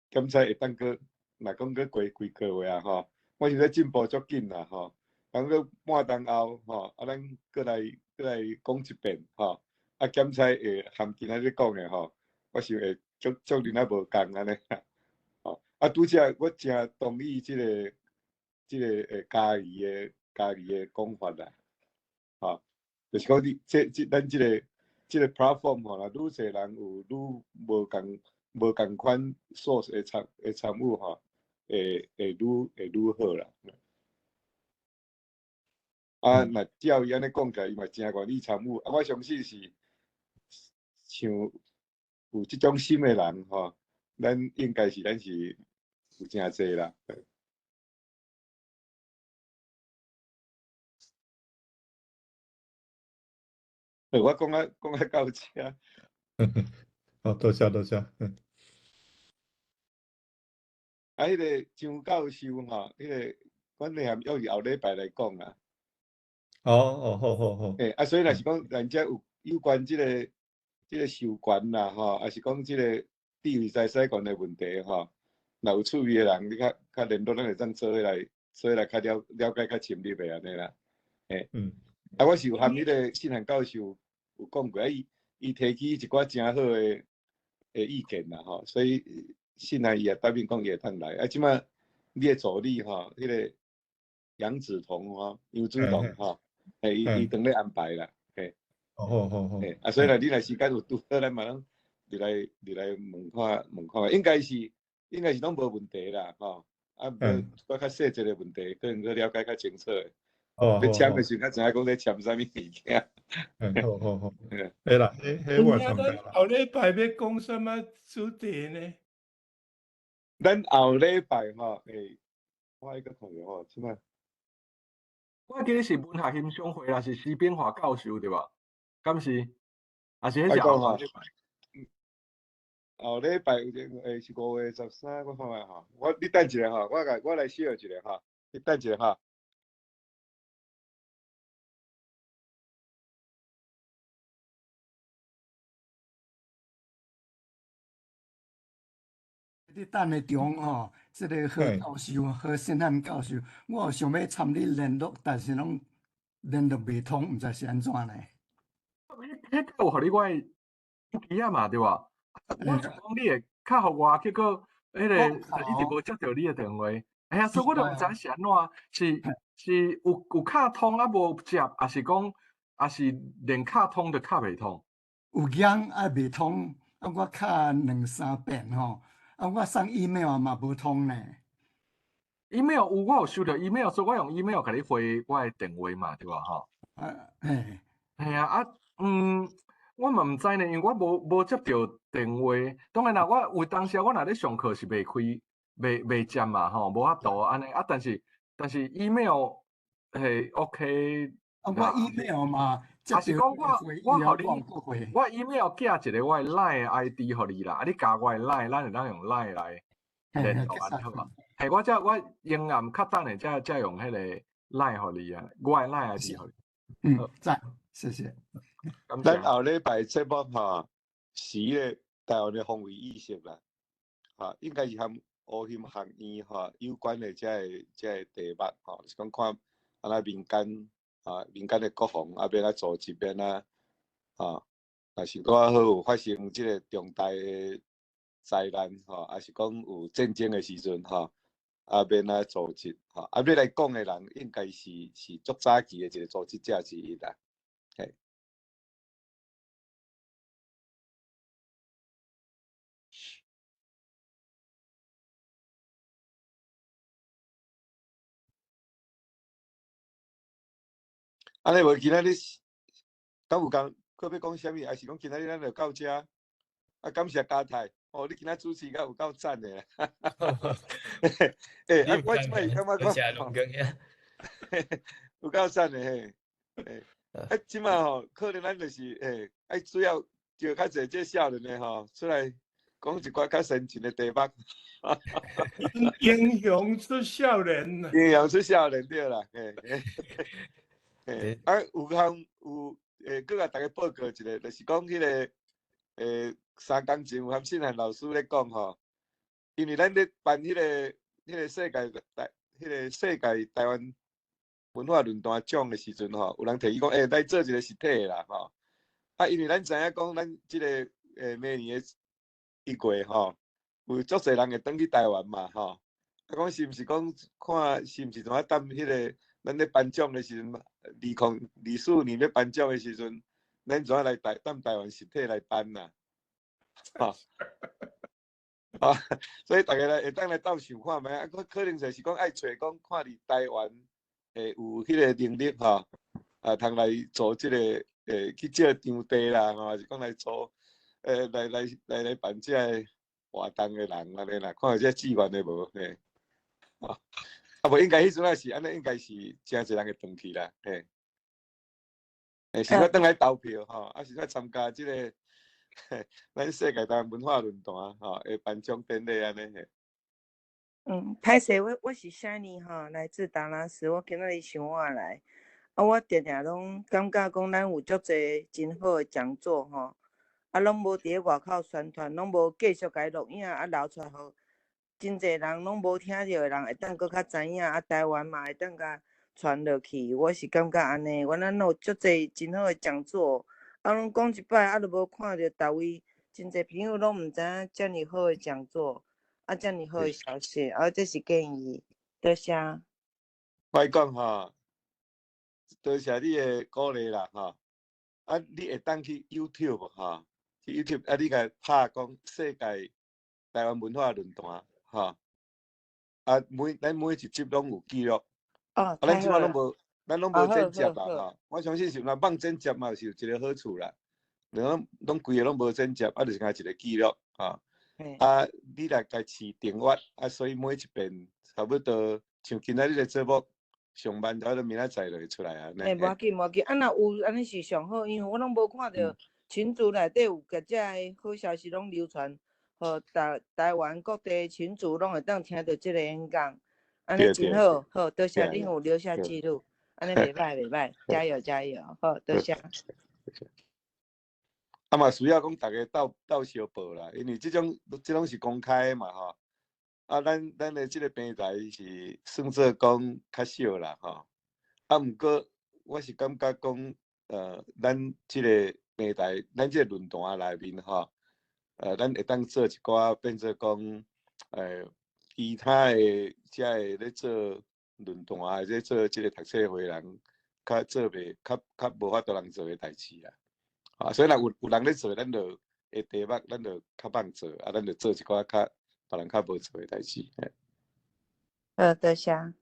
檢測會當閣，若講閣過幾個月啊吼，我想這進步足緊啦吼。講閣半冬後吼，啊，咱閣來閣來講一遍吼。啊，檢測會含今仔日講的吼，我想會足足恁仔無仝按呢。吼，啊，拄才我誠同意這个這个嘉義的嘉義的講法啦，吼。就是講你這這咱這个這个 platform 吼，若愈濟人有愈無仝無仝款 source 的參的參與吼，會會愈會愈好啦。啊，若照伊按呢講起來，伊嘛誠願意參與。啊，我相信是像有這種心的人吼，咱應該是咱是有誠濟啦。我講啊講啊到這。好，多謝多謝。啊，彼个張教授吼，彼个阮內涵約是後禮拜來講啊。哦哦，好好好。啊，所以若是講咱遮有有關這个這个授權啦，吼，抑是講這个智慧財產權的問題吼，若有趣味的人，你較較聯絡，咱會當做伙來做伙來較了了解較深入的按呢啦。啊，我是有和彼个信漢教授有講過，啊，伊伊提起一寡誠好的的意見啦，吼，所以信漢伊也答應講伊會當來。啊，這擺你的助理吼，彼个楊子彤吼，楊子彤吼，伊伊當咧安排啦，嘿。哦，好好好。啊，所以若你若時間有拄好，咱嘛攏入來入來問看問看，應該是應該是攏無問題啦，吼。啊，無閣較細節的問題，可能閣了解較清楚的。哦，咧簽的時陣，才知影講咧簽啥物物件。好好好，會啦，彼彼我參加啦。後禮拜欲講啥物主題呢？咱後禮拜吼，我愛閣看著吼，這擺。我記得是文學欣賞會，抑是施炳華教授對無？敢是？抑是彼是後禮拜？後禮拜有是5月13，我看覓吼。我你等一下吼，我共我來小一下吼，你等一下吼。你等下中吼，這个何教授、何信漢教授，我有想欲參你聯絡，但是攏聯絡袂通，毋知是按怎呢？彼個有予你我的手機仔嘛，對無？我想講你會敲予我，結果彼個一直無接著你的電話。哎呀，所以我就毋知是按怎，是是有有敲通啊無接，抑是講，抑是連敲通都敲袂通？有影啊袂通，啊我敲兩三遍吼。啊，我送 email 嘛無通呢。 email 有，我有收著 email，所以我用 email 共你回我的電話嘛，對無吼？啊，嘿。嘿啊，啊，我嘛毋知呢，因為我無無接著電話。當然啦，我有當時我若咧上課是袂開、袂袂接嘛，吼，無法度按呢。啊，但是但是 email 係 OK。啊，我 email 嘛。抑是講我我予你，我 email 寄一個我的 LINE 的 ID 予你啦，啊，你加我的 LINE，咱會當用 LINE 來聯絡好無？嘿，我這我永遠較等下才才用彼個 LINE 予你啊，我的 LINE ID 予你。嗯，讚，謝謝。咱後禮拜節目吼，是彼个台灣的防衛意識啦，哈，應該是和烏欣學院吼有關的這个這个題目吼，是講看按怎民間。啊，民間的國防啊，欲按怎組織，欲按怎吼，若是拄仔好有发生这个重大的灾难，吼，抑是讲有战争的时阵，吼，啊，欲按怎组织，吼，啊，欲来讲的人应该是足早期的一个组织者之一啦，嘿。按呢无今仔日敢有讲，阁欲讲啥物？抑是讲今仔日咱就到遮？啊，感谢嘉泰，哦，你今仔主持甲有够赞的啦！欸，啊，我这摆是感觉讲，有够赞的嘿，欸，啊，这摆吼，可能咱就是欸，爱主要招较济这少年的吼出来讲一寡较先进的题目。英雄出少年。英雄出少年对啦，嘿。嘿，啊，有通有，欸，阁共大家报告一下，就是讲彼个，欸，3工前有含信汉老师咧讲吼，因为咱咧办彼个世界台湾文化论坛奖的时阵吼，有人提议讲，欸，来做一个实体的啦，吼。啊，因为咱知影讲，咱这个，欸，明年的1月吼，有足济人会转去台湾嘛，吼。啊，讲是毋是讲看是毋是怎啊等彼个咱咧颁奖的时阵，2024年咧颁奖的时阵，咱怎啊来台踮台湾实体来颁啦？吼，啊，所以大家来会当来斗想看觅，啊，可能就是讲爱揣讲看伫台湾会有彼个能力吼，啊，通来做这个，欸，去借场地啦，吼，还是讲来做，欸，来办这个活动的人按呢啦，看有这志愿的无？嘿，啊，啊无应该彼阵仔是按呢，应该是诚济人会转去啦，嘿，欸，是欲转来投票吼，啊是欲参加这个咱世界台湾文化论坛吼，的颁奖典礼按呢嘿。嗯，歹势，我是 Shiny 吼，来自达拉斯，我今仔日想我来，啊，我定定拢感觉讲咱有足济真好的讲座吼，啊，拢无伫咧外口宣传，拢无继续共伊录影啊流出来，予真济人拢无听著的人会当阁较知影，啊，台湾嘛会当共传落去，我是感觉按呢，原来咱有足济真好的讲座，啊，拢讲一摆，啊，都无看著逐位，真济朋友拢毋知影遮尔好的讲座，啊，遮尔好的消息，啊，这是建议，多谢。我讲吼，多谢你的鼓励啦吼，啊，你会当去 YouTube 吼，去 YouTube 啊，你共拍讲世界台湾文化论坛吼，啊，咱每一集拢有记录。哦，啊，咱这摆拢无，咱拢无剪接啦吼。我相信是若放剪接嘛，是有一个好处啦。拢规个拢无剪接，啊，就是干一个记录吼。啊，你来共试订阅，啊，所以每一遍差不多像今仔日的节目上班，差不多明仔载就会出来啊。欸，无要紧，无要紧，啊，若有按呢是上好，因为我拢无看著群组内底有共这个好消息拢流传，予台湾各地群组拢会当听著这个演讲。按呢真好，好，多谢恁有留下记录，按呢袂䆀袂䆀，加油加油，好，多谢。啊嘛需要讲逐家斗斗相报啦，因为这种是公开的嘛吼。啊，咱的这个平台是算做讲较少啦吼。啊，毋过我是感觉讲，咱这个平台，咱这个论坛内面吼，咱会当做一寡变做讲，其他的遮个咧做论坛啊，咧做这个读册会人，较做袂，较较无法度人做的代志啦。啊，所以若有人咧做，咱就会题目，咱就较放做，啊，咱就做一寡较别人较无做的代志。好，多谢。按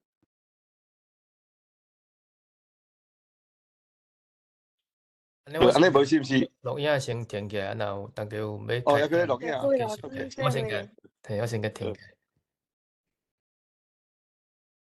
呢无是毋是？录影先停起来，若有大家有欲哦，犹阁咧录影。我先共，嘿，我先共停起来。